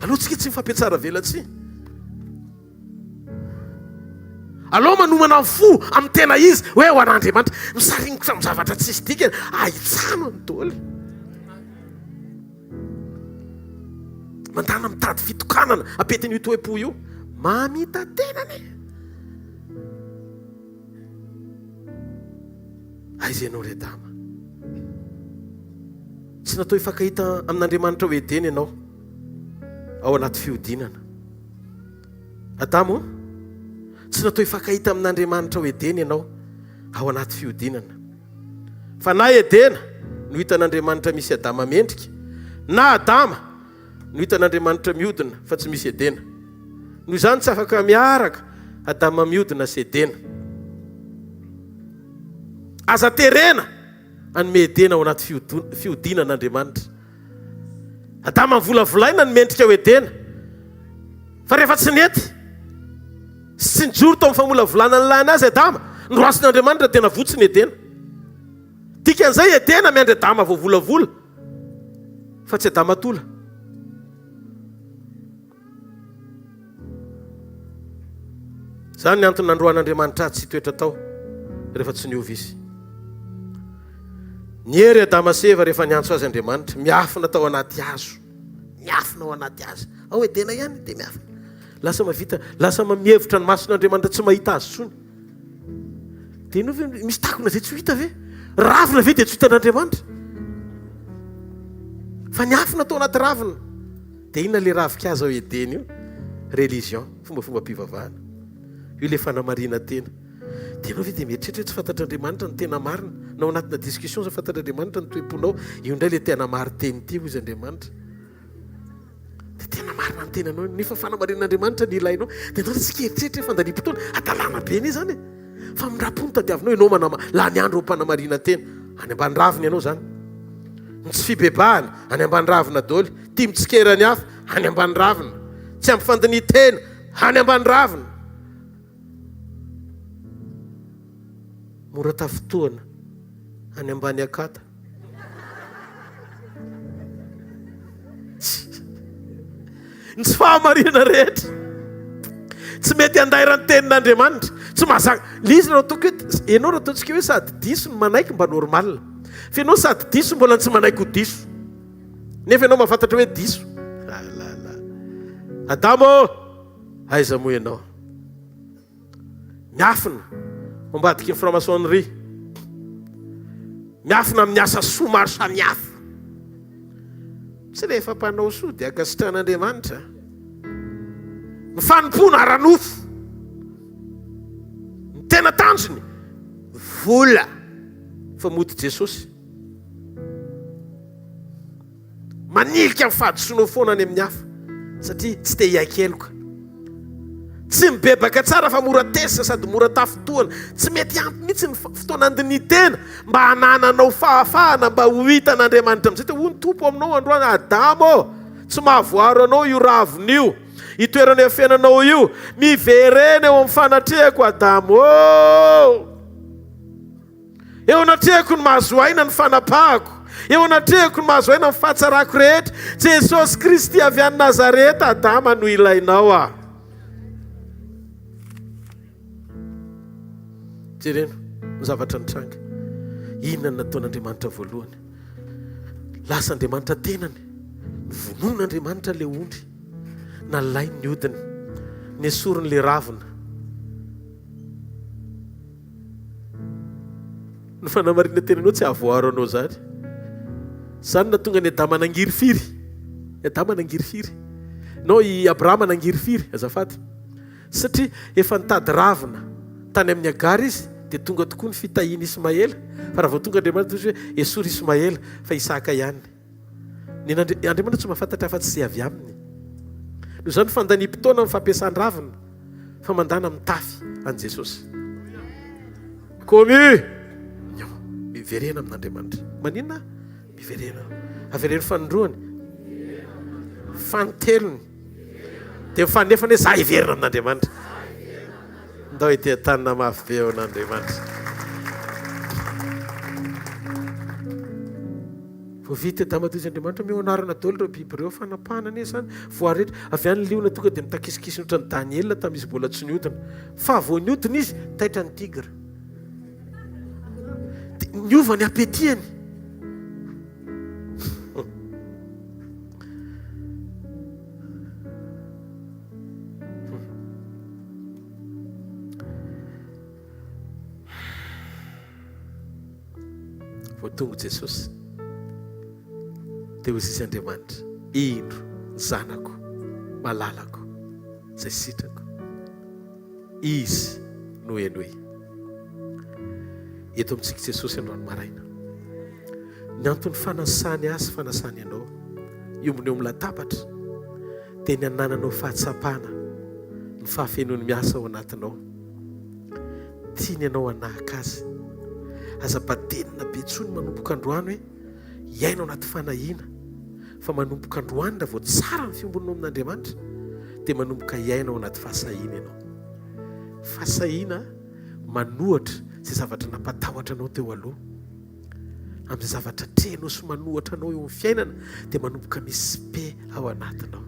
Aleo tsika tsy mifampiatsara velatsihy. Aleo manomana ny fo amin'ny tena izy hoe ho an'Andriamanitra. Misaringotra amin'ny zavatra tsisy dikany, ahitsano ny doly. Mandana mitady fitokanana apetin'io toe-po io. Mamita-tena anie. Aiza ianao ry Adama? Tsy natao hifankahita amin'Andriamanitra ao Edena ianao ao anaty fihodinana. Adama ô, tsy natao hifankahita amin'Andriamanitra ao Edena ianao ao anaty fihodinana. Fa na Edena no hitan'Andriamanitra misy Adama mendrika, na Adama no hitan'Andriamanitra mihodina fa tsy misy Edena. Noho izany tsy afaka miaraka Adama mihodina sy Edena. Aza terena hanome Edena ao anaty fihodinana Andriamanitra. Adama novolavolaina ny mendrika ho Edena, fa rehefa tsy nety sy tsy nijoro tao amin'ny famolavolana ny lahiny azy Adama, noroasin'Andriamanitra dia navotsy ny Edena. Dikan'izay Edena miandry Adama voavolavola, fa tsy Adama tola. Izany ny antony nandroahan'Andriamanitra azy tsy hitoetra tao rehefa tsy niova izy. Niery Adama sy Eva rehefa niantso azy Andriamanitra, miafina tao anaty hazo. Miafina ao anaty hazo. Ao Edena ihany dia miafina. Lasa mavita, lasa mihevitra ny mason'Andriamanitra tsy mahita azy intsony. Dia ianao ve misy takona izay tsy ho hita ve? Ravina ve dia tsy ho hitan'Andriamanitra? Fa niafina tao anaty ravina. Dia inona ilay ravinkazo ao Edena io? Religion, fombafombam-pivavahana. Io ilay fanamarinan-tena. Dia ianao ve dia mieritreritra hoe tsy fantatr'Andriamanitra ny tena marina? Na ao anatina discussion aza fantatr'Andriamanitra ny toe-ponao. Io indray ilay te hanamarin-teny ity, hoy izy Andriamanitra. Dia tena marina ny tenanao io. Nefa fanamarinan'Andriamanitra ny ilainao. Dia ianao tsy hieritreritra hoe fandaniam-potoana. Hadalana be anie izany e. Famindram-po no tadiavinao. Ianao manama, lany andro eo am-panamarinan-tena. Any ambany ravina ianao izany. Ny tsy fibebahana, any ambany ravina daholo. Tia mitsikera ny hafa, any ambany ravina. Tsy ampy fandinihan-tena, any ambany ravina. Mora tafintohana, any ambany akata. Ny tsy fahamarinana rehetra. Tsy mety handairan'ny tenin'Andriamanitra. Tsy mahazaka. Le izy raha ataoko hoe, ianao raha ataontsika hoe sady diso no manaiky mba normal. Fa ianao sady diso mbola tsy manaiky ho diso. Nefa ianao mahafantatra hoe diso. Ah là là. Adama ô! Aiza moa ianao? Miafina ao ambadiky ny franc-maçonnerie. Miafina amin'ny asa soa maro samihafa. Tsy rehefa mpanao soa dia ankasitrahan'Andriamanitra. Ny fanompoana ara-nofo. Ny tena tanjony, vola. Fa mody Jesosy. Manilika ny fahadisoanao foana any amin'ny hafa satria tsy te hiaiky heloka. Tsy mibebaka tsara fa mora tezitra sady mora tafintohana. Tsy mety ampy mihitsy ny fotoana andinihan-tena mba hanananao fahafahana mba ho hitan'Andriamanitra amin'izay. Dia hoy ny Tompo aminao androany, Adama ô, tsy mahavoaro anao io ravina io, io toerana iafenanao io. Miverena eo amin'ny fanatrehako, Adama ô. Eo anatrehako no mahazo aina ny fanapahako. Eo anatrehako no mahazo aina ny fahatsarako rehetra. Jesosy Kristy avy any Nazareta, Adama no ilainao ah. Jerena ny zavatra nitranga. Inona no nataon'Andriamanitra voalohany? Lasa Andriamanitra tenany. Novonoin'Andriamanitra ilay ondry. Nalainy ny hodiny. Nesoriny ilay ravina. Ny fanamarinan-tenanao tsy hahavoaro anao izany. Izany no nahatonga an'i Adama nangirifiry. I Adama nangirifiry. Non, i Abrahama nangirifiry, azafady. Satria efa nitady ravina tany amin'i Agara izy, dia tonga tokoa ny fitahian'i Ismaela. Fa raha vao tonga Andriamanitra, dia hoy izy hoe, Esory Ismaela, fa Isaka ihany. Ny Andriamanitra tsy mahafantatra afa-tsy izay avy aminy. Noho izany fandaniam-potoana amin'ny fampiasan-dravina fa mandana mitafy an'i Jesosy. Communion. Miverena amin'Andriamanitra. Maninona? Miverena. Avereno fanindroany. Fanintelony. Dia mifanefana hoe za hiverina amin'Andriamanitra. Ndao ity an-tanana mafy be eo an'Andriamanitra. Vao vita Adama toy izy Andriamanitra omeo anarana daholo ireo biby ireo fanapahana anie izany voaretra avy any liona tonga dia mitakisikisiny ohatran'i Daniela tamin'izy mbola tsy niodina fa vao niodina izy taitra ny tigre dia niova ny appétit-ny. Vao tonga Jesosy, dia hoy izy Andriamanitra, Indro ny Zanako malalako izay sitrako. Izy no henoy. Eto amintsika Jesosy androany maraina. Ny anton'ny fanasany ahy sy fanasany anao hiombona eo amin'ny latabatra dia ny hanananao fahatsapana ny fahafenoany miasa ao anatinao. Tiany ianao hanahaka azy. Aza badenina be intsony manomboka androany hoe hiaina ao anaty fanahiana fa manomboka androany raha vao tsara ny fiombonanao amin'Andriamanitra dia manomboka hiaina ao anaty fahasahiana ianao. Fahasahiana manohatra izay zavatra nampatahotra anao teo aloha. Amin'izay zavatra atrehinao sy manohatra anao eo amin'ny fiainana dia manomboka misy paix ao anatinao.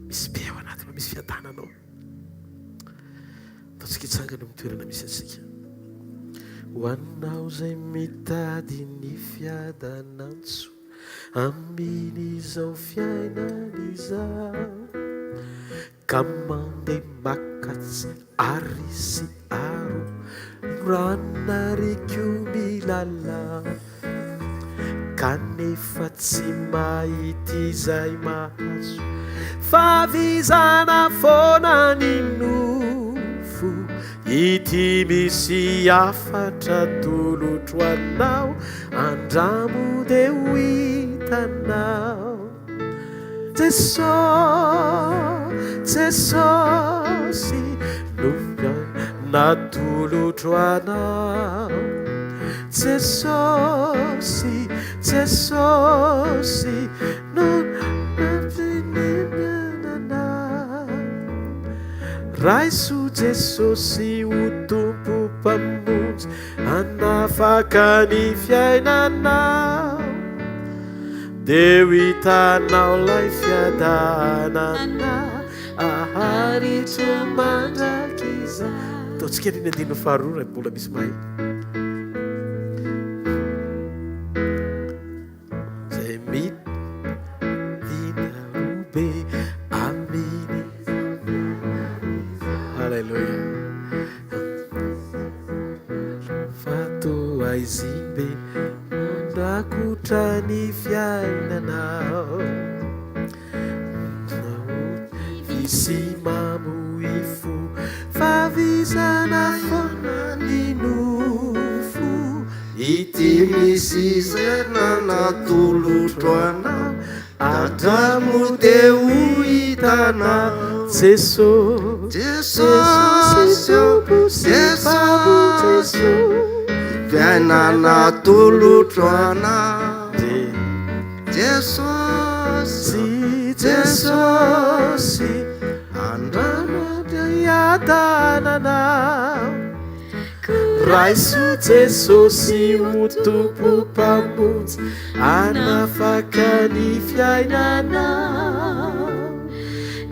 Misy paix ao anatinao, misy fiadanana ao. Ataontsika hitsangana amin'ny toerana misy antsika. Ho anao izay mitady ny fiadanantsoa amin'izao fiainana izao ka mandeha makatsy ary sy aro ranariko milalao Kanefa tsy mahita izay mahazo Fa vizana foana ny nofo Ity misy hafatra atolotro anao Andramo dia ho hitanao Jesosy, Jesosy no natolotro anao. Jesosy, Jesosy no nampinenanao. Raiso Jesosy ho Tompo Mpamonjy hanafaka ny fiainanao. Dia ho hitanao ilay fiadanana aharitro mandrakizay. aiza. Ataontsika anie ny andininy faharoa raha mbola misy mahay. Izay midina robe aminy. Haleloia. Fa toa aizim-be mandrakotra ny fiainanao. Visy mamoy fo fa vizana foana ny nofo. Ity misy saina natolotro anao Andramo dia ho hitanao Jeso Jesosy ô Jesosy ô Fiainana atolotro anao Jesosy Jesosy Andramo dia hiadananao Raiso Jesosy ho Tompo Mpamonjy Hanafaka ny fiainanao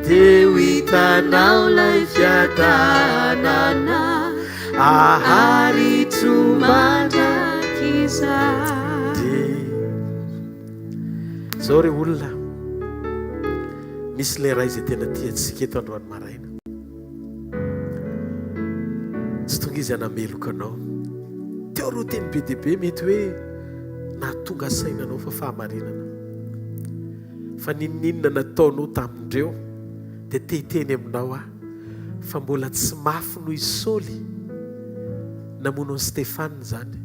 Dia ho hitanao ilay fiadanana Aharitro mandrakizay. Zao re olona, misy ilay Ray izay tena tia antsika eto androany maraina. Tsy tonga izy hanameloka anao. Teo ireo teny be dia be mety hoe nahatonga saina anao fa fahamarinana. Fa n'inon'inona nataonao tamin'ireo dia te hiteny aminao aho fa mbola tsy mafy noho i Saoly namono an'i Stefana izany.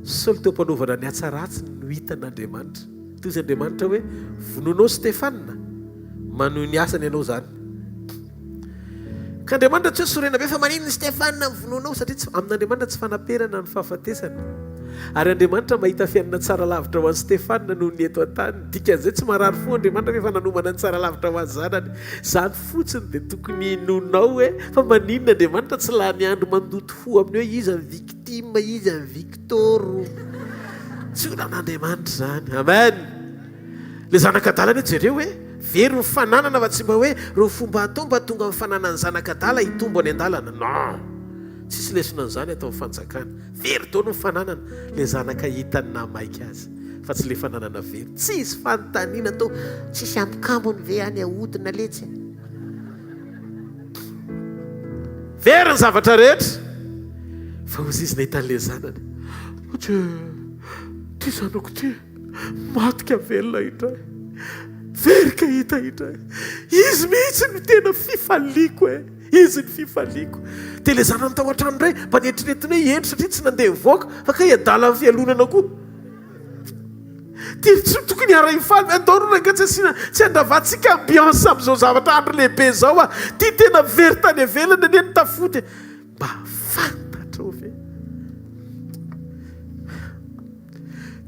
Saoly teo am-panaovana ny asa ratsiny no hitan'Andriamanitra. Toy izy Andriamanitra hoe, Vonoinao Stefana, manohy ny asany ianao izany. Ka Andriamanitra tsy hoe sorena be fa maninona i Stefana no vonoinao satria tsy amin'Andriamanitra tsy fanaperana ny fahafatesana. Ary Andriamanitra mahita fiainana tsara lavitra ho an'i Stefana noho ny eto an-tany. Dikan'izay tsy marary fo Andriamanitra fa efa nanomana ny tsara lavitra ho an'ny zanany. Izany fotsiny dia tokony hinoanao hoe fa maninona Andriamanitra tsy lany andro mandoto fo amin'ny hoe iza ny victime, iza ny victor. Tsy olan'Andriamanitra izany. Amen. Le zanak'adala anie jereo hoe very ny fananana fa tsy mba hoe reo fomba atao mba tonga amin'ny fananan'ny zanak'adala hitombo any an-dalana. Non! Tsisy lesona an'izany ato amin'ny fanjakana. Very daholo ny fananana. Le zanaka hitany nahamaika azy fa tsy le fananana very. Tsisy fanontaniana atao. Tsisy ambokambony ve any ahodina letsy a? Very ny zavatra rehetra fa hozy izy nahita an'le zanany. Ohatry ty zanako ty. Maty ka velona indray. Very ka hita indray. Izy mihitsy no tena fifaliako e. Izy ny fifaliako. Dia ilay zanany tao an-trano indray mba neritreretiny hoe hendry satria tsy nandeha nivoaka fa kay adala amin'ny fialonana koa. Dia tsy tokony hiara-hifaly ve? Andao aloha rangahy tsy asiana tsy handravantsika ambiance amin'izao zavatra andro lehibe izao a. Ity tena very tany ivelany anie ny tafody e. Mba fantatrao ve?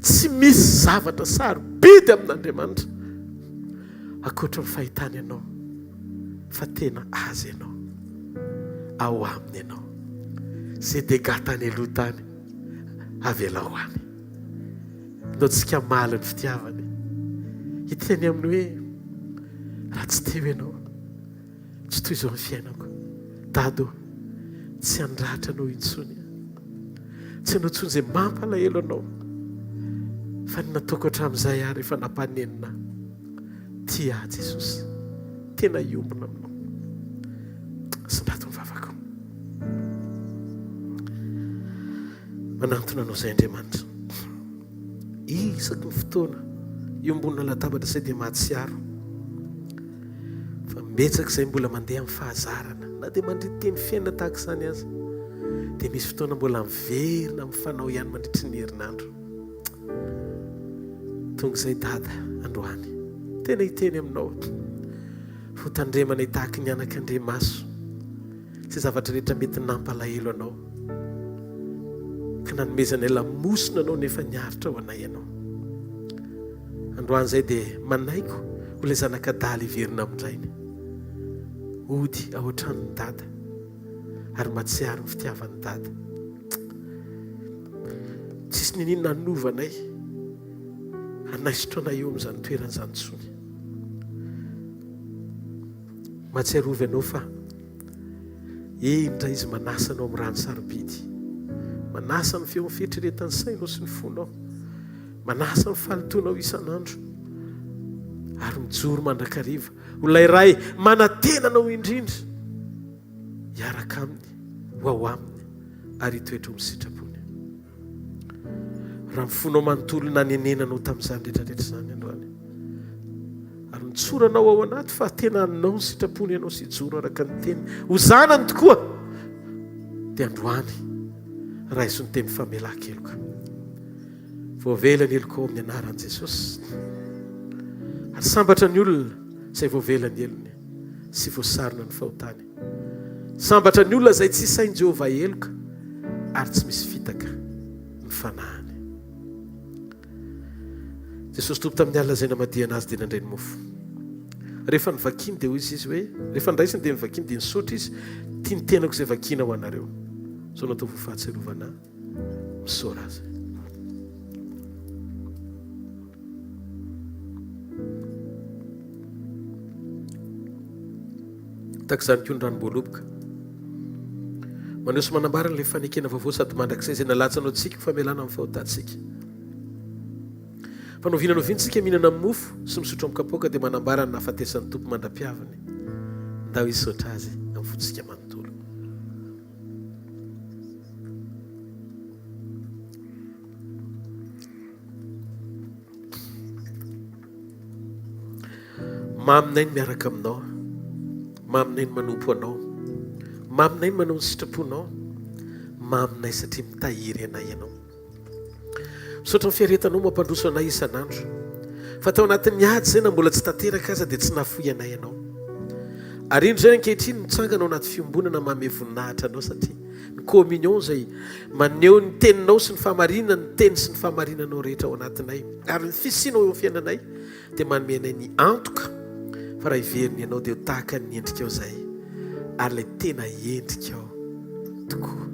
Tsy misy zavatra sarobidy amin'Andriamanitra ankoatra ny fahitany anao fa tena Azy ianao. Ao Aminy ianao. Izay dégâts tany aloha tany, avelao any. Ndao tsika hamaly ny fitiavany. Hiteny aminy hoe, raha tsy teo ianao, Tsy toy izao ny fiainako. Dada ô, tsy handratra anao intsony aho. Tsy hanao intsony izay mampalahelo anao. Fa ny nataoko hatramin'izay ary efa nampanenina ahy. Tia ahy Jesosy. Tena hiombona aminao. Asandrato ny vavako. Manantona anao izay Andriamanitra. Isaky ny fotoana iombonana latabatra izay dia mahatsiaro. Fa betsaka izay mbola mandeha amin'ny fahazarana, na dia mandre teny fiainana tahaka izany aza, dia misy fotoana mbola miverina amin'ny fanao ihany mandritry ny herinandro. Tonga izay Dada androany, tena hiteny aminao, ho tandremanay tahaky ny anak'Andriamaso, izay zavatra rehetra mety nampalahelo anao, ka nanomezanay lamosina anao nefa niaritra ho anay ianao. Androany izay dia manaiko ho ilay zanak'adala hiverina amin-drainy. Hody ao an-tranon'i Dada ary mahatsiaro ny fitiavan'i Dada. Tsisy niniana hanova anay, hanaisotra anay eo amin'izany toerana izany intsony. Mahatsiarovy ianao fa. Eny, raha Izy manasa anao amin'ny rano sarobidy, manasa ny feon'ny fieritreretan'ny sainao sy ny fonao, manasa ny fahalotoanao isan'andro, ary mijoro mandrakariva ho ilay Ray manantena anao indrindra hiaraka Aminy, ho ao Aminy, ary hitoetra ho amin'ny sitrapony. Raha ny fonao manontolo nanenenanao tamin'izany rehetra rehetra izany androany, ary nitsoranao ao anaty fa tena hanao ny sitrapony ianao sy hijoro araka ny teny ho zanany tokoa, dia androany raiso ny teny famelan-keloka. Voavela ny helokao amin'ny anaran'i Jesosy. Ary sambatra ny olona izay voavela ny helony sy voasarona ny fahotany. Sambatra ny olona izay tsy isain'i Jehovah heloka ary tsy misy fitaka ny fanahiny. Jesosy Tompo tamin'ny alina izay namadihana azy dia nandray ny mofo. Rehefa novakiny dia hoy izy hoe, rehefa niraisiny dia novakiny dia nisaotra izy, tia ny tenako izay vakiana ho anareo. Izao natao ho fahatsiarovana ahy. Misaora azy. Tahaka izany koa ny ranom-boaloboka. Maneho sy manambara ilay fanekena vaovao sady mandrakizay izay nalatsanao antsika ho famelana amin'ny fahotantsika. Fa n'oviana n'oviana isika mihinana amin'ny mofo sy misotro amin'ny kapoaka dia manambara ny nahafatesan'ny Tompo mandra-piaviny. Ndao hisaotra Azy amin'ny fontsika manontolo. Maminay ny miaraka aminao. Maminay ny manompo anao. Maminay ny manao ny sitraponao. Maminay satria mitahiry anay ianao. Misaotra ny fiaretanao mampandroso anay isan'andro. Fa tao anatin'ny ady izay na mbola tsy tanteraka aza dia tsy nahafoy anay ianao. Ary indro izay ankehitriny mitsangana ao anaty fiombonana manome voninahitra anao satria ny communion izay maneho ny teninao sy ny fahamarinana ny teny sy ny fahamarinanao rehetra ao anatinay ary ny fisianao eo amin'ny fiainanay dia manome anay ny antoka fa raha hiverina ianao dia ho tahaka ny endrikao izay ary ilay tena endrikao tokoa.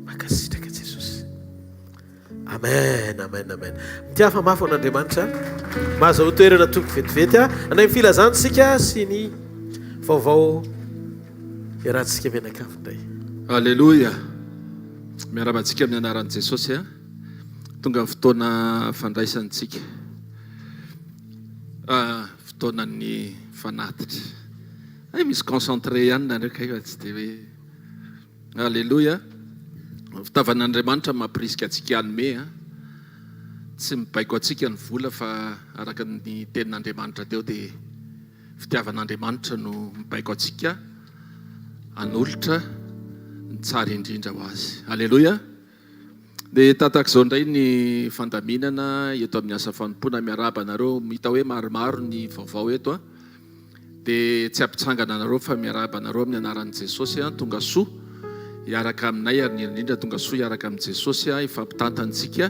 Mankasitraka Jesosy. Amen, amen, amen. Mitiafa mafy an'Andriamanitra. Mahazahoa toerana tompoko vetivety. Anay ny filazantsika sy ny vaovao iarahantsika mianakavy indray. Aleloia! Miarahaba antsika amin'ny anaran'i Jesosy a. Tonga ny fotoana fandraisantsika. Ah, fotoanan'ny fanatitra. Hay misy concentré ihany nareo kay fa tsy dia hoe Aleloia! Fitavan'Andriamanitra mampirisika antsika hanome a! Tsy mibaiko antsika ny vola fa araka ny tenin'Andriamanitra teo dia fitiavan'Andriamanitra no mibaiko antsika hanolotra ny tsara indrindra ho azy. Aleloia! Dia tatak'izao indray ny fandaminana eto amin'ny asa fanompoana. Miarahaba anareo, hita hoe maromaro ny vaovao eto a. Dia tsy hampitsangana anareo fa miarahaba anareo amin'ny anaran'i Jesosy a. Tonga soa hiaraka aminay ary indrindra indrindra tonga soa hiaraka amin'i Jesosy a, hifampitantantsika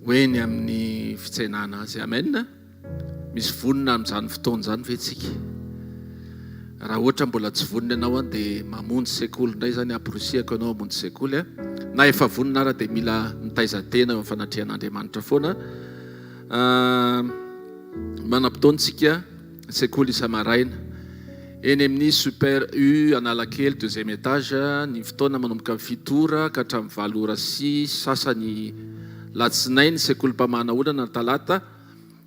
ho eny amin'ny fitsenana azy. Amen. Misy vonona amin'izany fotoana izany ve tsika? Raha ohatra mbola tsy vonona ianao an dia mamonjy sekoly indray izany amporisihako ianao hamonjy sekoly an. Na efa vonona ara dia mila mitaiza tena eo amin'ny fanatrehan'Andriamanitra foana. Manam-potoana tsika sekoly isa-maraina. Eny amin'ny Super U Analakely deuxième étage ny fotoana manomboka amin'ny fito ora ka hatramin'ny valo ora sy sasany latsinainy sekolim-pamahana olana talata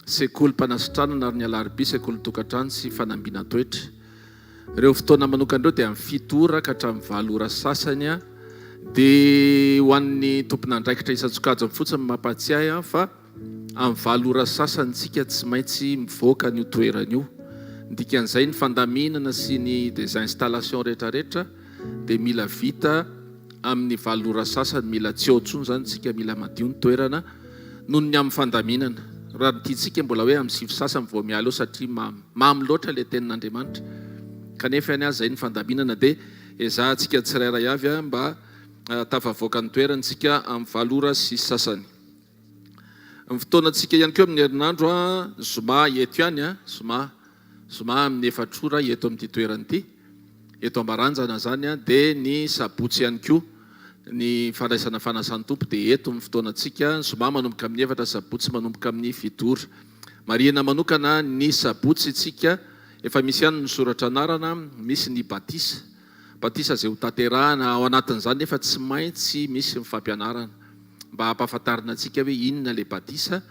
Sekolim-panasitranana ary ny alarobia sekolin-tokantrano sy fanambinan-toetra. Ireo fotoana manokana ireo dia amin'ny fito ora ka hatramin'ny valo ora sasany. Dia ho an'ny tompon'andraikitra isan-tsokajiny fotsiny no mampahatsiahy fa amin'ny valo ora sasany isika tsy maintsy mivoaka an'io toerana io. Ny dikan'izay ny fandaminana sy ny désinstallation rehetrarehetra dia mila vita amin'ny valo ora sasany, mila tsy eo intsony izany isika, mila madio ny toerana noho ny amin'ny fandaminana. Raha ny tiantsika mbola hoe amin'ny sivy sasany vao miala eo satria mamy, mamy loatra ilay tenin'Andriamanitra kanefa ihany aza izay ny fandaminana dia ezahantsika tsirairay avy mba tafavoaka ny toerana isika amin'ny valo ora sy sasany. Ny fotoanantsika ihany koa amin'ny herinandro zoma eto ihany, zoma Zoma amin'ny efatra ora eto amin'ity toerana ity, eto Ambaranjana izany, dia ny sabotsy ihany koa ny fandraisana fanasan'ny Tompo dia eto ny fotoanantsika, zoma manomboka amin'ny efatra, sabotsy manomboka amin'ny fito ora. Marihina manokana ny sabotsy isika efa misy ihany ny soratra anarana, misy ny batisa. Batisa izay ho tanterahana ao anatin'izany nefa tsy maintsy misy ny fampianarana mba hampahafantarina antsika hoe inona ilay batisa,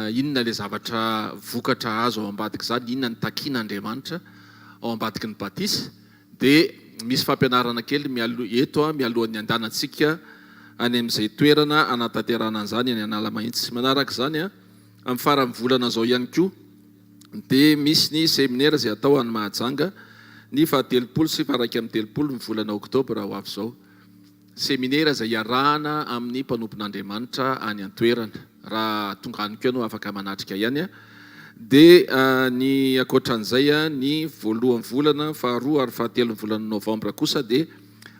inona ilay zavatra vokatra azo ao ambadik'izany, inona ny takian'Andriamanitra ao ambadiky ny batisa. Dia misy fampianarana kely mialoha eto mialohan'ny handanantsika any amin'izay toerana hanatanterahana an'izany any Analamahitsy. Manaraka izany, amin'ny faran'ny volana izao ihany koa dia misy ny seminera izay hatao any Mahajanga ny fahatelopolo sy faha-31 ny volana oktobra ho avy izao. Seminera izay iarahana amin'ny mpanompon'Andriamanitra any an-toerana. Raha tonga any koa ianao afaka manatrika ihany. Dia ny ankoatran'izay, ny voalohan'ny volana, faharoa ary fahatelon'ny volana novambra kosa dia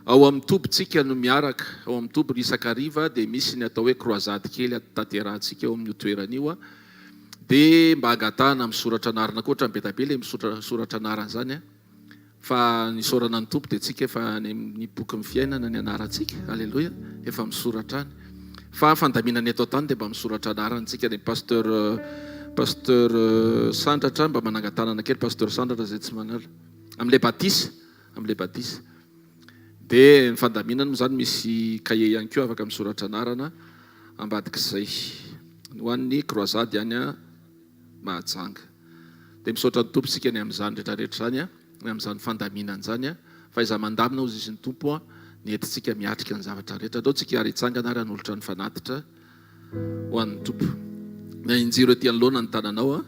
ao amin'ny tobintsika no miaraka. Ao amin'ny toby isak'hariva dia misy ny atao hoe croisade kely tanterahantsika ao amin'io toerana io. Dia mba angatahana misoratra anarana koa, ohatran'ny be dia be ilay misoratra anarana izany an! Fa ny isaorana ny Tompo dia tsika efa any amin'ny bokin'ny fiainana ny anarantsika, aleloia, efa misoratra any. Fa fandaminana eto an-tany dia mba misoratra anarana tsika dia Pasteur Pasteur Sandratra mba manangan-tanana kely Pasteur Sandratra izay tsy manala amin'ilay batisa, amin'ilay batisa. Dia ny fandaminana moa izany misy cahier ihany koa afaka misoratra anarana ambadik'izay. Ho an'ny croisade any Mahajanga. Dia misaotra ny Tompo isika ny amin'izany rehetra rehetra izany, ny amin'izany fandaminana izany, fa iza mandamina hozy izy ny Tompo ny entintsika miatrika ny zavatra rehetra. Andao tsika ary hitsangana ary hanolotra ny fanatitra ho an'ny Tompo. Miahinjiro ety anoloana ny tananao.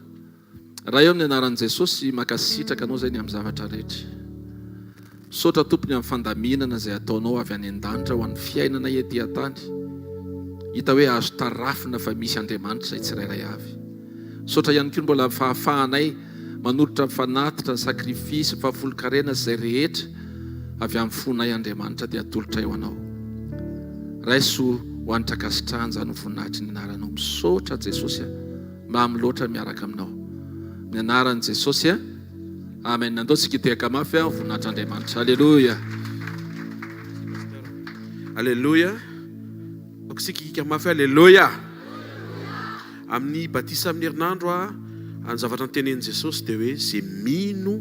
Ray ô amin'ny anaran'i Jesosy mankasitraka anao izay ny amin'ny zavatra rehetra. Misaotra Tompo ny amin'ny fandaminana izay ataonao avy any an-danitra ho an'ny fiainanay ety an-tany. Hita hoe azo tarafina fa misy Andriamanitra izay tsirairay avy. Misaotra ihany koa ny mbola fahafahanay manolotra ny fanatitra, ny sacrifice, ny fahafolonkarena sy izay rehetra avy amin'ny fonay Andriamanitra dia atolotray ho Anao. Raiso ho hanitra ankasitrahana izany ho voninahitry ny anaranao. Misaotra Jesosy a. Mamy loatra miaraka aminao. Ny anaran'i Jesosy a. Amen. Andao tsika hitehaka mafy a, voninahitr'Andriamanitra. Aleloia. Aleloia. Aoka isika hika mafy Aleloia. Amin'ny batisa amin'ny herinandro a, ny zavatra notenenin'i Jesosy dia hoe ze mino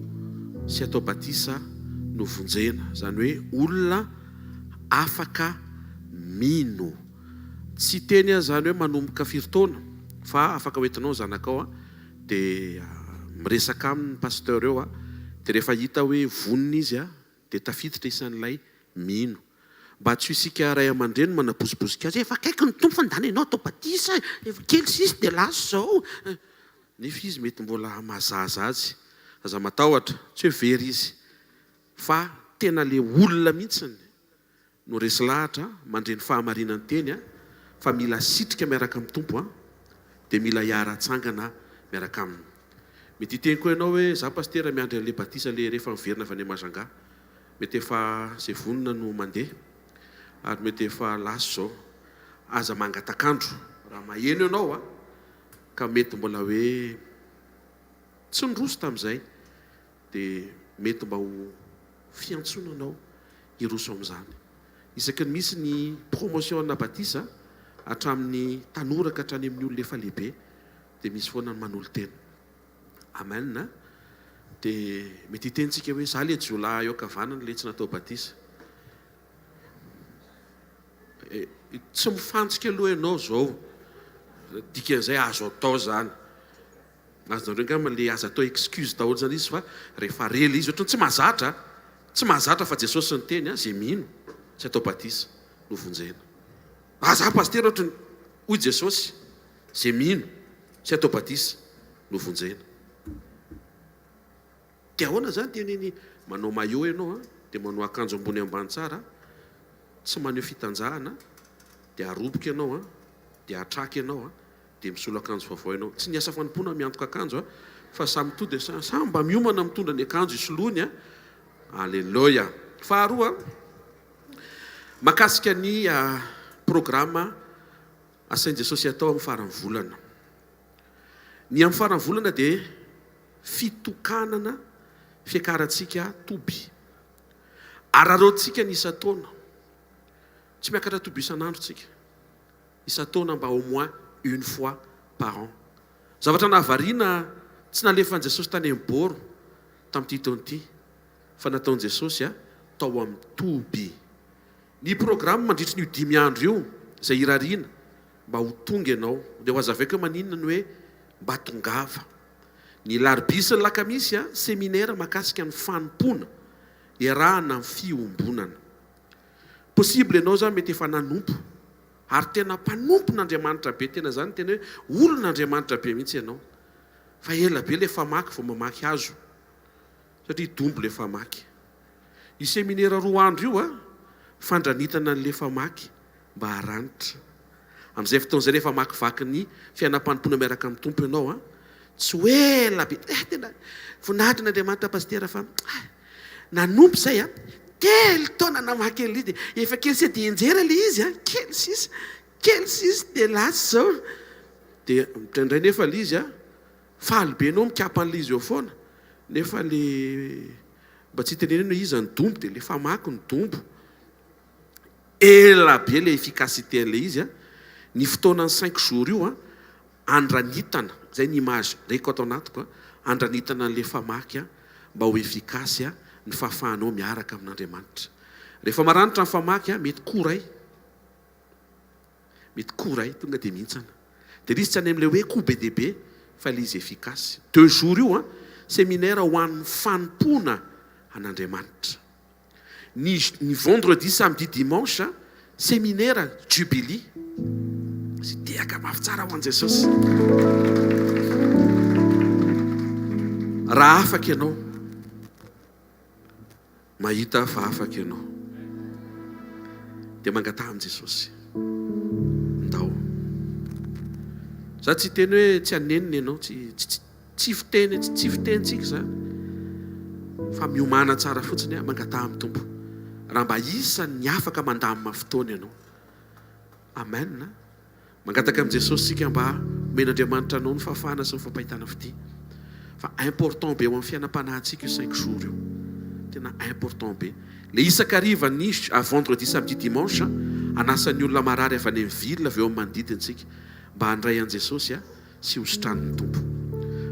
sy atao batisa no vonjena. Izany hoe olona afaka mino. Tsy hiteny aho izany hoe manomboka firy taona fa afaka hoentinao ny zanakao an, dia miresaka aminy ny pasteur eo an, dia rehefa hita hoe vonona izy an, dia tafiditra isan'ilay mino. Mba tsy ho isika ray aman-dreny manabozibozika azy hoe efa akaiky ny Tompo fa ndana ianao atao batisa e, efa kely sisa dia lasa izao. Nefa izy mety mbola mahazaza azy. Aza matahotra, tsy hoe very izy fa tena le olona mihitsiny no resy lahatra mandre ny fahamarinan'ny teny fa mila asitrika miaraka amin'ny Tompo dia mila hiara-tsangana miaraka aminy. Mety hiteny koa ianao hoe za pasitera miandry an'ilay batisa le rehefa miverina avy any Majunga. Mety efa izay vonona no mandeha ary mety efa lasa izao. Aza mangatak'andro raha maheno ianao ka mety mbola hoe tsy niroso tamin'izay dia mety mba ho fiantsoana anao hiroso amin'izany. Isaky ny misy ny promotion ana batisa, hatramin'ny tanora ka hatrany amin'ny olona efa lehibe dia misy foana ny manolo-tena. Amen a! Dia mety hiteny tsika hoe za le jiolahy eo ankavanana le tsy natao batisa. Tsy mifantsika aloha ianao zao, dikan'izay azo atao zany. Azonareo angamba le aza atao excuse daholo zany izy fa rehefa re le izy ohatrany tsy mahazatra a! Tsy mahazatra fa Jesosy niteny a, ze mino tsy atao batisa no vonjena. Ah za pasitera ohatrany hoy Jesosy ze mino tsy atao batisa no vonjena. De ahoana zany teneny manao maillot ianao a, de manao akanjo ambony ambany tsara, tsy maneho fitanjahana, de aroboka ianao a, de atraka ianao a, dia misolo akanjo vaovao ianao. Tsy ny asa fanompoana miantoka akanjo a, fa samy to dia samy mba miomana mitondra ny akanjo isoloany a. Aleloia. Faharoa, makasika ny programa asain'i Jesosy atao amin'ny faran'ny volana. Ny amin'ny faran'ny volana dia fitokanana fiakarantsika toby. Araraotintsika ny isan-taona. Tsy miakatra toby isan'andro tsika. isan-taona mba au moins une fois par an. Zavatra nahavariana tsy nalefan'i Jesosy tany amin'ny boro tamin'ity taona ity fa nataon'i Jesosy a tao amin'ny toby. Ny programme mandritry ny io dimy andro io izay irariana mba ho tonga ianao. Dia ho hazavaiko hoe maninona ny hoe mba tongava. Ny larobia sy ny lakamisy, seminera mahakasika ny fanompoana iarahana amin'ny fiombonana. Possible ianao izany mety efa nanompo ary tena mpanompon'Andriamanitra be, tena izany tena hoe olon'Andriamanitra be mihitsy ianao. Fa ela be ilay famaky vao mamaky hazo satria dombo ilay famaky. Io seminera roa andro io a, fandranitana an'ilay famaky mba haranitra. Amin'izay fotoana izay rehefa hamakivaky ny fiainam-panompoana miaraka amin'ny Tompo ianao a, tsy ho ela be, eh tena voninahitry n'Andriamanitra Pasitera fa ah, nanompo izay a, telo taona namaky an'ilay izy dia efa kely sisa dia hianjera ilay izy a, kely sisa, kely sisa dia lasa izao. Dia indraindray nefa ilay izy a, faly be ianao mikapa an'ilay izy eo foana, nefa ilay mba tsy hitenenana hoe iza no dombo dia ilay famaky no dombo. Ela be ilay efficacité an'ilay izy a! Ny fotoanan'ny cinq jours io a, andranitana, izay ny image reko ato anatiko a, andranitana an'ilay famaky a, mba ho efficace ny fahafahanao miaraka amin'Andriamanitra. Rehefa maranitra ny famaky a, mety koa ray. Mety koa ray, tonga dia mihintsana. Dia ilay izy tsy any amin'ilay hoe koa be dia be fa ilay izy efficace. Deux jours io a, séminaire ho an'ny fanompoana an'Andriamanitra. Ny ny vendredi, samedi, dimanche, seminera jubilee. Sy tehaka mafy tsara ho an'i Jesosy. Raha afaka ianao, mahita fa afaka ianao, dia mangataha amin'i Jesosy. Ndao. Za tsy hiteny hoe tsy hanenina ianao, tsy tsy Tsy fiteny tsy fitenintsika izany fa miomàna tsara fotsiny mangataha amin'ny Tompo raha mba isan'ny afaka mandamina fotoana ianao. Amen. Mangataka amin'i Jesosy isika mba omen'Andriamanitra anao ny fahafahana sy ny fampahitana fitia. Fa important be eo amin'ny fiainam-panahintsika io cinq jours io. Tena important be. Le isan-kariva ny vendredi, samedi, dimanche anasan'ny olona marary avy any amin'ny ville avy eo amin'ny manodidina isika mba handray an'i Jesosy sy ho sitranin'ny Tompo.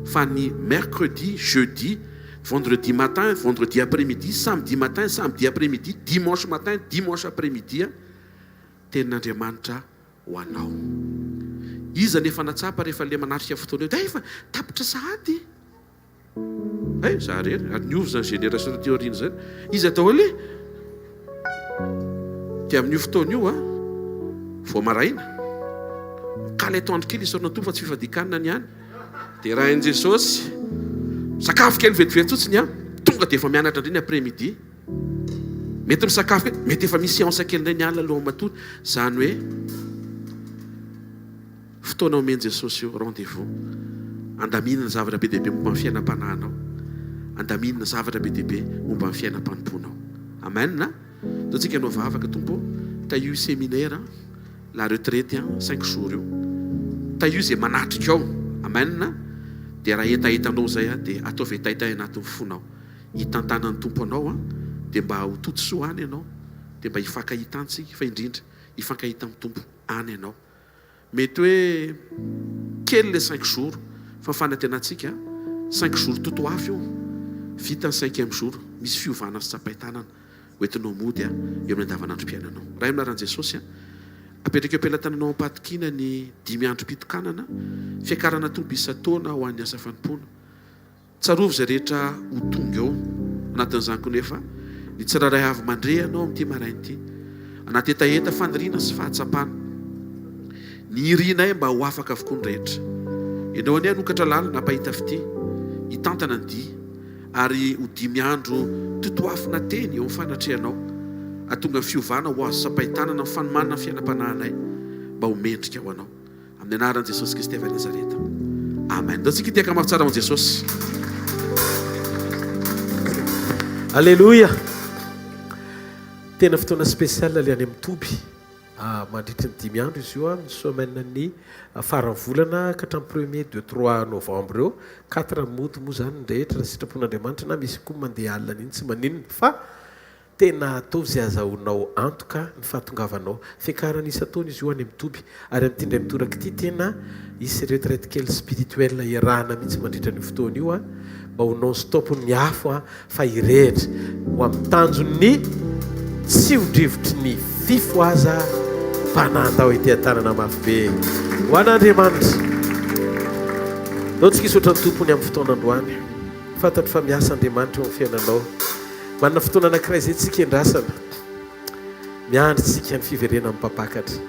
Fa ny mercredi, jeudi, vendredi matin, vendredi après midi, samedi matin, samedi après midi, dimanche matin, dimanche après midi, tenin'Andriamanitra ho anao. Iza no efa natsapa rehefa le manatrika fotoana eo dia efa tapitra sahady? Hay, za rery, ary niova izany génération taty aoriana izany. Iza daholo e? Dia amin'io fotoana io a, vao maraina, mikaly atoandro kely isaorana Tompo fa tsy fifadian-kanina ny any. Derahin'i Jesosy, misakafo kely vetivety fotsiny a, tonga dia efa mianatra indray ny après midi. Mety misakafo kely, mety efa misy séance kely indray ny alina alohan'ny matory. Izany hoe Fotoana omen'i Jesosy io, rendez-vous. Andaminana zavatra be dia be momba ny fiainam-panahinao. Andaminana zavatra be dia be momba ny fiainam-panompoanao. Amen. Ataontsika hanao vavaka, Tompo ô, tahio io séminaire, la retraite, cinq jours io. Tahio izay manatrika ao. Amen. Dia raha hetahetanao izay, dia ataovy hetaheta anatin'ny fonao. Hitantanan'ny Tompo anao, dia mba ho tody soa any ianao. Dia mba hifankahita any tsika, fa indrindra hifankahita amin'ny Tompo any ianao. Mety hoe kely le cinq jours fa fanantenantsika cinq jours totoafo io vita ny cinquième jour misy fiovana sy tsapain-tanana hoentinao mody eo amin'ny andavanandrom-piainanao. Ray amin'ny anaran'i Jesosy a, apetraka eo am-pelatananao am-pahatokiana ny dimy androm-pitokanana, fiakarana Tompo isan-taona ho an'ny asa fanompoana. Tsarovy izay rehetra ho tonga eo anatin'izany koa nefa ny tsirairay avy mandre anao amin'ity maraina ity, anaty hetaheta, faniriana sy fahatsapana. Ny irinay mba ho afaka avokoa ny rehetra. Ianao anie hanokatra lalana hampahita fitia, hitantana ny dia, ary ho dimy andro totoafina teny eo amin'ny fanatrehanao, hahatonga ny fiovana ho azo tsapain-tanana amin'ny fanomanana ny fiainam-panahinay mba ho mendrika ho anao. Amin'ny anaran'i Jesosy Kristy avy any Nazareta. Amen. Ndao tsika hitehaka mafy tsara ho an'i Jesosy. Aleloia! Tena fotoana spécial le any amin'ny toby. Ah, mandritry ny dimy andro izy io, ny semaine ny faran'ny volana ka hatramin'ny premier, deux, trois novembre eo. Quatre mody moa izany ny rehetra raha sitrapon'Andriamanitra na misy koa mandeha alina an'iny tsy maninona fa. Tena ataovy izay azahoanao antoka ny fahatongavanao. Fiakarana isan-taona izy io any amin'ny toby. Ary amin'ity indray mitoraka ity tena hisy retraite kely spirituelle iarahana mihitsy mandritra an'io fotoana io mba ho non stop ny afo fa hirehitra ho amin'ny tanjon'ny tsiodrivotry ny fifo aza mpanandao ety an-tanana mafy be ho an'Andriamanitra. Ndao tsika hisaotra ny Tompony amin'ny fotoana androany. Fantatro fa miasa Andriamanitra eo amin'ny fiainanao. Manana fotoana anankiray izay tsika iandrasana. Miandry tsika ny fiverenan'ny mpampakatra.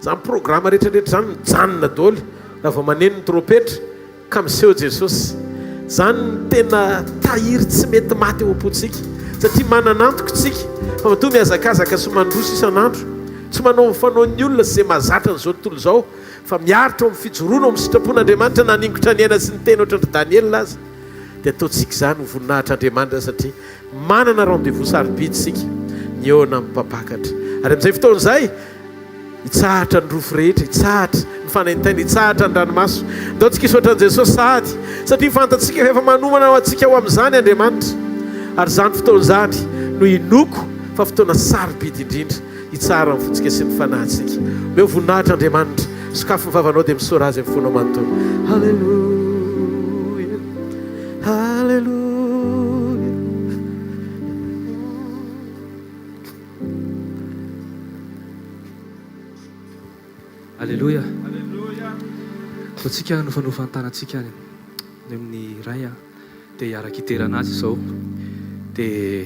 Izany programa rehetra rehetra izany mijanona daholo raha vao maneno ny trompetra ka miseho Jesosy. Izany no tena tahiry tsy mety maty ao am-pontsika satria manana antoko tsika fa matoa mihazakazaka sy mandroso isan'andro, tsy manao ny fanaon'ny olona sy izay mahazatra an'izao tontolo izao fa miaritra ao amin'ny fijoroana ao amin'ny sitrapon'Andriamanitra naningotra ny aina sy ny tena ohatran-dry Daniela aza dia ataontsika izany ho voninahitr'Andriamanitra satria Manana rendez-vous sarobidy isika, mihaona amin'ny mpampakatra. Ary amin'izay fotoana izay, hitsahatra ny rofy rehetra, hitsahatra ny fanaintaina, hitsahatra ny ranomaso. Ndao tsika hisaotra an'i Jesosy sahady, satria fantatsika fa efa manomana ho antsika ho amin'izany Andriamanitra. Ary izany fotoana izany no inoako fa fotoana sarobidy indrindra hitsaharan'ny fontsika sy ny fanahintsika. Omeo voninahitra Andriamanitra. Sokafy ny vavanao dia misaora Azy amin'ny fonao manontolo. Haleloia. Haleloia. Aleloia. Ataontsika hanofanofa ny tanantsika any amin'ny Ray dia hiaraka hiderana Azy izao. Dia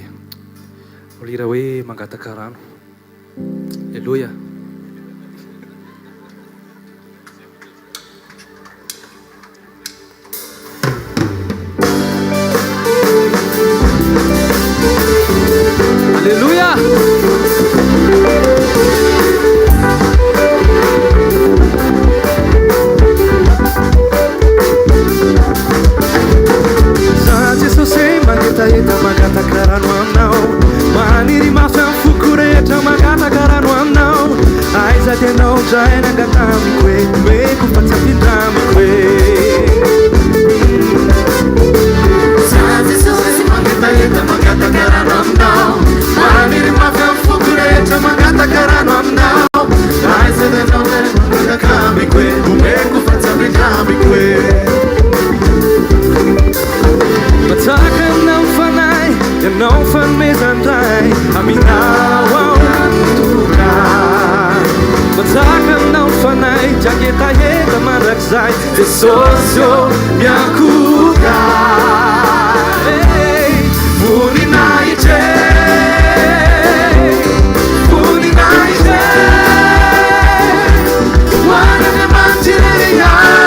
hira hoe mangataka rano. Aleloia. Aleloia! Za Jesosy mangetaheta mangataka rano aminao Maniry mafy amin'ny foko rehetra mangataka rano aminao Aiza dia anao ndray nangatamiko e Omeko fa tsy ampindramiko e Za Jesosy mangetaheta mangataka rano aminao Maniry mafy amin'ny foko rehetra mangataka rano aminao Aiza dia anao ndray nangatamiko e Omeko fa tsy ampindramiko e Manjaka aminao ny fanahy Ianao fanomezan-dRay Aminao aho mitoka Manjaka aminao ny fanahy Jangetaheta mandrakizay Jesosy ô miankohoka Hey, voninahitra e, voninahitra e, ho an'Andriamanitra irery ihany.